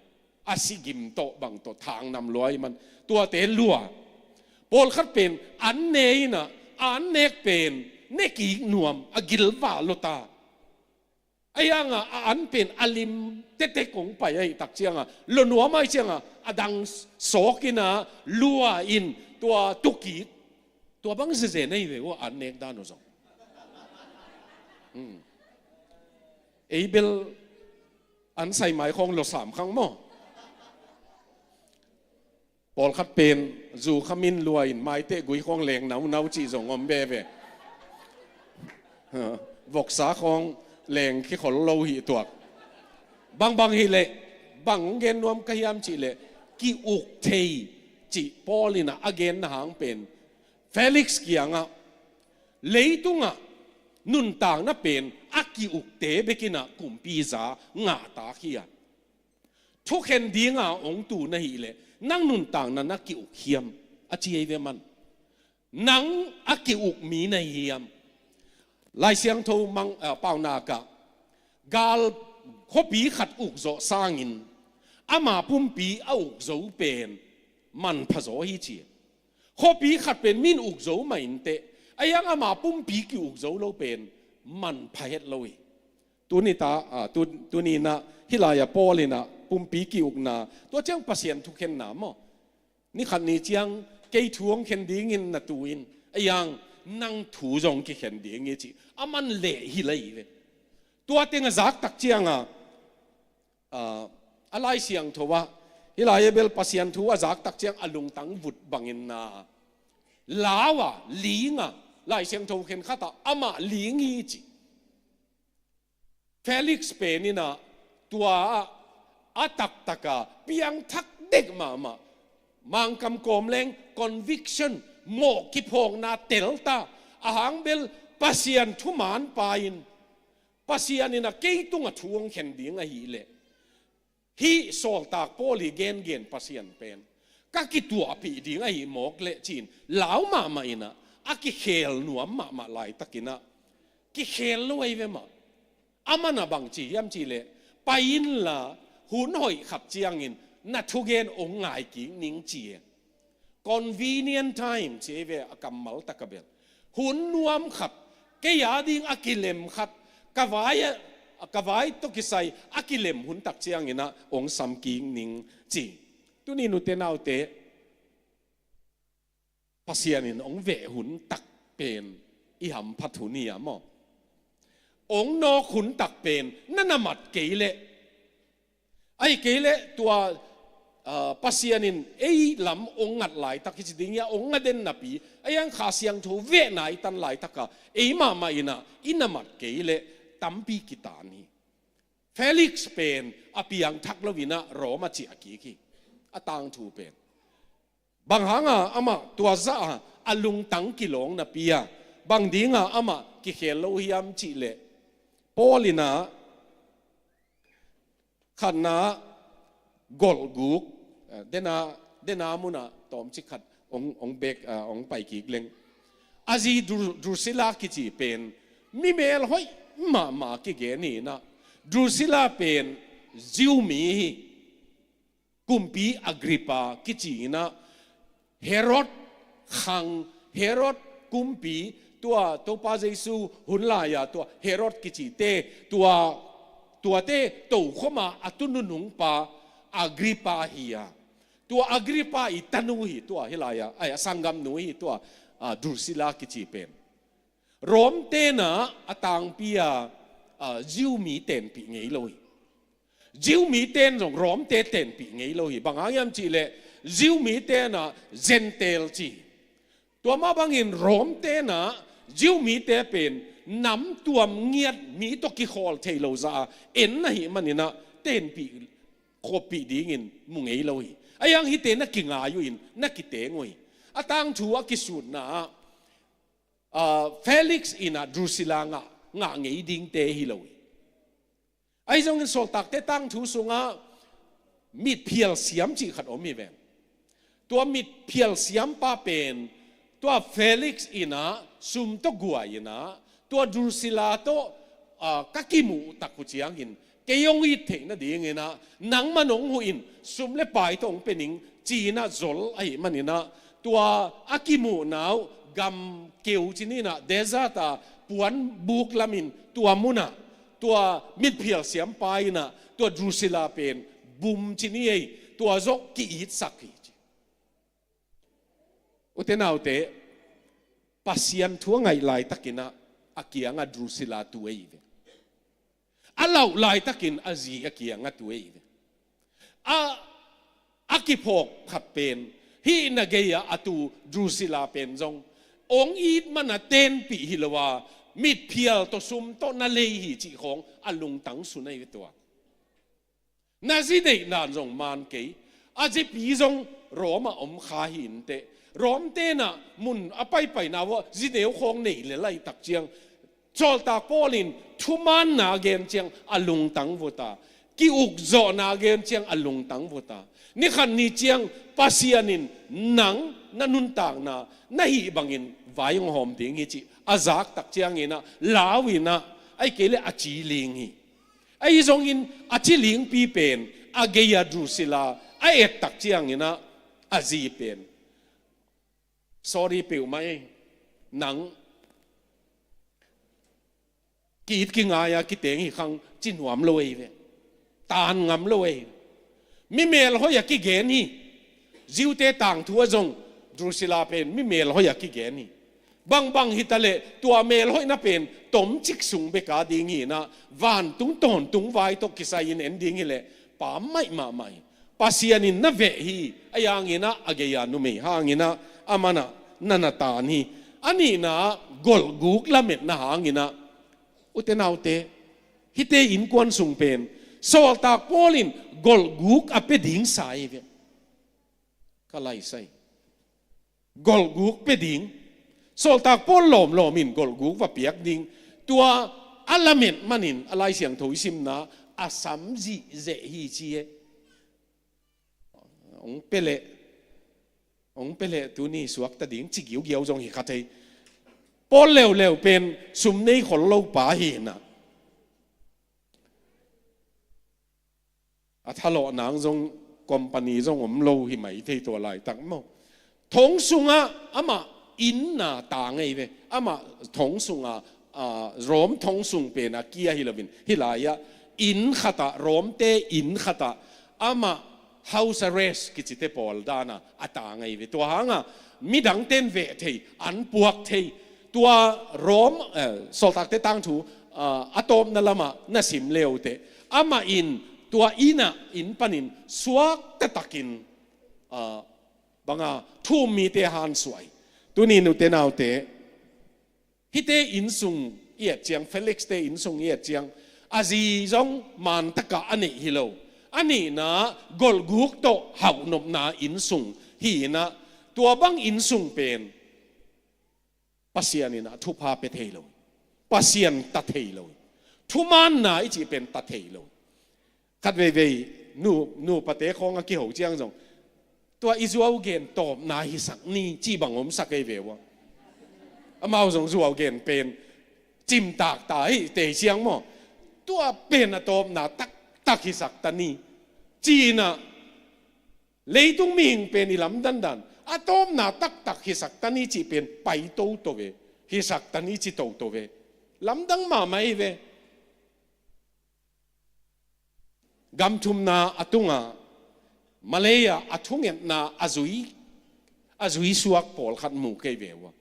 A si gim tawh bang tawh thangnam lua ahih man tuate lua. Pawlkhat pen an ne in ah, an nek pen ne kik nuam a gilvah lo ta. A hiang a, a an pen a lim tektek kong pai ahih tak ciang a, lo nuam ahih ciang a, a dang sawk in ah lua in tua tu kik. Tua bang zeze na hi ve uh a, an nek dan uh zong. Hmm. Ei bel an sai mai khawng lo sam khang maw. Pawlkhat pen zu khamin lua in maiteh gui khawng leng naunau cih zong om veve. Voksa khawng leng khi khol lo hi tuak. Bangbang hi leh, bang gen nuam ka hiam cih leh, ki-uk thei cih Paul in ah a genna hang pen Felix kiangah, leitungah nuntakna pen a ki-ukte bek in ah kumpi za ngahtak hi a. Thukhen dinga hong tu na hih leh, nang nuntakna na ki-uk hiam, a ci ahi ve man. Nang a ki-uk mi na hi hiam. Lai Siangtho mang, ah, paunak ah, gal khuapi khat uk zawh sangin, ama pumpi a uk zo pen manpha zaw hi ci. Khuapi khat pen min uk zo mah inteh, a hiang ama pumpi ki-uk zo lo pen manpha het lo hi. Tuni ta, ah, tu, tuni in ah, hih lai-ah Paul in ah pumpi ki-ukna, tua ciang Pasian thukhenna maw. Ni khat ni ciang kei thu hong khen dingin na tu in, a hiang nang thu zong kikhen ding hi ci. A man leh hi lai ve. Tua teng a zak tak ciang a, ah, a Lai Siangtho ah, hih lai-ah bel Pasian thu a zak tak ciang a lungtang vut bangin na. Lau a, ling a, Lai Siangtho khen khat ah, amah ling hi ci. Felix pen in ah, tua ah, a taktak a, piangthak dek mahmah. Mangkam kawm leng conviction, mawh kiphawkna tel ta, a hang bel Pasian thuman pa in, Pasian in ah kei tungah thu hong khen ding ahih leh, hih sawltak Paul i gengen Pasian pen ka kituahpih ding ahi mawk leh ci-in lau mahmah in ah, a kikhel nuam mahmah laitakin ah, kikhel lo ahi ve mah. A man a bang ci hiam cih leh, pai inla, hun hoih khat ciangin na thugen hong ngai kik ning ci e. Convenient time ci ahi ve a kammal tak a bel. Hun nuam khat, kei a ding a kilem khat, ka vai a, ka vai tawh kisai a kilem hun tak ciangin ah hong sam kik ning ci. Tuni nute naute, Pasian in hong veh hun tak pen i hamphat hun hi a maw. Hong nawk hun tak pen na na mat kei leh, ahih kei leh tua, ah, Pasian in ei lam hong ngat laitak hi ci ding hi a, hong ngat den napi, a hiang Kha Siangtho vehna i tan laitak a, ei mahmah in ah i na mat kei leh tampi kitan hi. Felix pen a piangthak lo in ah Rome ah ciah kik hi. A tangthu pen. Bang hang a amah tua zah a, a lungtang kilawng napi a, bang ding a amah kikhel lo hiam cih leh, Paul in ah khatna golhguk, eh, dena, dena mun ah tawmcik khat hong, hong bek, eh, hong pai kik leng. A zi Dru-, Drusilla kici pen, mi mel hoih mahmah kigen hi in ah, Drusilla pen Jew mi hi. kumpi Agrippa kici in ah, Herod khang, Herod kumpi, tua Topa Jesu hun lai-a tua Herod kicite, tua, tuate tokhom a a tu nunungpa Agrippa hi a, tua Agrippa i tanu hi, tua hih lai-a, ai, a sanggamnu hi, tua, a, Drusilla kici pen. Rom ten ah a tangpi a, a, Jew mi tenpih ngei lo hi. Jew mi ten zong Rom te tenpih ngei lo hi. Bang hang hiam cih leh Jew mi ten ah Gentile ci. Tua mah bangin Rom ten ah Jew mi te pen nam tuam ngiat, mi tawh kikhawl thei lo zah a en na hih manin ah tenpih khoppih dingin mu ngei lo hi. Ahi hang hihte na kingai uh in, na kiteng uh hi. A tangthu a kisutna ah, ah, Felix in ah Drusilla ngah, ngah ngei dingte hi lo hi. Ahi zongin Sawltakte tangthu sungah mitphial siam cih khat om hi ven. Tua mitphial siampa pen, tua Felix in ah sum tawh guai in ah, tua Drusilla tawh, ah, ka kimuh tak uh ciangin, kei hong it theih nadingin ah nangman hong huh in, sum le pai tawh hong pia ning, ci-in ah zol ahih manin ah, tua a kimuhna uh gam keu ci ni in ah, desert a puanbuk lamin, tua munah tua mitphial siampa in ah tua Drusilla pen bum ci ni ei, tua zawh ki-itsak hi ci. Ute naute, Pasian thu a ngaih laitakin ah a kiangah Drusilla tu ei ve. A lauh laitakin a zi a kiangah tu ei ve. A, a kiphawk khat pen, hih na gei-ah a tu Drusilla pen zong hong it man a tenpih hi lo a, mitphial tawh sum tawh na lei hi cih khawng a lungtang sun ei ve tua. Na zi deihdan zong man kei. A zipi zong Rom ah om kha hi inteh. Rom ten ah mun a paipaina uah zi neu khawng nei le laitak ciang, Sawltak Paul in thumaanna gen ciang a lungtang vua ta. Ki-ukzawhna gen ciang a lungtang vua ta. Ni khat ni ciang Pasian in nang na nuntakna na hih bangin vai hong hawm ding hi cih a zak tak ciangin ah lau in ah, ahih kei leh a ci ling hi. Ahi zongin a ci lingpi pen a gei-a Drusilla a et tak ciangin ah a zi pen, sorry peuhmah ei, nang ki-it kingai-a kiteng hi khang ci nuam lo ei ve. Taan ngam lo ei. Mi melhoih a kigen hi. Jew-te tangthu ah zong Drusilla pen mi melhoih a kigen hi. Bangbang hi ta leh tua melhoihna pen tomcik sung bek a ding hi in ah, vantung tawntung vai tawh kisai in en ding hi leh pammaih mahmah hi. Pasian in na veh hi. Ahi hangin ah a gei-a numei hangin ah aman ah na na taan hi. A nihna ah golhguk lametna hangin ah, ute naute, hihte innkuan sung pen Sawltak Paul in golhguk a pia ding sa hi ve. Ka laisai. Golhguk pia ding. Sawltak Paul lawmlawm in golhguk va piak ding. Tua a lamet manin a Lai Siangtho i simna a sam zihzeh hi ci e. Hong pia leh, hong pia leh tuni suakta ding ci giugiau zong hi kha thei. Paul leuleu pen sum nei khol lo pa hi in ah, a thalawh nang zong company zong om lo hi mai thei tua laitak maw. Thong sungah amah inn ah ta ngei ve. Amah thong sungah, ah, Rom thong sung pen a kia hi loin, hih lai-ah inn khatah, Rom-te inn khatah amah house arrest kicite pawl dana a ta ngei ve. Tua hangah midangten veh thei, an puak thei. Tua Rom, eh, Sawltakte tangthu, ah, a tawpna lamah na sim leuteh, amah in tua inn ah, inn panin suakta takin, ah, banga thu-um mite hansuah hi. Tuni nute naute, hihte innsung i et ciang, Felix-te innsung i et ciang, a zi zong mantakah a neih hi lo. A nihna golhguk tawh hauhnopna innsung hi in ah, tua bang innsung pen Pasian in ah thupha pia thei lo. Pasian ta thei lo. Thumaanna i cih pen ta thei lo. Khat veivei nu, nupate khawng a kiho ciang zong, tua i zuau gen tawpna hisak ni cih bang omsak ei ve ua. Amau zong zuau gen pen cimtak ta hi tei ciang maw. Tua pen a tawpna taktak hisak ta ni. Ci-in ah Leitung mihing pen i lamdang dan a tawpna taktak hisak ta ni cih pen pai toto ve, hisak ta ni ci toto ve. Lamdang mahmah hi ve. Gam thumna a tungah Malay ah a thungetna a zui, a zui suak pawlkhat mu kei ve uh a.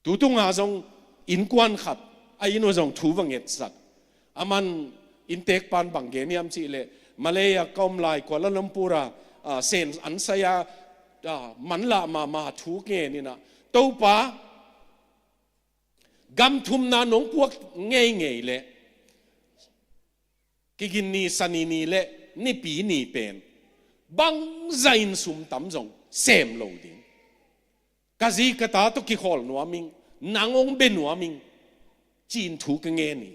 Tu tungah zong innkuan khat a inn uh zong thu va ngetsak. Aman inntekpan bang gen hiam cih leh, Malay ah ka om lai Kuala Lumpur ah, ah, sen an sai a, ah, manlah mahmah thu ngen in ah, Topa, gam thumna nong puak ngeingei leh Kiginni, Sanini le Nipini pen bangzah in sum tam zong sem lo ding. Ka zi ka ta tawh kikhawl nuam ing, nang hong bia nuam ing, ci-in thu ka ngen hi.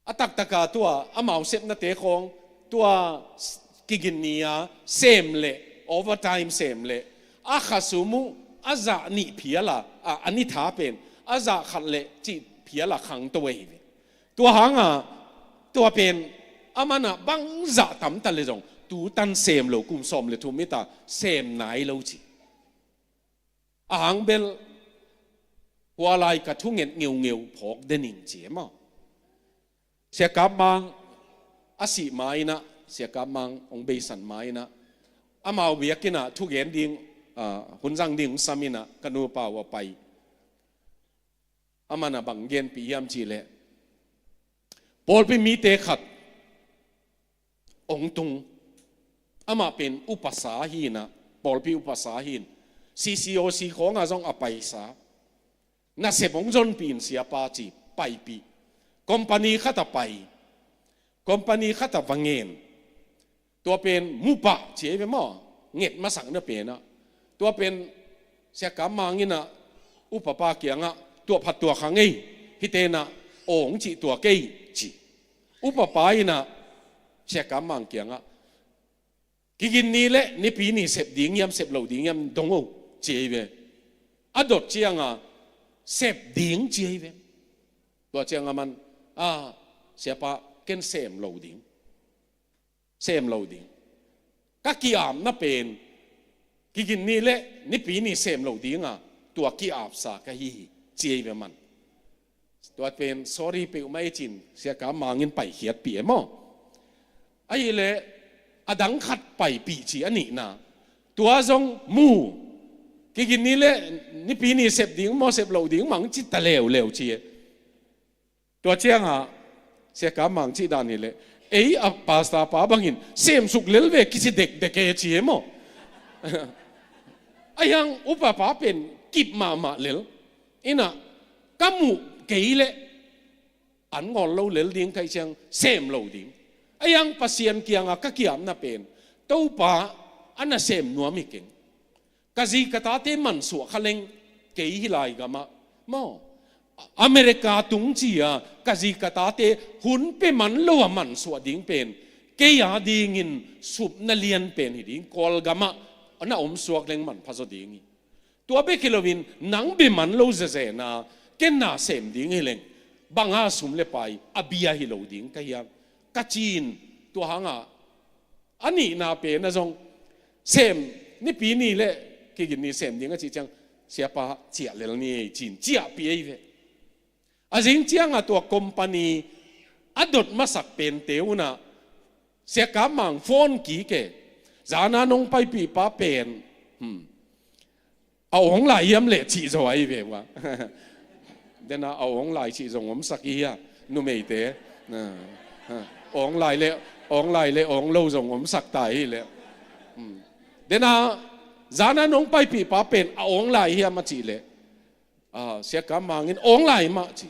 A taktaka tua amau sepnate khawng, tua Kiginni a sem le, overtime sem le, a kha sum uh a zah nih phial a, a, a ni tha pen a zah khat le cih phial a khangto ahi ve. Tua hanga tua pen aman ah bangzah tam ta le zong tu tan sem lo, kum sawm le thum hi ta, sem nai lo ci. A hang bel hua lai ka thunget ngeungeu phawk den ing ci e maw. Sia Kap Mang a sih ma-in ah, Sia Kap Mang hong beisan ma-in ah, amau biakinn ah thugen ding, ah, hun zang ding hong sam in ah ka nupa uh a pai. Aman ah bang genpih hiam cih leh, pawlpi mite khat hong tung. Amah pen upasa hi in ah, pawlpi upasa hi in, C C O C khawngah zong a paisa. Nasep hong zonpih in siapa ci, paipih. Company khat ah pai. Company khat ah va ngen. Tua pen mupah ci ahi ve maw, nget masakna pen ah. Tua pen Sia Kap Mang in ah upapa kiangah, tua phat tua kha ngei, hihte in ah aw hong cih tua kei ci. Upapa in ah Sia Kap Mang kiangah, Kiginni le Nipini sep ding hiam, sep lo ding hiam dong o ci ahi ve. A dot ciangah sep ding ci ahi ve. Tua ciangah aman, a, siapa, ken sem lo ding. Sem lo ding. Ka ki-apna pen Kiginni le Nipini sem lo ding a, tua ki-apsa ka hi hi ci ahi ve aman. Tua pen sorry peuhmah hi ci-in Sia Kap Mang in paikhiatpih e maw. Ahih leh a dang khat paipih ci a nihna. Tua zong mu. Kiginni le Nipini sep ding maw, sep lo ding mah hong ci ta leuleu ci e. Tua ciangah Sia Kap Mang cih dan hi leh, ei a pastor pa bangin semsuk lel ve kici dekdek e ci e maw. Ahi hang upapa pen kip mahmah lel. In ah ka muh kei leh an ngawl lo lel ding ka hih ciang sem lo ding. Ahi hang Pasian kiangah ka ki-apna pen, Topa, a nasem nuam hi keng. Ka zi ka tate mansuah kha leng kei hih lai gamah maw, America tung ci-a ka zi ka tate hun pia man lo a mansuah ding pen kei a dingin supna lian pen hi ding. Kawlgamah na om suak leng manpha zaw ding hi. Tua bek hi loin nang bia man lo zenzen a, ken na sem ding hi leng bang a sum le pai a bia hi lo ding ka hiam, ka ci-in, tua hangah a nihna pen ah zong sem, Nipini le Kiginni sem ding a cih ciang, siapa, ciah lel ni ei ci-in ciahpih ei ve. A zing ciangah tua company a dot masak pente un ah Sia Kap Mang phone kik e. Zana nong paipih pa pen, hmm, a awng lai hiam leh cih zaw ahi ve ua. Dena a awng lai cih zong omsak hi a, numeite. A, a, awng lai le, awng lai le awng lo zong omsak ta hi leh. Hmm. Dena zana nong paipih pa pen a awng lai hiam a cih leh, a, Sia Kap Mang in awng lai mah ci.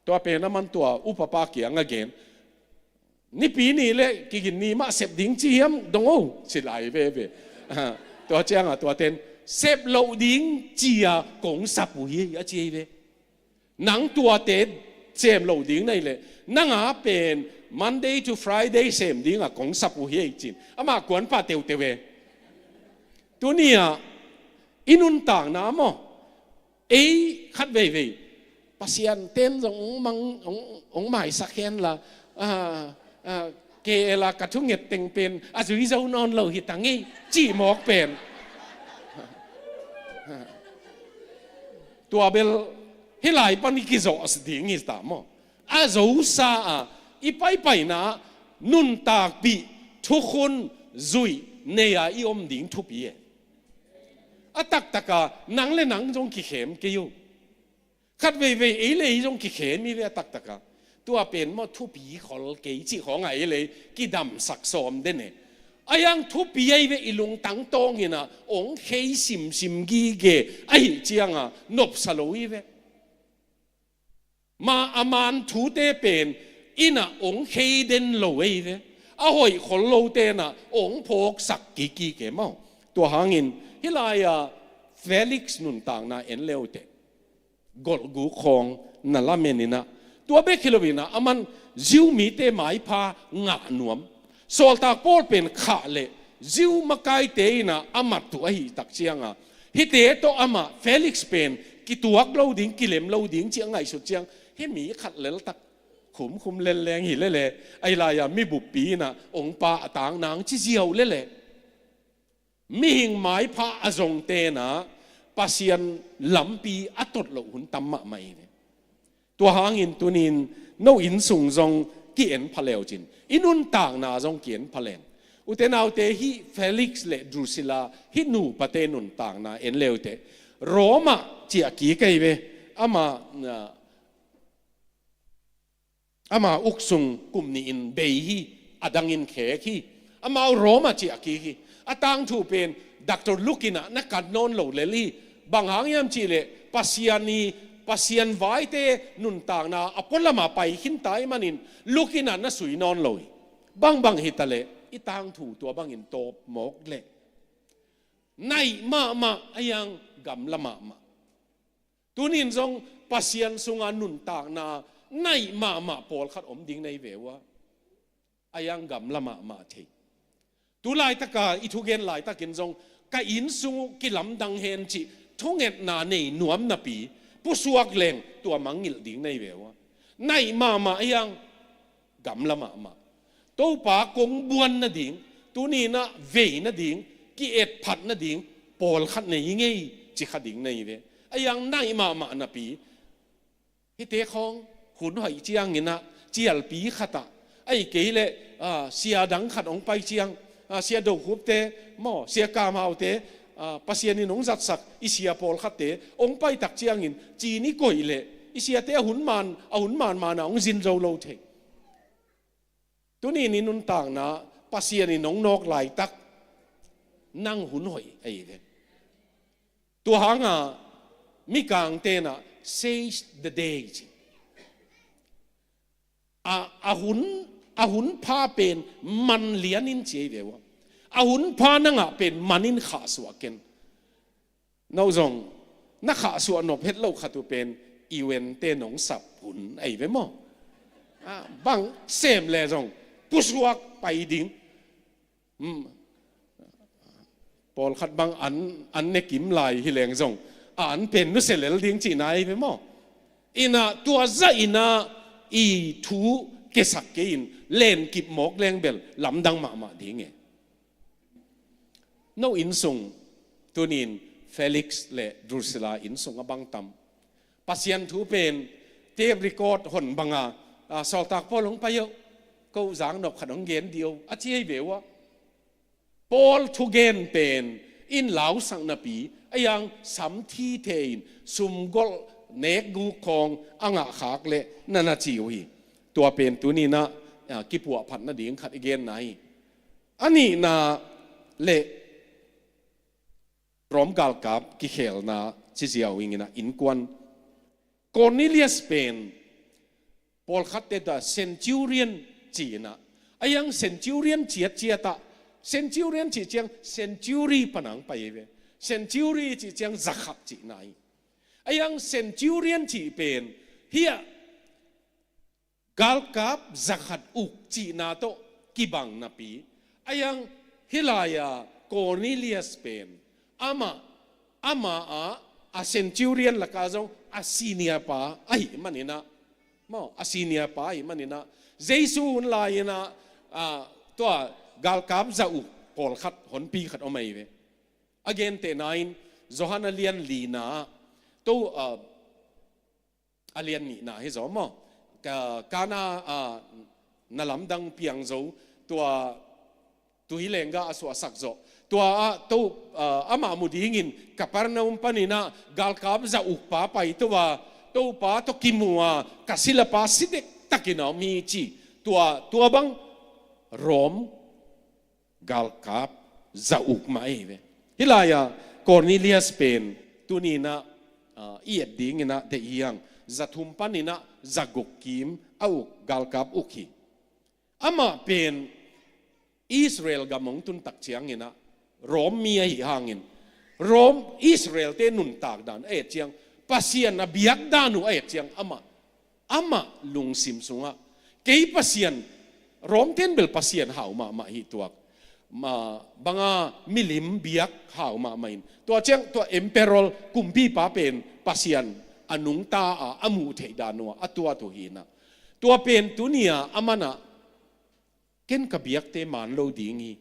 Tua pen aman tua upapa kiangah gen, Nipini le Kiginni mah sep ding ci hiam dong o ci lai veve. A, tua ciangah tuaten sep loh ding ci-a kong sap uh hi a ci hi ve. Nang tuate sem loh ding na hih leh nang a pen Monday to Friday sem dingah kong sap uh hi ei ci-in amah kuanpah teuteu e. Tuni-ah i nuntakna maw, ei khat veivei Pasian ten zong hong mang, hong, hong maisak hen la, a, a, Kei la ka thunget teng pen a zui zo nawn lo hi ta ngei, cih mawk pen. Tua bel hih lai pan i kizawh ding hi ta maw? A zosa a i paipaina nuntakpih thukhun zuih nei-a i om ding thupi e. A taktaka nang le nang zong kikhem kei uh. Khat veivei ei le ei zong kikhem hi ve a taktaka. Tua pen maw thupi khol kei cih khawng a ei le ei kidamsak sawm den e. A iang thupi ahi ve i lungtang tawng inah ong khei simsim gige ahi cianga nopsa lo hi ve. Ma a man thute pen inah ong khei den lo ahi ve. A hoih khol lote inah ong phawksak kiki ke maw? Tua hangin hih lai-a Felix nuntakna en leute golhguk khawng na lamen inah tua bek hi lo inah aman Jew mite maipha ngah nuam. Sawltak Paul pen khah le Jew makaite inah a mat uh ahi tak cianga hihte tawh amah Felix pen kituak lo ding, kilem lo ding ci a ngaihsut ciang hih mi khat leltak khumkhum lelleng hi lele. Ahi lai-a mi buppi inah ong pa a tang nang ci ziau lele. Mihing maipha a zong tenah Pasian lampi a tot loh hun tam mahmah hi ve. Tua hangin tunin no inn sung zong ki-en pha leucin i nuntakna zong ki-en pha leng. Ute naute hih Felix le Drusilla hih nupate nuntakna en leute Roma ciah kik ahi ve. Ama ah, ama uk sung kum nihin bei hi. A dangin khek hi. Amau Roma ciah kik hi. A tangthu pen Dr. Luke inah na kan nawn lo lel hi. Bang hang hiam cihleh Pasian i Pasian vaite nuntakna a pualama pai khinta ih manin Luke inah na sui nawn lo hi. Bangbang hitaleh i tangthu tua bangin tawp mawk leh naih mahmah a iang gamla mahmah. Tunin zong Pasian sunga nuntakna naih mahmah pawlkhat om ding nei ve uh a, a iang gamla mahmah thei. Tu laitaka i thugen laitakin zong ka inn sung uh kilamdang hen cih thungetna nei nuam napi pusuak leng tua mangngilh ding nei ve uh a, naih mahmah a iang gamla mahmah. Topa kong buan nading, tuninah vei nading, ki-etphat nading pawlkhat nei ngei ci kha ding nei ve. A iang naih mahmah napi hihte khawng hun hoih cianginah cialpi khatah ahi kei leh ah, sia dang khat hong pai ciang ah, sia dokhupte maw, sia kamhaute ah, Pasian in hong zatsak i sia pawlkhatte hong paitak ciangin cin i koih leh i siate a hun man a hun manmana hong zin zo lo thei. Tunin i nuntakna Pasian in hong nawk laitak nang hun hoih ahi ve. Tua hanga Mikang tenah seize the day ci. A, a hun a hun pha pen man lianin ci ahi ve uh a, a hun pha nangah pen manin khahsuah ken. No zong na khahsuah nop het loh khat uh pen i wente nong sap hun ahi ve maw? Ah, bang sem le zong pusuak pai ding. Hmm. Pawlkhat bang an, an ne kim lai hi leng zong a an pen nusia lel ding cihna ahi ve maw? Inah tua zah inah i thu kesak kei in lenkip mawk leng bel lamdang mahmah ding e. No inn sung tunin Felix le Drusilla inn sung a bang tam. Pasian thu pen tape record hon banga ah, sawltak Paul hong pai uh, ko zang nop khat hong gen dih uh a ci ahi ve uh a. Paul thugen pen in lausak napi a iang samthi thei in sumgolh nekguk khawng a ngahkhak leh na na ci uh hi. Tua pen tuninah ah, kipuahphat nading khat i genna hi. A nihna le Rom galkap kikhelna ciziau inginah innkuan Cornelius pen pawlkhatte ta centurion ci-inah a iang centurion ciatciatah centurion cih ciang century panang pai ve. Century cih ciang zakhat cihna hi. A iang centurion cih pen hiah galkap zakhat uk cihna tawh kibang napi a iang hih lai-a Cornelius pen amah amah ah a centurion laka zong a senior pa ahi maninah maw a senior pa ahi maninah Jesu hun lai-inah Ah, tua galkap za uk pawlkhat honpi khat om ahi ve. A gentehna in Johan a lian lina ah, to, ah, a lian nihna hi zaw maw? Ka, Kana, ah, na lamdang piang zo, tua tui lengga a suahsak zawh. Tua ah to, ah, amah mu dingin Kapernaum paninah galkap za ukpa pai to a, Topa tawh kimu a, ka silapa si dektakin a om hi ci. Tua, tua bang Rom galkap za uk mah ei ve. Hih lai-ah Cornelius pen tuninah, ah, i et dinginah deih hiang, za thum paninah za guk kim a uk, galkap uk hi. Amah pen Israel gam hong tuntak cianginah Rom mi ahi hangin, Rom Israel-te nuntak dan a et ciang, Pasian a biak dan uh a et ciang amah, amah lungsim sungah, kei Pasian, Rom ten bel Pasian hau mahmah hi tuak. Ma, banga milim biak hau mahmah in. Tua ciang, tua emperor kumpipa pen Pasian a nungta a, a muh theih dan uh a, a tuat uh hinah. Tua pen tunia amanah, ken ka biakte man lo ding hi.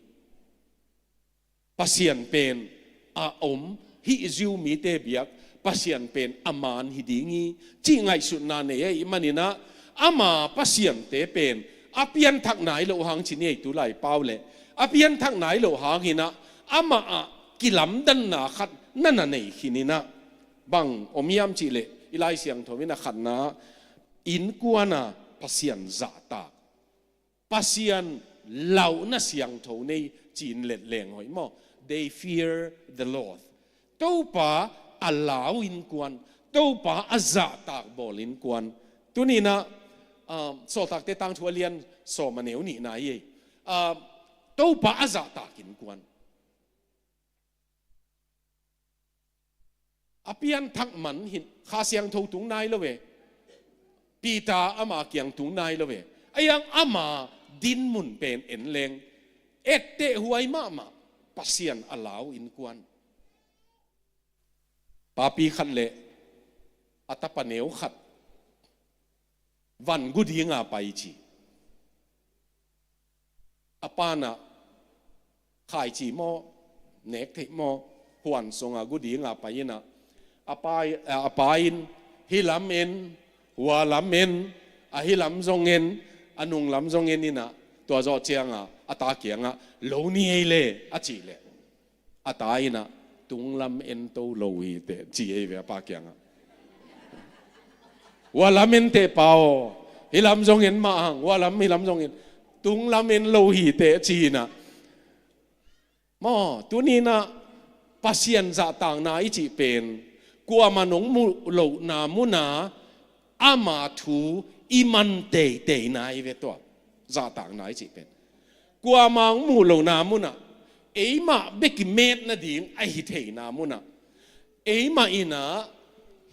Pasian pen a om, hih Jew mite biak Pasian pen a man hi ding hi, cih ngaihsutna nei ahih maninah, ama pasiante pen a pianthak nai loh hang ci ni ei, tulai pau leh, a pianthak nai loh hanginah, amah ah kilamdanna khat na na nei khininah, bang om hiam cihleh, i Lai Siangtho in a khatna, innkuana Pasian zahtak, Pasian lauhna siangtho nei ci-in let leng hoih maw? They fear the Lord. Topa a lau innkuan, Topa a zahtak bawl innkuan. Tuninah, ah, Sawltakte tangthu a lian sawm a neu nihna hi ei. Ah, Topa a zahtak innkuan. A pianthak man hin Kha Siangtho tung nai lo ve. Peter ama kiang tung nai lo ve. A hiang ama dinmun pen en leng, etteh huai mahmah, Pasian a lau innkuan. Papi khat leh a tapa neu khat van gu dinga pai ci. A panah khaici maw, nek theih maw, huan sunga gu dinga pai inah, a pa, a pa in hih lam en, hua lam en, a hih lam zong en, a nung lam zong en inah, tua zawh cianga a ta kiangah, lo ni ei le, a cih leh, a ta inah, tung lam en to lo hi teh, ci ei ve a pa kiangah. Hua lam en teh pa aw, hih lam zong en mah hang, hua lam, hih lam zong en, tung lam en lo hi teh, ci inah. Maw, tuninah Pasian zahtakna i cih pen, kuamah nong muh lohna muna ama thu i man teiteina hi ve tua. Zahtakna i cih pen, kuamah hong muh lohna munah, eimah bek i met nading ahi theina munah, eimah inah,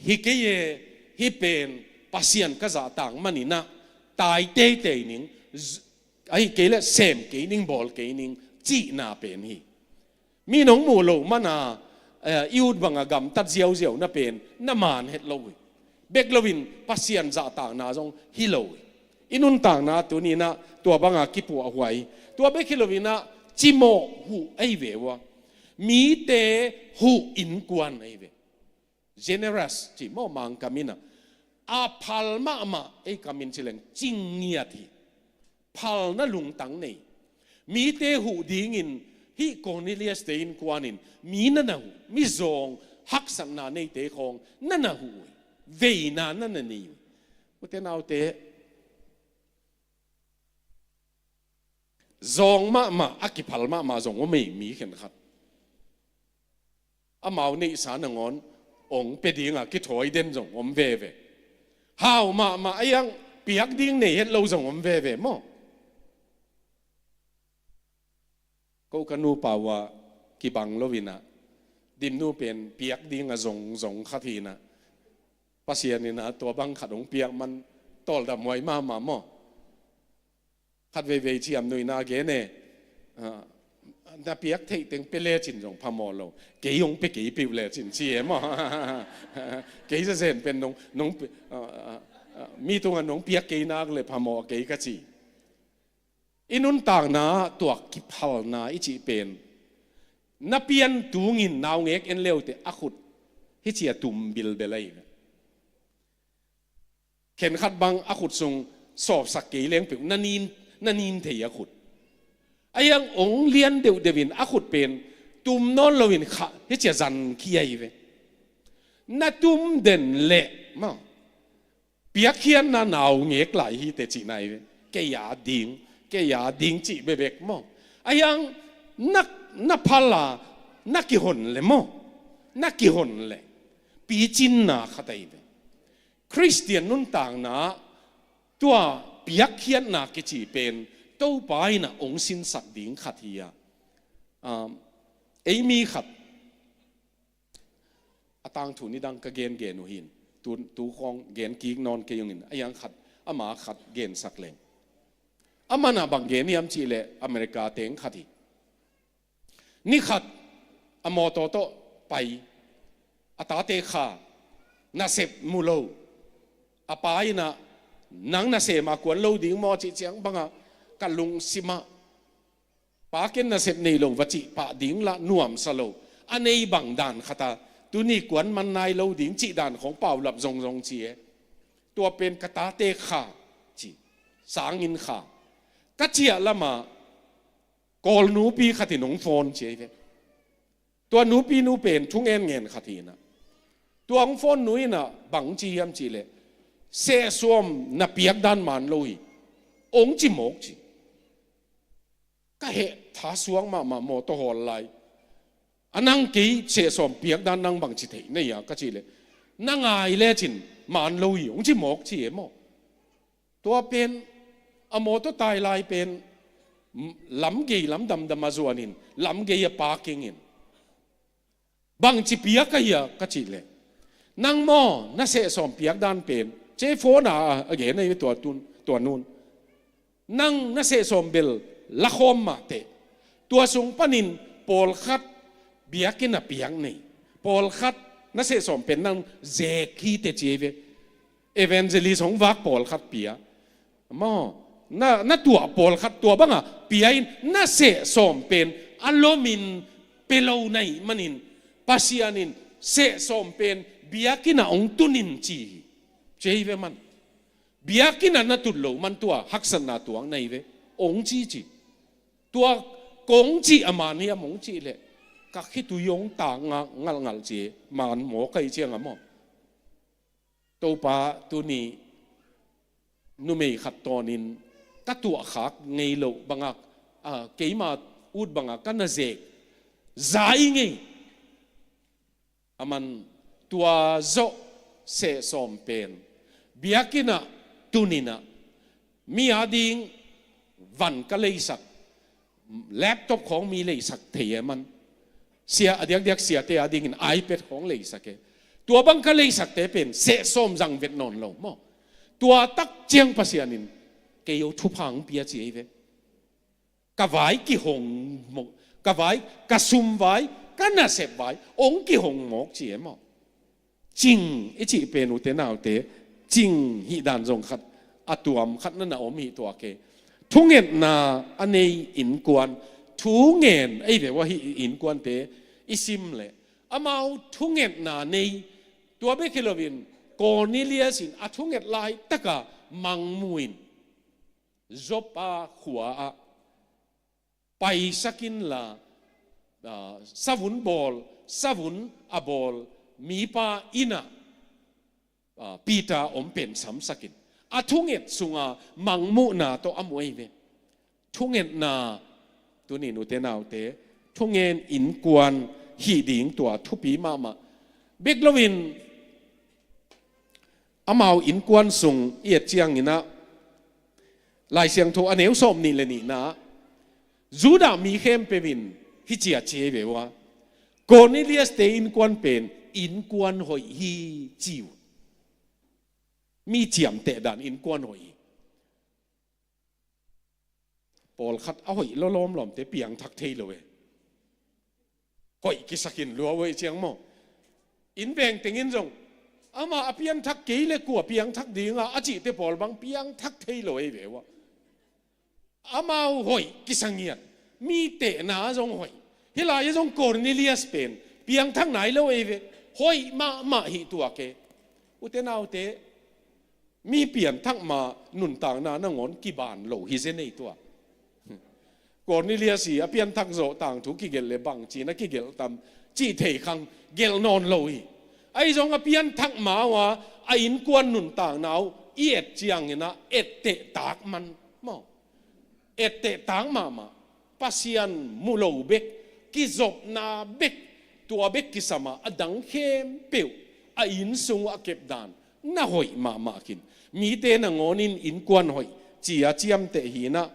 hi kei e, hih pen Pasian ka zahtak maninah, tai teitei ning, z-, ahi kei leh sem kei ning, bawl kei ning, cihna pen hi. Mi nong muh loh mana, eh, i ut banga gamtat ziauziau na pen, na man het lo hi. Bek loin Pasian zahtakna zong hi lo hi. I nuntakna tuninah tua banga kipuahhuai. Tua bek hi loinah cimawh huh ahi ve ua. Mite huh innkuan ahi ve. Generous ci maw Mangkam inah. A phal mahmah ei kamin ci leng cingngiat hi. Phalna lungtang nei. Mite huh dingin hih Cornelius-te innkuanin mi na na huh, mizawng haksatna neite khawng na na huh uh hi. Veina na na nei uh hi. Ute naute, zawng mahmah, a kiphal mahmah zong om ei mi khenkhat. Amau neihsa nangawn ong pia dinga kithawi den zong om veve. Hau mahmah a hiang piak ding nei het lo zong om veve maw? Ko ka nupa uh ah kibang loinah, Dimnu pen piak dinga zong zong khat hinah, Pasian inah tua bang khat hong piak man tawldamhuai mahmah maw? Khat veivei ciamnuihna gen e, ah, na piak theih teng pia lecin zong phamawh lo. Kei hong pia kei peuh lecin ci e maw? Kei zazen pen nong, nong pi-, ah, ah, ah, mi tungah nong piak kei nak le phamawh kei ka ci. I nuntakna ah tua kiphalna i cih pen, na pian tungin naungek en leute a khut hih ci a tum bilbel ahi ve. Khenkhat bang a khut sung sawpsak kei leng peuh na nin, na nin thei a khut. Ahi hang ong lian deuhdeuh in a khut pen tum nawn loin khah hih ci a zan khia hi ve. Na tum den leh maw, piakkhiatna naungek lai hi teh cihna hi ve. Kei a ding, kei a ding cih bekbek maw. Ahi hang na, na phal a, na kihon leh maw, na kihon leh picinna khat ahi ve. Khristian nuntakna ah tua piakkhiatna kici pen Topa in a ong sinsak ding khat hi a. Um, ei mi khat, a tangthu nidang ka gengen uh hi in, tu, tu khawng gen kik nawn kei ung in, ahi hang khat, ama khat gensak leng. Aman a bang gen hiam cih leh America teng khat hi. Ni khat a mawtaw tawh pai, a tate kha, nasep mu lo. A pa in a, nang nasem a kuan lo ding maw cih ciang bang a, ka lungsim ah, pa ken nasep nei lo va cih pah ding lah nuamsa lo. A nei bang dan khat a, tuni kuan man nai lo ding cih dan khawng paulap zongzong ci e. Tua pen ka tate kha ci, sanginn kha. Ka ciah lam ah Kawl nupi khat in ong phone ci ahi ve. Tua nupi nu pen thungen ngen khat hi in a. Tua ong phone nu in a bang ci hiam cih leh, sehsawm na piak dan man lo hi, ong ci mawk ci. Ka heh tha suak mahmah, mawtaw hawl lai. A nang kei sehsawm piak dan nang bang ci thei na hia ka cih leh, na ngai lecin man lo hi, ong ci mawk ci e maw. Tua pen, a mawtaw tai lai pen, lam gei lam damdam a zuan in, lam gei a parking in. Bang ci piak ka hia ka cih leh, nang maw, na sehsawm piak dan pen, ci e phone a, a gen ahi ve tua tun, tua nun. Nang na sehsawm bel la khawm mah teh. Tua sung panin pawlkhat biakinn a piak nei. Pawlkhat na sehsawm pen nang zek hi teh ci ahi ve. Evangelist hong vak pawlkhat pia. Maw, na, na tuah pawlkhat tua bang a pia in, na sehsawm pen a lom in pia lo na hih manin, Pasian in sehsawm pen biakinn ah hong tun in ci hi. Ci ahi ve man. Biakinn ah na tut lo man tua haksatna tuak na hi ve. Hong ci ci. Tua kong cih a man hiam hong cih leh, ka khitui hong tak ngalhngalh ci e, man mawk ahi ciang a maw. Topa, tuni numei khat tawnin ka tuahkhak ngei loh bang a, a, keima ut bang a ka na zek zai ngei. Aman tua zawh sehsawm pen biakinn ah tun in a, mi ading van ka leisak, laptop khawng mi leisak thei e man. Sia, a diakdiak siate adingin iPad khawng leisak e. Tua bang ka leisakte pen sehsawm zang vet nawn lo maw. Tua tak ciang Pasian in kei aw thupha hong pia ci ahi ve. Ka vai kihong mawk, ka vai, ka sum vai, ka nasep vai hong kihong mawk ci e maw. Cing i cih pen, ute naute, cing hih dan zong khat, a tuam khat na na om hi tuak e. Thungetna a nei innkuan, thu ngen ei ve ua hih innkuante i sim leh, amau thungetna nei, tua bek hi loin Cornelius in a thunget laitak a mangmu in Joppa khua ah paisak inla, ah, savun bawl, savun a bawl mipa inn ah, ah, Peter om pen samsak in, a thunget sunga mangmuhna tawh a mu ahi ve. Thungetna, tuni nute naute, thungen innkuan hih ding tua thupi mahmah. Bek loin amau innkuan sung i et ciangin ah, Lai Siangtho a neu sawm nih le nihna ah, Judah mi khempeuh in hih ci a ci ahi ve ua, Cornelius-te innkuan pen innkuan hoih hi ci uh. Mi ciamteh dan innkuan hoih hi. Pawlkhat a hoih lawlawm lawmte piangthak thei lo e. Hoih kisakin lua uh ei ciang maw. Inn veng tengin zong, ama a pianthak kei le kua piangthak dinga a cihte pawl bang piangthak thei lo ei ve ua. amau hoih kisa ngiat, mi tehna zong hoih. Hih lai-ah zong Cornelius pen piangthak nai lo ei ve, hoih mahmah hi tuak e. Ute naute, mi pianthak ma nuntakna nangawn kiban lo hi zen ei tuak. Cornelius i a pianthak zawh tangthu kigelh le bangci na kigelh tam cih thei khang, gelh nawn lo hi. Ahi zong a pianthak ma uh a, a innkuan nuntakna uh i et ciangin ah etteh tak man maw? Etteh tak mahmah. Pasian mu lo bek, kizopna bek, tua bek kisam a, a dang khempeuh a innsung uh a kepdan na hoih mahmah khin. Mite nangawnin innkuan hoih ci-a ciamteh hi-in ah,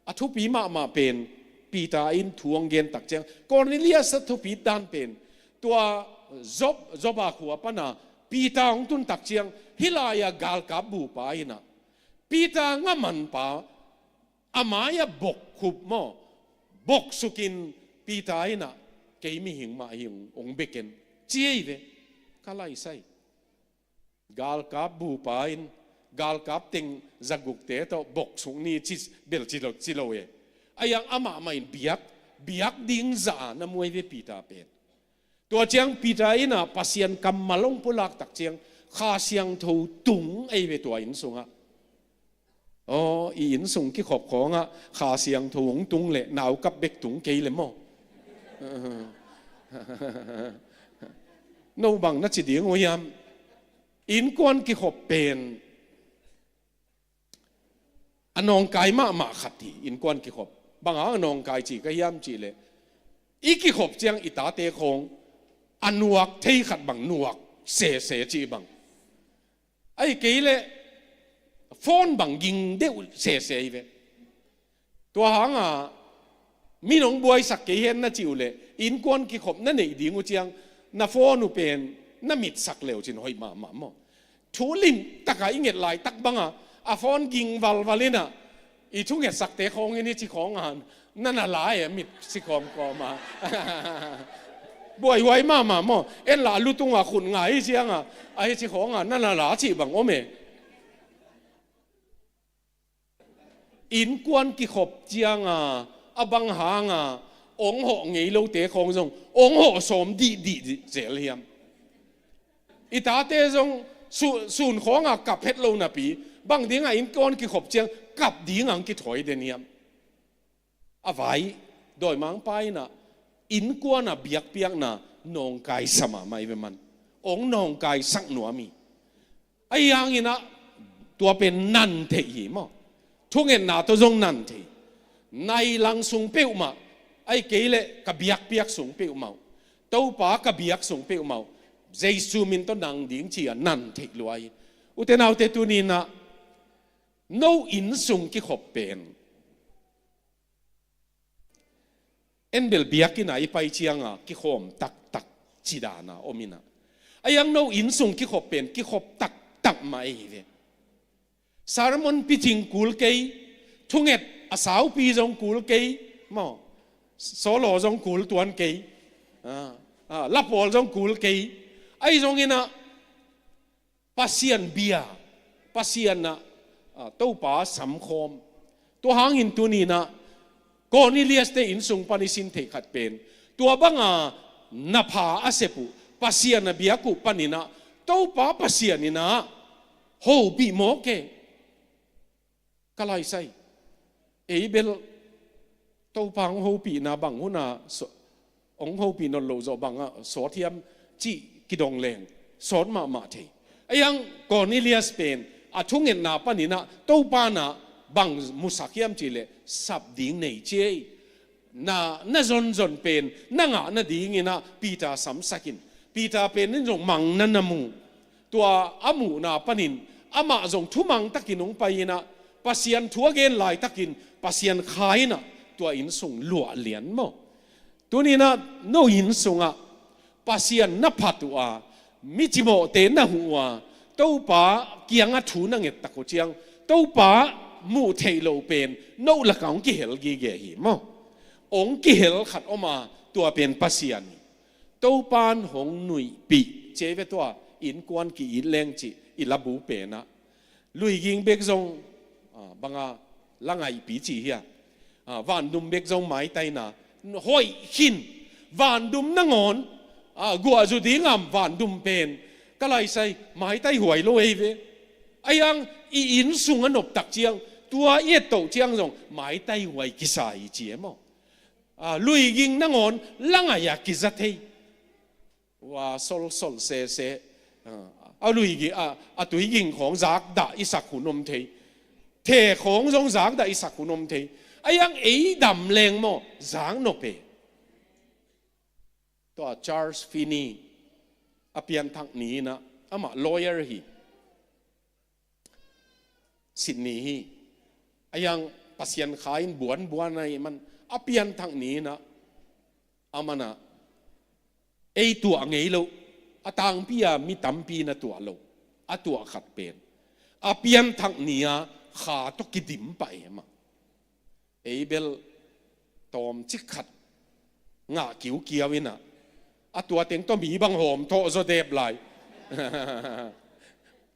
a thupi mahmah pen Peter in thu hong gen tak ciang, Cornelius a thupi dan pen, tua Jop-, Joppa khua pana Peter hong tun tak ciang, hih lai-a galkap bupa in ah, Peter ngamanpa a mai-ah bokkhup maw, boksukin Peter in ah, kei mihing mah hi ung, hong bek in, ci ei ve. Ka laisai. Galkap bupa in, galkap teng zagukte tawh boksuk ni ci, bel ci lo, ci lo e. Ahi zong amah mah in biak, biak ding zah a na mu ei ve Peter pen. Tua ciang Peter in ah Pasian kammal hong pulak tak ciang, Kha Siangtho tung ei ve tua inn sungah. Aw, i innsung kikhop khawngah Kha Siangtho hong tung leh naukap bek tung kei le maw? No bang na ci ding uh hiam? Innkuan kikhop pen a nawngkai mahmah khat hi, innkuan kikhop. Bang hang a nawngkai ci ka hiam cih leh, i kikhop ciang i tate khawng a nuak thei khat bang nuak sese cih bang. Ahih kei leh phone bang ging deuh sese hi ve. Tua hang a, mi nong buaisak kei hen na cih uh leh, innkuan kikhop na neih ding uh ciang, na phone uh pen na mitsak le uh cin hoih mahmah maw? Thu limtak a i nget laitak bang a, a phone ging valval in ah, i thungetsakte khawng in hici khawng a, na na la e, mit si kawmkawm a. Buaihuai mahmah maw? En lah a lu tungah khut ngai hi ciang a, a hici khawng a, na na la cih bang om e. Innkuan kikhop ciang a, a bang hang a, hong hawh ngei lote khawng zong hong hawh sawm dihdih zel hiam? I tate zong su-, sun khawng a kap het lo napi, bang ding a innkuan kikhop ciang kap ding a hong kithawi den hiam? A vai, dawimangpa in ah, innkuan a biakpiakna nawngkaisa mahmah hi ve man. Hong nawngkaisak nuam hi. Ahi hangin ah, tua pen nan theih hi maw? Thungetna tawh zong nan theih. Nai lang sung peuhmah, ahih kei leh ka biakpiak sung peuhmah uh, Topa ka biak sung peuhmah uh, Jesu min tawh nang ding ci-a nan theih lua hi. Ute naute, tuni-in ah, no innsung kikhop pen, en bel biakinn ah i pai ciang a kikhawm taktak ci dan a om in ah. Ahi zong no innsung kikhop pen kikhop taktak mah ei hi ve. Sermon picing kul kei, thunget a saupi zong kul kei, maw, solo zong kul tuan kei, ah, ah, lapawl zong kul kei. Ahi zongin ah, Pasian bia, Pasian ah, ah, Topa samkhawm. Tua hangin tuni-in ah, Cornelius-te innsung pan i sin theih khat pen, tua bang a na pha a sep uh, Pasian a biak uh panin ah, Topa Pasian in ah hopih mawk e. Ka laisai. Ei bel Topa hong hopihna bang hun a so-, hong hopih nawn loh zawh bang a sawt hiam cih kidong leng sawt mahmah thei. Ahi zong Cornelius pen a thungetna panin ah Topa in ah bang musak hiam cih leh sap ding nei ci ei. Na, na zonzon pen na ngah nadingin ah Peter samsak in. Peter pen in zong mang na na mu. Tua a muhna panin amah zong thumang takin hong pai in ah, Pasian thu a gen laitakin Pasian kha in ah tua innsung luah lian maw? Tuni-in ah no innsungah Pasian na phat uh a, mi cimawhte na huh uh a, Topa kiangah thu na ngettak uh ciang, Topa muh theih loh pen no lakah hong kihel gige hi maw? Hong kihel khat om a, tua pen Pasian hi. Topan hong nuihpih, ci ei ve tua, innkuan ki-it leng cih i labu pen ah. Luiging bek zong, ah, bang a, la ngaihpi ci hi a. Ah, vandum bek zong maitaina hoih khin. Vandum nangawn, ah, guahzu ding am vandum pen ka laisai maitai huai lo ei ve. Ahi hang i inn sung a noptak ciang, tua i ettoh ciang zong maitai huai kisa hi ci e maw. Ah, luiging nangawn la ngaih a kiza thei. Ua solsol sese. Ah, a luiging, ah, a tuiging khawng zakdah i sak hun om thei. The khawng zong zakdah i sak hun om thei. Ahi hang ei dam leng maw, zak nop e. Tua Charles Finney a pianthak ni-in ah, amah lawyer hi. Sydney hi. Ahi hang Pasian kha in buanbuan ahih man a pianthak ni-in ah, aman ah ei tuah ngei loh, a tangpi a mi tampi in a tuah loh, a tuah khat pen a pianthak ni-a kha tawh kidim pah e mah. Ei bel tawmcik khat ngah kiukiau in ah, a tua teng tawh mi bang hawm thawh zaw dep lai.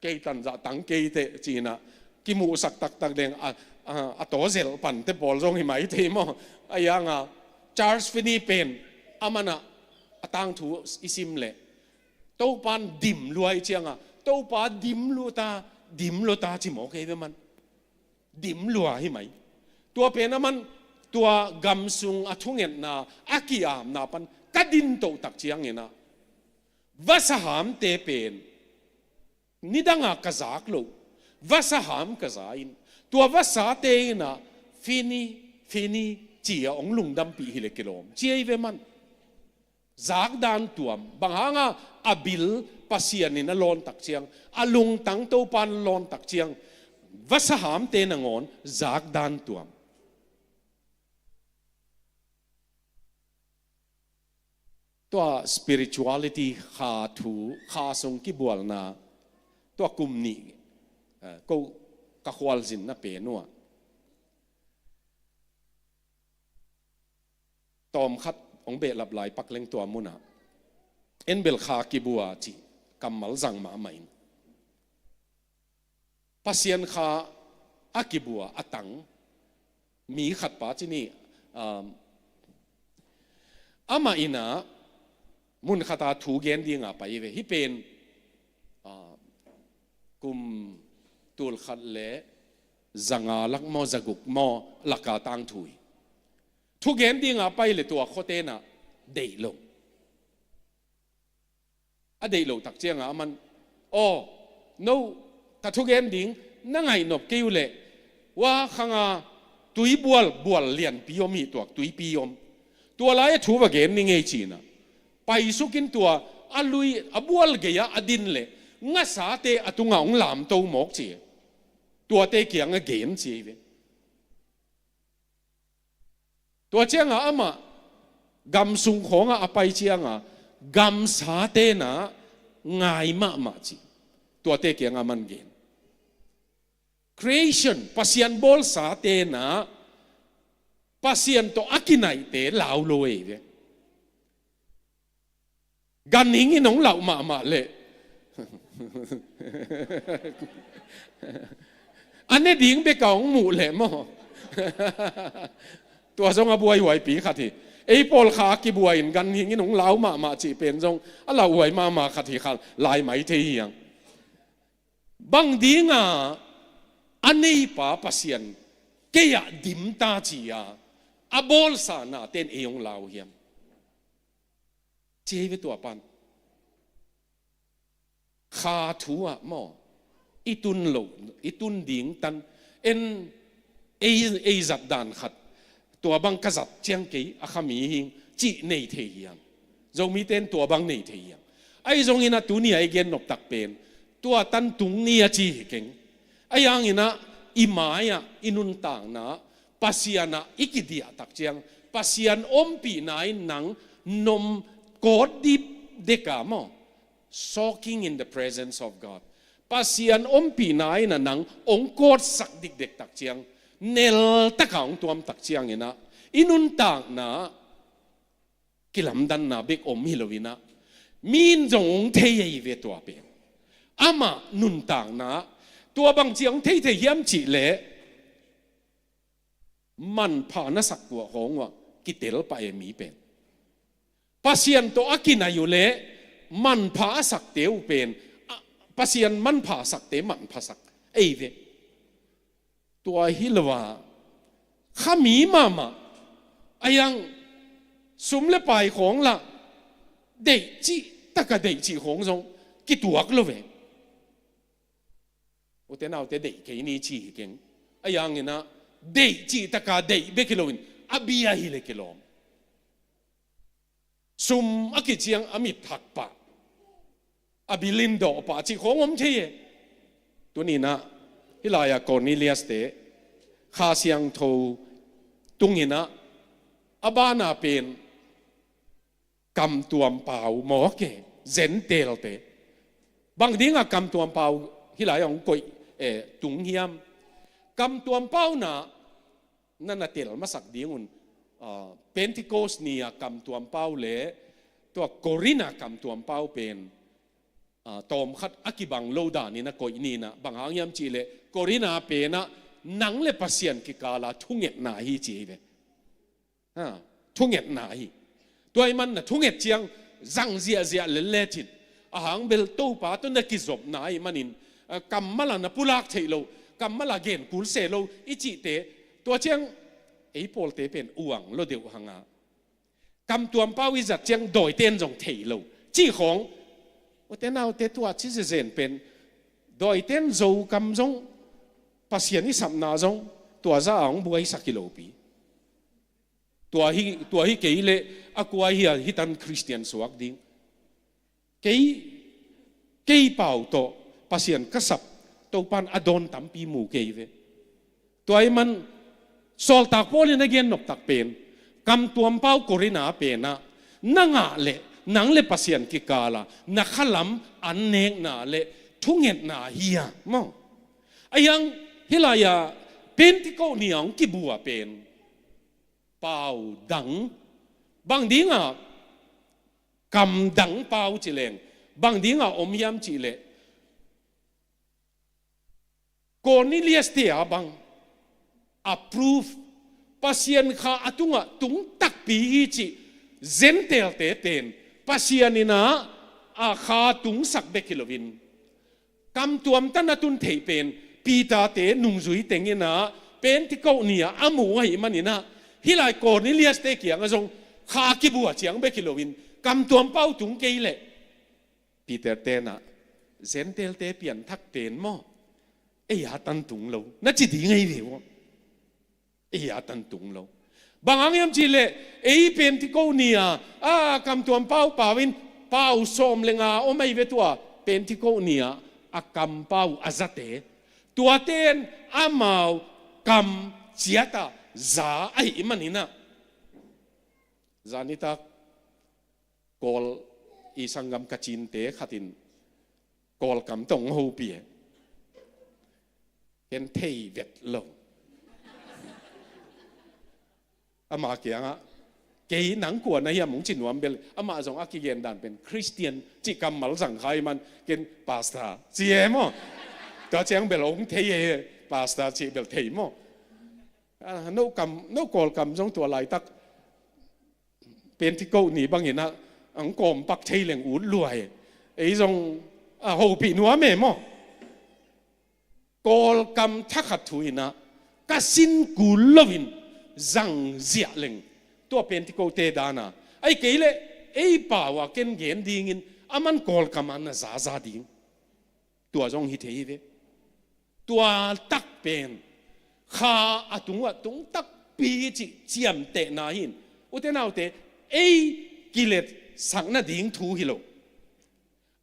Kei tan zah tang kei teh ci-in ah kimuhsak taktak leng a, a, a taw zelh pante pawl zong hi mai thei maw. Ahi hang a Charles Finney pen aman ah a tangthu i sim leh Topa'n dim lua ahih ciang a, Topa dim lua ta, dim lua ta ci mawk ei ve man. Dim lua hi mai. Tua pen aman tua gam sung a thungetna, a ki-apna pan ka din toh tak ciangin ah, vasa hamte pen nidang a ka zak loh, vasa ham ka za in, tua vasate in ah Finney, Finney ci-a hong lungdampih hi leh kilawm ci ei ve man. Zakdan tuam. Bang hang a, a bil Pasian in a lawn tak ciang, a lungtang Topa'n a lawn tak ciang, vasa hamte nangawn zakdan tuam. Tua spirituality kha thu, kha sung kibualna, tua kum nih, eh, ko ka khualzinna pen uh ah, tawmkhat hong behlap lai pak leng tua mun ah, en bel kha kibua cih kammal zang mahmah in, Pasian kha a kibua a tang mi khat pa ci ni, um, amah in ah mun khat a thu gen ding a pai ve. Hih pen, um, kum tul khat leh za nga lak maw, za guk maw lak a tangthu hi. Thu gen ding a pai leh tua khuate in ah deih lo. A deih loh tak ciang a aman, aw, no, ka thugen ding na ngaih nop kei uh leh, ua khang a tuibual, bual lianpi om hi, tuak tuipi om. Tua lai a thu va gen ni ngei ci-in ah, paisuk in tua a lui, a bual gei ah a din leh ngasate a tungah hong lamto mawk ci. Tuate kiang a gen ci ei ve. Tua ciang a amah gam sung khawng ah a pai ciang a, gamsate in ah ngai mahmah ci. Tuate kiang a aman gen. Creation, Pasian bawlsate in ah Pasian tawh a kinaihte lau lo ei ve. Ganhing in hong lauh mahmah leh, a ne ding bek a hong muh leh maw. Tua zong a buaihuaipi khat hi. Ei pawl kha kibua in ganhing in hong lau mahmah cih pen zong a lauhuai mahmah khat hi kha lai mai thei hi hang. Bang ding a a neipa Pasian kei ah dim ta ci-a a bawlsa nate'n ei hong lau hiam? Ci ei ve tua pan. Kha thu ah maw, i tun loh, i tun ding tan, en ei, ei zat dan khat, tua bang ka zat ciang kei a kha mi hi ing cih nei thei hiam? Zomite'n tua bang nei thei hiam? Ahi zongin ah tuni a i gen noptak pen tua tan tung ni a ci hi keng. Ahi hangin ah i mai-ah i nuntakna Pasian ah i kidiah tak ciang, Pasian ompihna in nang nom kawt dip dek a maw, soaking in the presence of God. Pasian ompihna in ah nang hong kawtsak dikdek tak ciang, nel tak a hong tuam tak ciangin ah i nuntakna kilamdanna bek om hi lo-in ah, mi in zong hong thei ei ve tua pen. Amah nuntakna tua bang ci a hong thei thei hiam cih leh, manpha na sak uh khawng uh ah kitel pah e mi pen. Pasian tawh a kinai uh leh manpha a sakte uh pen, a, Pasian manpha sakte manpha sak ei ve. Tua hi lo a, kha mi mahmah a, iang sum le pai khawng lah deih cih taka deih cih khawng zong kituak lo ve. Ute naute, deih kei ni ci hi keng. A iang inah deih cih taka deih bek hi loin a bia hi le kilawm. Sum a kiciang a mit hak pah, a bil in dawh pah cih khawng om thei e. Tuninah hih lai-ah Cornelius-te Kha Siangtho tunginah a bana pen kamtuam pau mawk e, Gentile-te. Bang dingah kamtuam pau hih lai-ah hong koih, eh, tung hiam? Kamtuam pau na na na tel masak dingun, ah, Pentecost ni-a kamtuam pau le tua Korin-a kamtuam pau pen, ah, tawmkhat a kibang lo danin a koih ninah, bang hang hiam cihleh Korin-a penah nang le Pasian kikala thungetna hi ci hi ve. Ha, thungetna hi. Tua ahih man na thunget ciang zang ziahziah lel lecin, a hang bel Topa tawh na kizopna ahih manin, ah, kammal a na pulak theih lo, kammal a gen kul se lo i cihte, tua ciang ei pawlte pen uang lo deuh hanga, kamtuam pau i zat ciang dawiten zong thei lo cih khawng. Ute naute, tua ci zezen pen dawiten Zokam zong, Pasian i sapna zong tua za a hong buaisak hi lopi. Tua hi, tua hi kei leh a kua hi a, hih tan Khristian suak ding. Kei, kei pau tawh Pasian ka sap, Topan a dawn tampi mu kei ve. Tua ahih man Sawltak Paul in a gen noptak pen, kamtuam pau Korin-a penah na ngah leh nang le Pasian kikala na khalam an nekna le thungetna hi a maw. A iang hih lai-ah Pentecost ni-a hong kibua pen pau dang, bang dingah kam dang pau ci leng, bang dingah om hiam cihleh, Cornelius-te a bang approve, Pasian kha a tungah tung takpi hi cih Gentile-te pen Pasian inah a kha tungsak bek hi loin, kamtuam tan a tun theih pen Peter-te nungzui tenginah Pentecost ni-ah a mu ahih maninah, hih lai Cornelius-te kiangah zong kha kibua ciang bek hi loin kamtuam pau tung kei leh Peter tenah Gentile-te pianthak pen maw, ei a tan tung lo na ci ding ahi ve uh. Ei a tan tung lo. Bang hang hiam cihleh ei Pentecost ni-a, a, kamtuam pau pau in pau sawm le nga om ahi ve tua. Pentecost ni-a a kam pau a zate, tuate in amau kam ciatah za ahih maninah, zanitak Kawl i sanggam Kachin-te khatin Kawlkam tawh hong hopih e. Ken thei vet lo. Ama kiangah, kei nang kua na hiam hong ci nuam bel, amah zong a kigen dan pen Khristian cih kammal zang kha ahih man ken Pastor ci e maw. Tua ciang bel hong thei e, Pastor cih bel thei maw. Ah, no kam, no Kawlkam zong tua laitak Pentecost ni banginah ang kawmpak thei leng ut luai. Ei zong, ah, hopih nuam e maw. Kawlkam thakhat thu inah ka sin kul loin zang ziah leng, tua Pentecost-te dana, ahih kei leh ei pau a ken gen dingin aman Kawlkam a na zaza ding. Tua zong hi thei hi ve. Tua tak pen kha a tungah tung takpi cih ciamtehna hi in, ute naute, ei kiletsakna ding thu hi lo.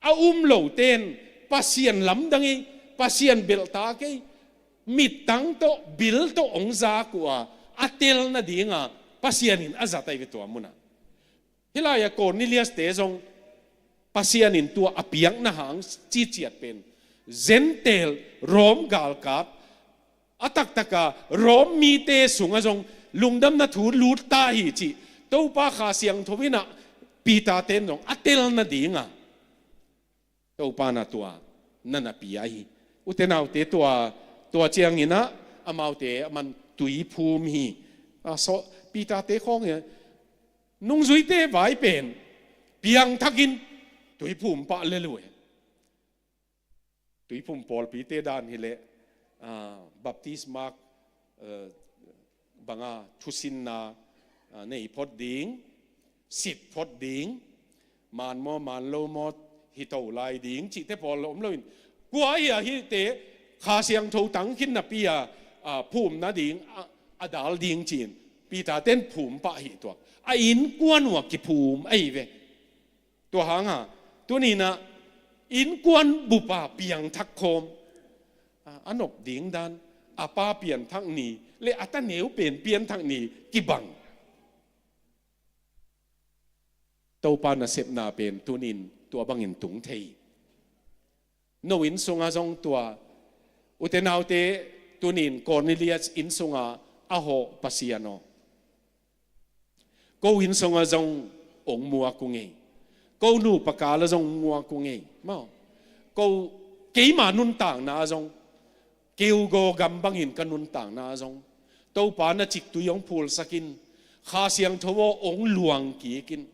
A um lote in Pasian lamdang ei, Pasian belhtak ei, mittang tawh bil tawh hong zak uh a, a tel nadinga Pasian in a zat ahi ve tua munah. Hih lai-ah Cornelius-te zong Pasian in tua a piakna hang ciciat pen Gentile Rom galkap, a taktaka Rom mite sungah zong lungdamna thu lut ta hi cih Topa Kha Siangtho inah Peter-te in zong a tel nadinga Topa na tua na na pia hi. Ute naute, tua, tua cianginah amaute aman tuiphum hi. A, so, Peter-te khawng hi a, nungzuite vai pen piangthakin tuiphum pah lel uh hi. Tuiphum pawlpite dan hileh, a, baptisma, a, banga thusinna, a, nei phot ding, sit phot ding, man maw, man lo maw, hi to lai ding cihte pawl om loin, kua hi a hihte Kha Siangtho tang khin napi a, a, phum nading, a, a dal ding ci-in Peter-ten phum pah hi tuak. A innkuan uh a kiphum ahi ve. Tua hanga, tuninah innkuan bupa piangthak khawm, a, a nop ding dan, a pa pianthak ni le a ta neu pen pianthak ni kibang. Topa nasepna pen tunin tua bangin tung thei. No inn sungah zong tua, ute naute, tunin Cornelius inn sungah a hawh Pasian aw, ko inn sungah zong ong muak ung ei. Ko nupa kal ah zong muak ung ei. Maw, ko keima nuntakna ah zong, keugaw gam bangin ka nuntakna ah zong, Topa na ciktui ong phulsak in, Kha Siangtho aw ong luang kik in.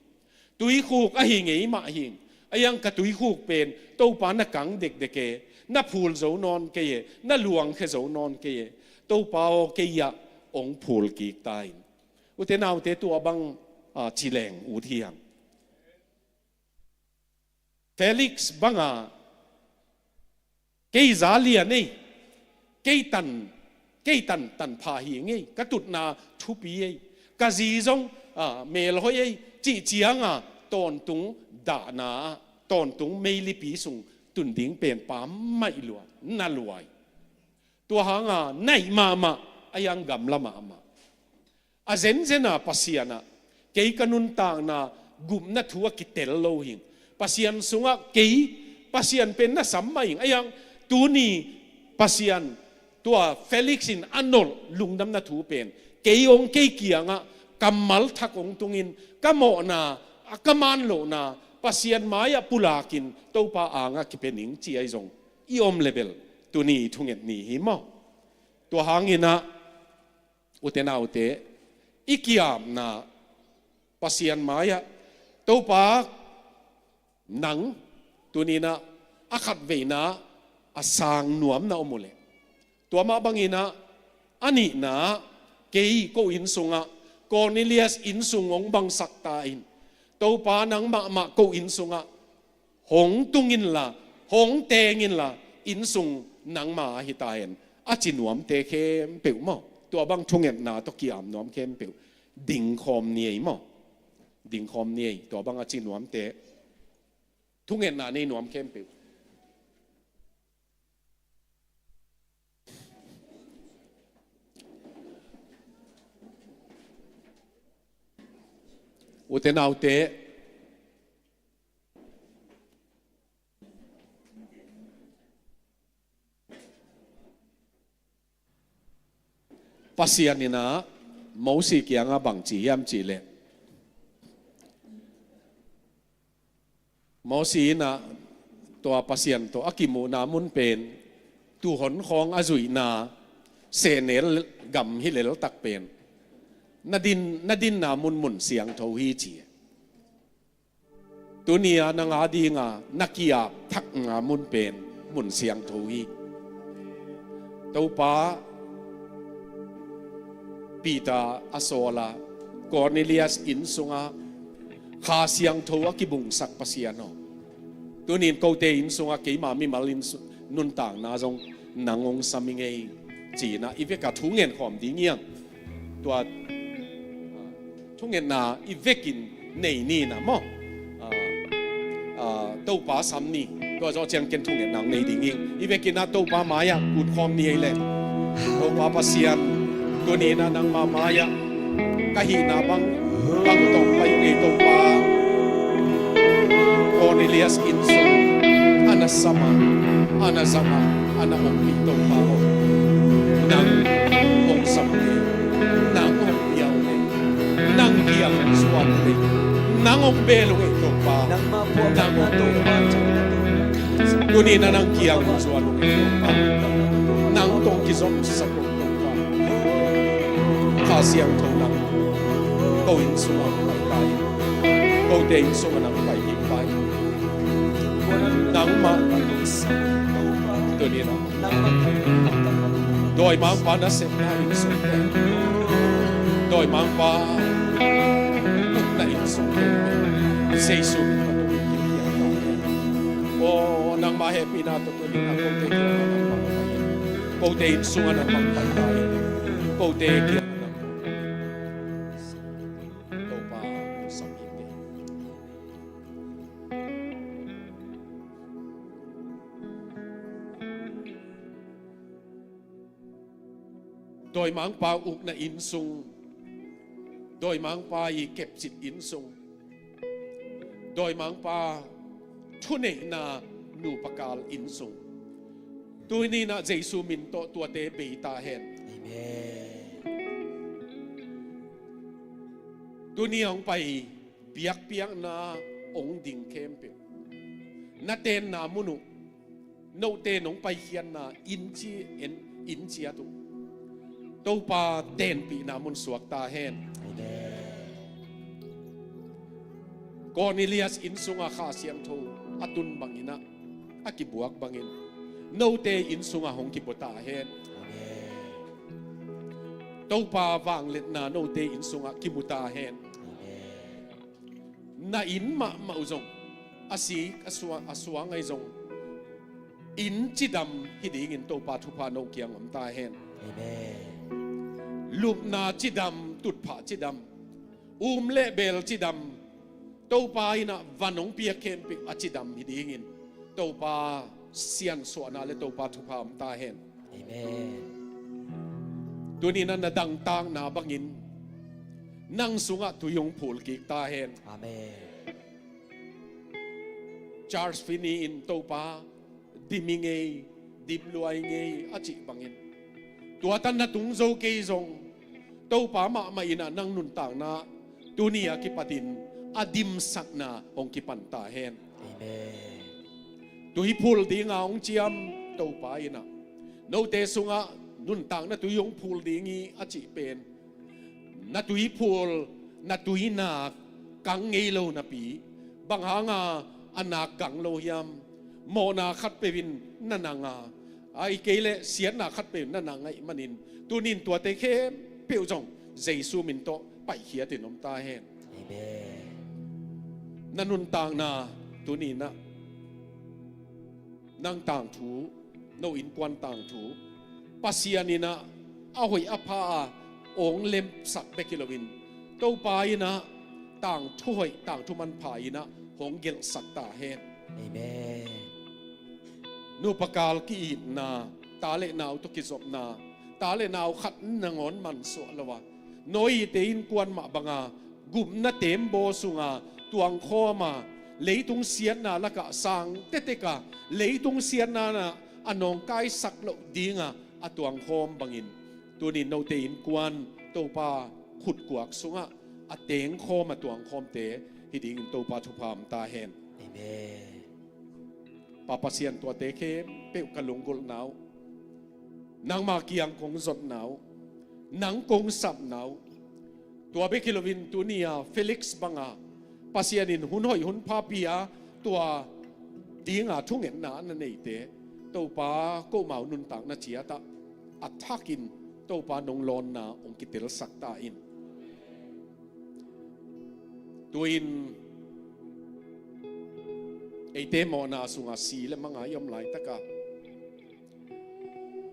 Tuikhuk ahi ngei mah hing, a iang ka tuikhuk pen Topa na kang dekdek e, na phul zo nawn kei e, na luangkhia zo nawn kei e. Topa aw, kei ah ong phul kik ta in. Ute naute, tua bang, a, ci leng ut hi hang. Felix banga, kei za lian ei, kei tan, kei tan, tan pha hi ngei, ka tutna thupi ei, ka zi zong, a, melhoih ei, cih cianga tawntung dahna, tawntung meilipi sung tun ding pen pammaih lua, na luai. Tua hanga naih mahmah, a iang gamla mahmah. A zenzen a Pasian ah kei ka nuntakna gupna thu a kitel lo hing. Pasian sungah kei, Pasian pen na sam mah hing. A iang tuni Pasian, tua Felix in a nolh lungdamna thu pen, kei ong, kei kiangah kammal thak ong tungin, ka mawhna, a ka man lohna Pasian mai-ah pulakin Topa angah kipia ning ci ahi zong i om le bel tuni i thunget ni hi maw. Tua hanginah, ute naute, i kiamna Pasian mai-ah, Topa, nang tuninah a khatveina a sang nuam na om uh leh, tua mah banginah, a nihna, kei ko inn sungah, Cornelius inn sung ong bangsak ta in, Topa, nang mahmah ko inn sungah hong tung inla, hong teng inla, inn sung nangma ahi ta hen, a ci nuamte khempeuh maw, tua bang thungetna tawh kiam nuam khempeuh dingkhawm ni ei maw. Dingkhawm ni ei, tua bang a ci nuamte, thungetna nei nuam khempeuh. Ute naute, Pasian inah Mosi kiangah bang ci hiam cihleh, Mosi inah tua Pasian tawh a kimuhna mun pen tuuhon khawng a zuihna sehnel gam hi leltak pen, na din, na dinna mun mun siangtho hi ci. Tuni-a nang adinga na kiap thakna mun pen mun siangtho hi. Topa, Peter a sawla Cornelius inn sunga Kha Siangtho a kibungsak Pasian aw, tunin kote inn sunga keima mimal inn su-, nuntakna zong nang hong sam i ngei, ci-in ah i vekah thu ngen khawm ding hi hang. Tua thungetna i vekin nei ni na maw? A, a, Topa sam ni. Tua zawh ciang ken thungetna hong nei ding hi. I vekin ah Topa mai-ah kut khawm ni ei leh. Topa Pasian, tuni-in ah nangma mai-ah ka hihna bang, bang tawh pai ung ei Topa. Cornelius inn sung a na sam a, a na zang a, a na ompih Topa aw, nang hong sam ung ei, nang hong pia ung ei, nang kiang hong zuan ung ei, nang hong bel ung ei Topa, nang hong pia ung ei. Tuni-in ah nang kiang hong zuan ung ei Topa, nang tawh kizomsak ung Topa. Kha Siangtho nang ko inn sungah pai ta in, kote inn sungah nang pai kik ta in. Nangmah tuni-in ah dawimangpa nasepna inn sungte, dawimangpa ukna inn sungte, Jesu min tawh tuni-in kipia ta in. Aw, nangmah hehpihna tawh tuni-in ah kote kiangah nangmah pai in, kote inn sungah nangmah pai ta in, kote kiangah nangmah pai in. Topa, hong sam hi teh. Dawimangpa ukna inn sung, dawimangpa i kepcit inn sung, dawimangpa thuneihna nupa kal inn sung, tuni-in ah Jesu min tawh tuate bei ta hen. Amen. Tuni-a hong pai biakpiakna hong ding khempeuh, na tenna mun uh, note nong paikhiatna inn ci-, inn, inn ciat uh, Topa tenpihna mun suak ta hen. Amen. Cornelius inn sungah Kha Siangtho a tun bangin ah, a kibuak bangin, note inn sungah hong kibua ta hen. Amen. Topa vangliatna note inn sungah kimu ta hen. Amen. Na inn mahmah uh zong, a sik a suang, a suang ahi zong, inn cidam hi dingin Topa thupha no kiang om ta hen. Amen. Lupna cidam, tutphah cidam, um le bel cidam, Topa in ah van hong piak khempeuh a cidam hi dingin Topa siansuahna le Topa thupha om ta hen. Amen. Tuni-in ah na dangtakna bangin nang sungah tui hong phul kik ta hen. Amen. Charles Finney in Topa, dim hi ngei, dim lua hi ngei a cih bangin, tua tan na tung zo kei zong, Topa mahmah in ah nang nuntakna tuni a kipatin a dimsakna hong kipan ta hen. Amen. Tui phul dinga hong ciam Topa in ah, note sungah nuntakna tui hong phul ding hi a cih pen, na tui phul, na tui nak kang ngei lo napi, bang hanga a nak kang lo hiam? Mawhna khatpeuh in na nang a, ahih kei leh siatna khatpeuh in na nang ahih manin, tuni-in tuate khempeuh zong Jesu min tawh paikhiatin om ta hen. Amen. Na nuntakna tuni-in ah, nang tangthu, no innkuan tangthu, Pasian in ah a hoih a pha a hong lemsak bek hi loin, Topa in ah tangthu hoih, tangthu manpha in ah hong gelhsak ta hen. Amen. Nupa kal ki-itna, ta le nau tawh kizopna, ta le nau khat nangawn mansuah lo a, Noah-te innkuan mah banga gupna teembaw sunga tuangkhawm a, leitung siatna lakah sang tektek a, leitung siatna in ah a nawngkaisak loh dinga a tuangkhawm bangin, tuni-in note innkuan Topa khutkuak sungah a tengkhawm a tuangkhawmte hi dingin Topa thupha om ta hen. Amen. Pa Pasian, tuate khempeuh ka lunggulhna uh, nangma kiang kong zotna uh, nang kong sapna uh, tua bek hi loin tuni-a Felix banga Pasian in hun hoih hun pha pia, tua dinga thungetna na neite, Topa, komau nuntakna ciatah a thakin Topa nong lawnna hong kitelsak ta in. Tu-in eite mawhna sunga si le mangai i om laitaka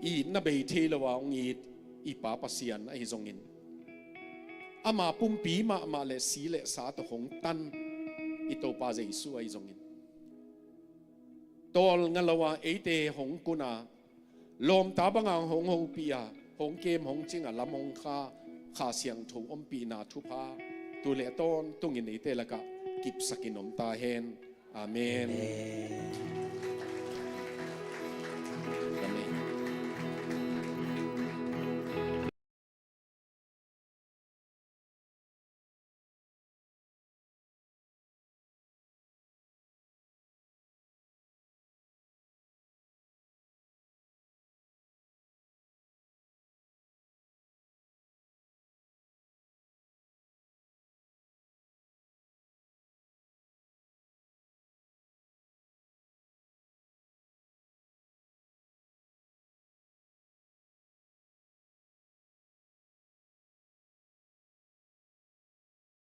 i itna bei thei lo a hong it i Pa Pasian ahi zongin, ama pumpi mahmah le si le sa tawh hong tan i Topa Jesu ahi zongin, tawlnga lo a eite hong kun a, lawmta banga hong hopih a, hong kem hong cing a, lam hong kha Kha Siangtho ompihna thupha tu le tawntungin eite lakah kipsakin om ta hen. Amen. Amen. Amen.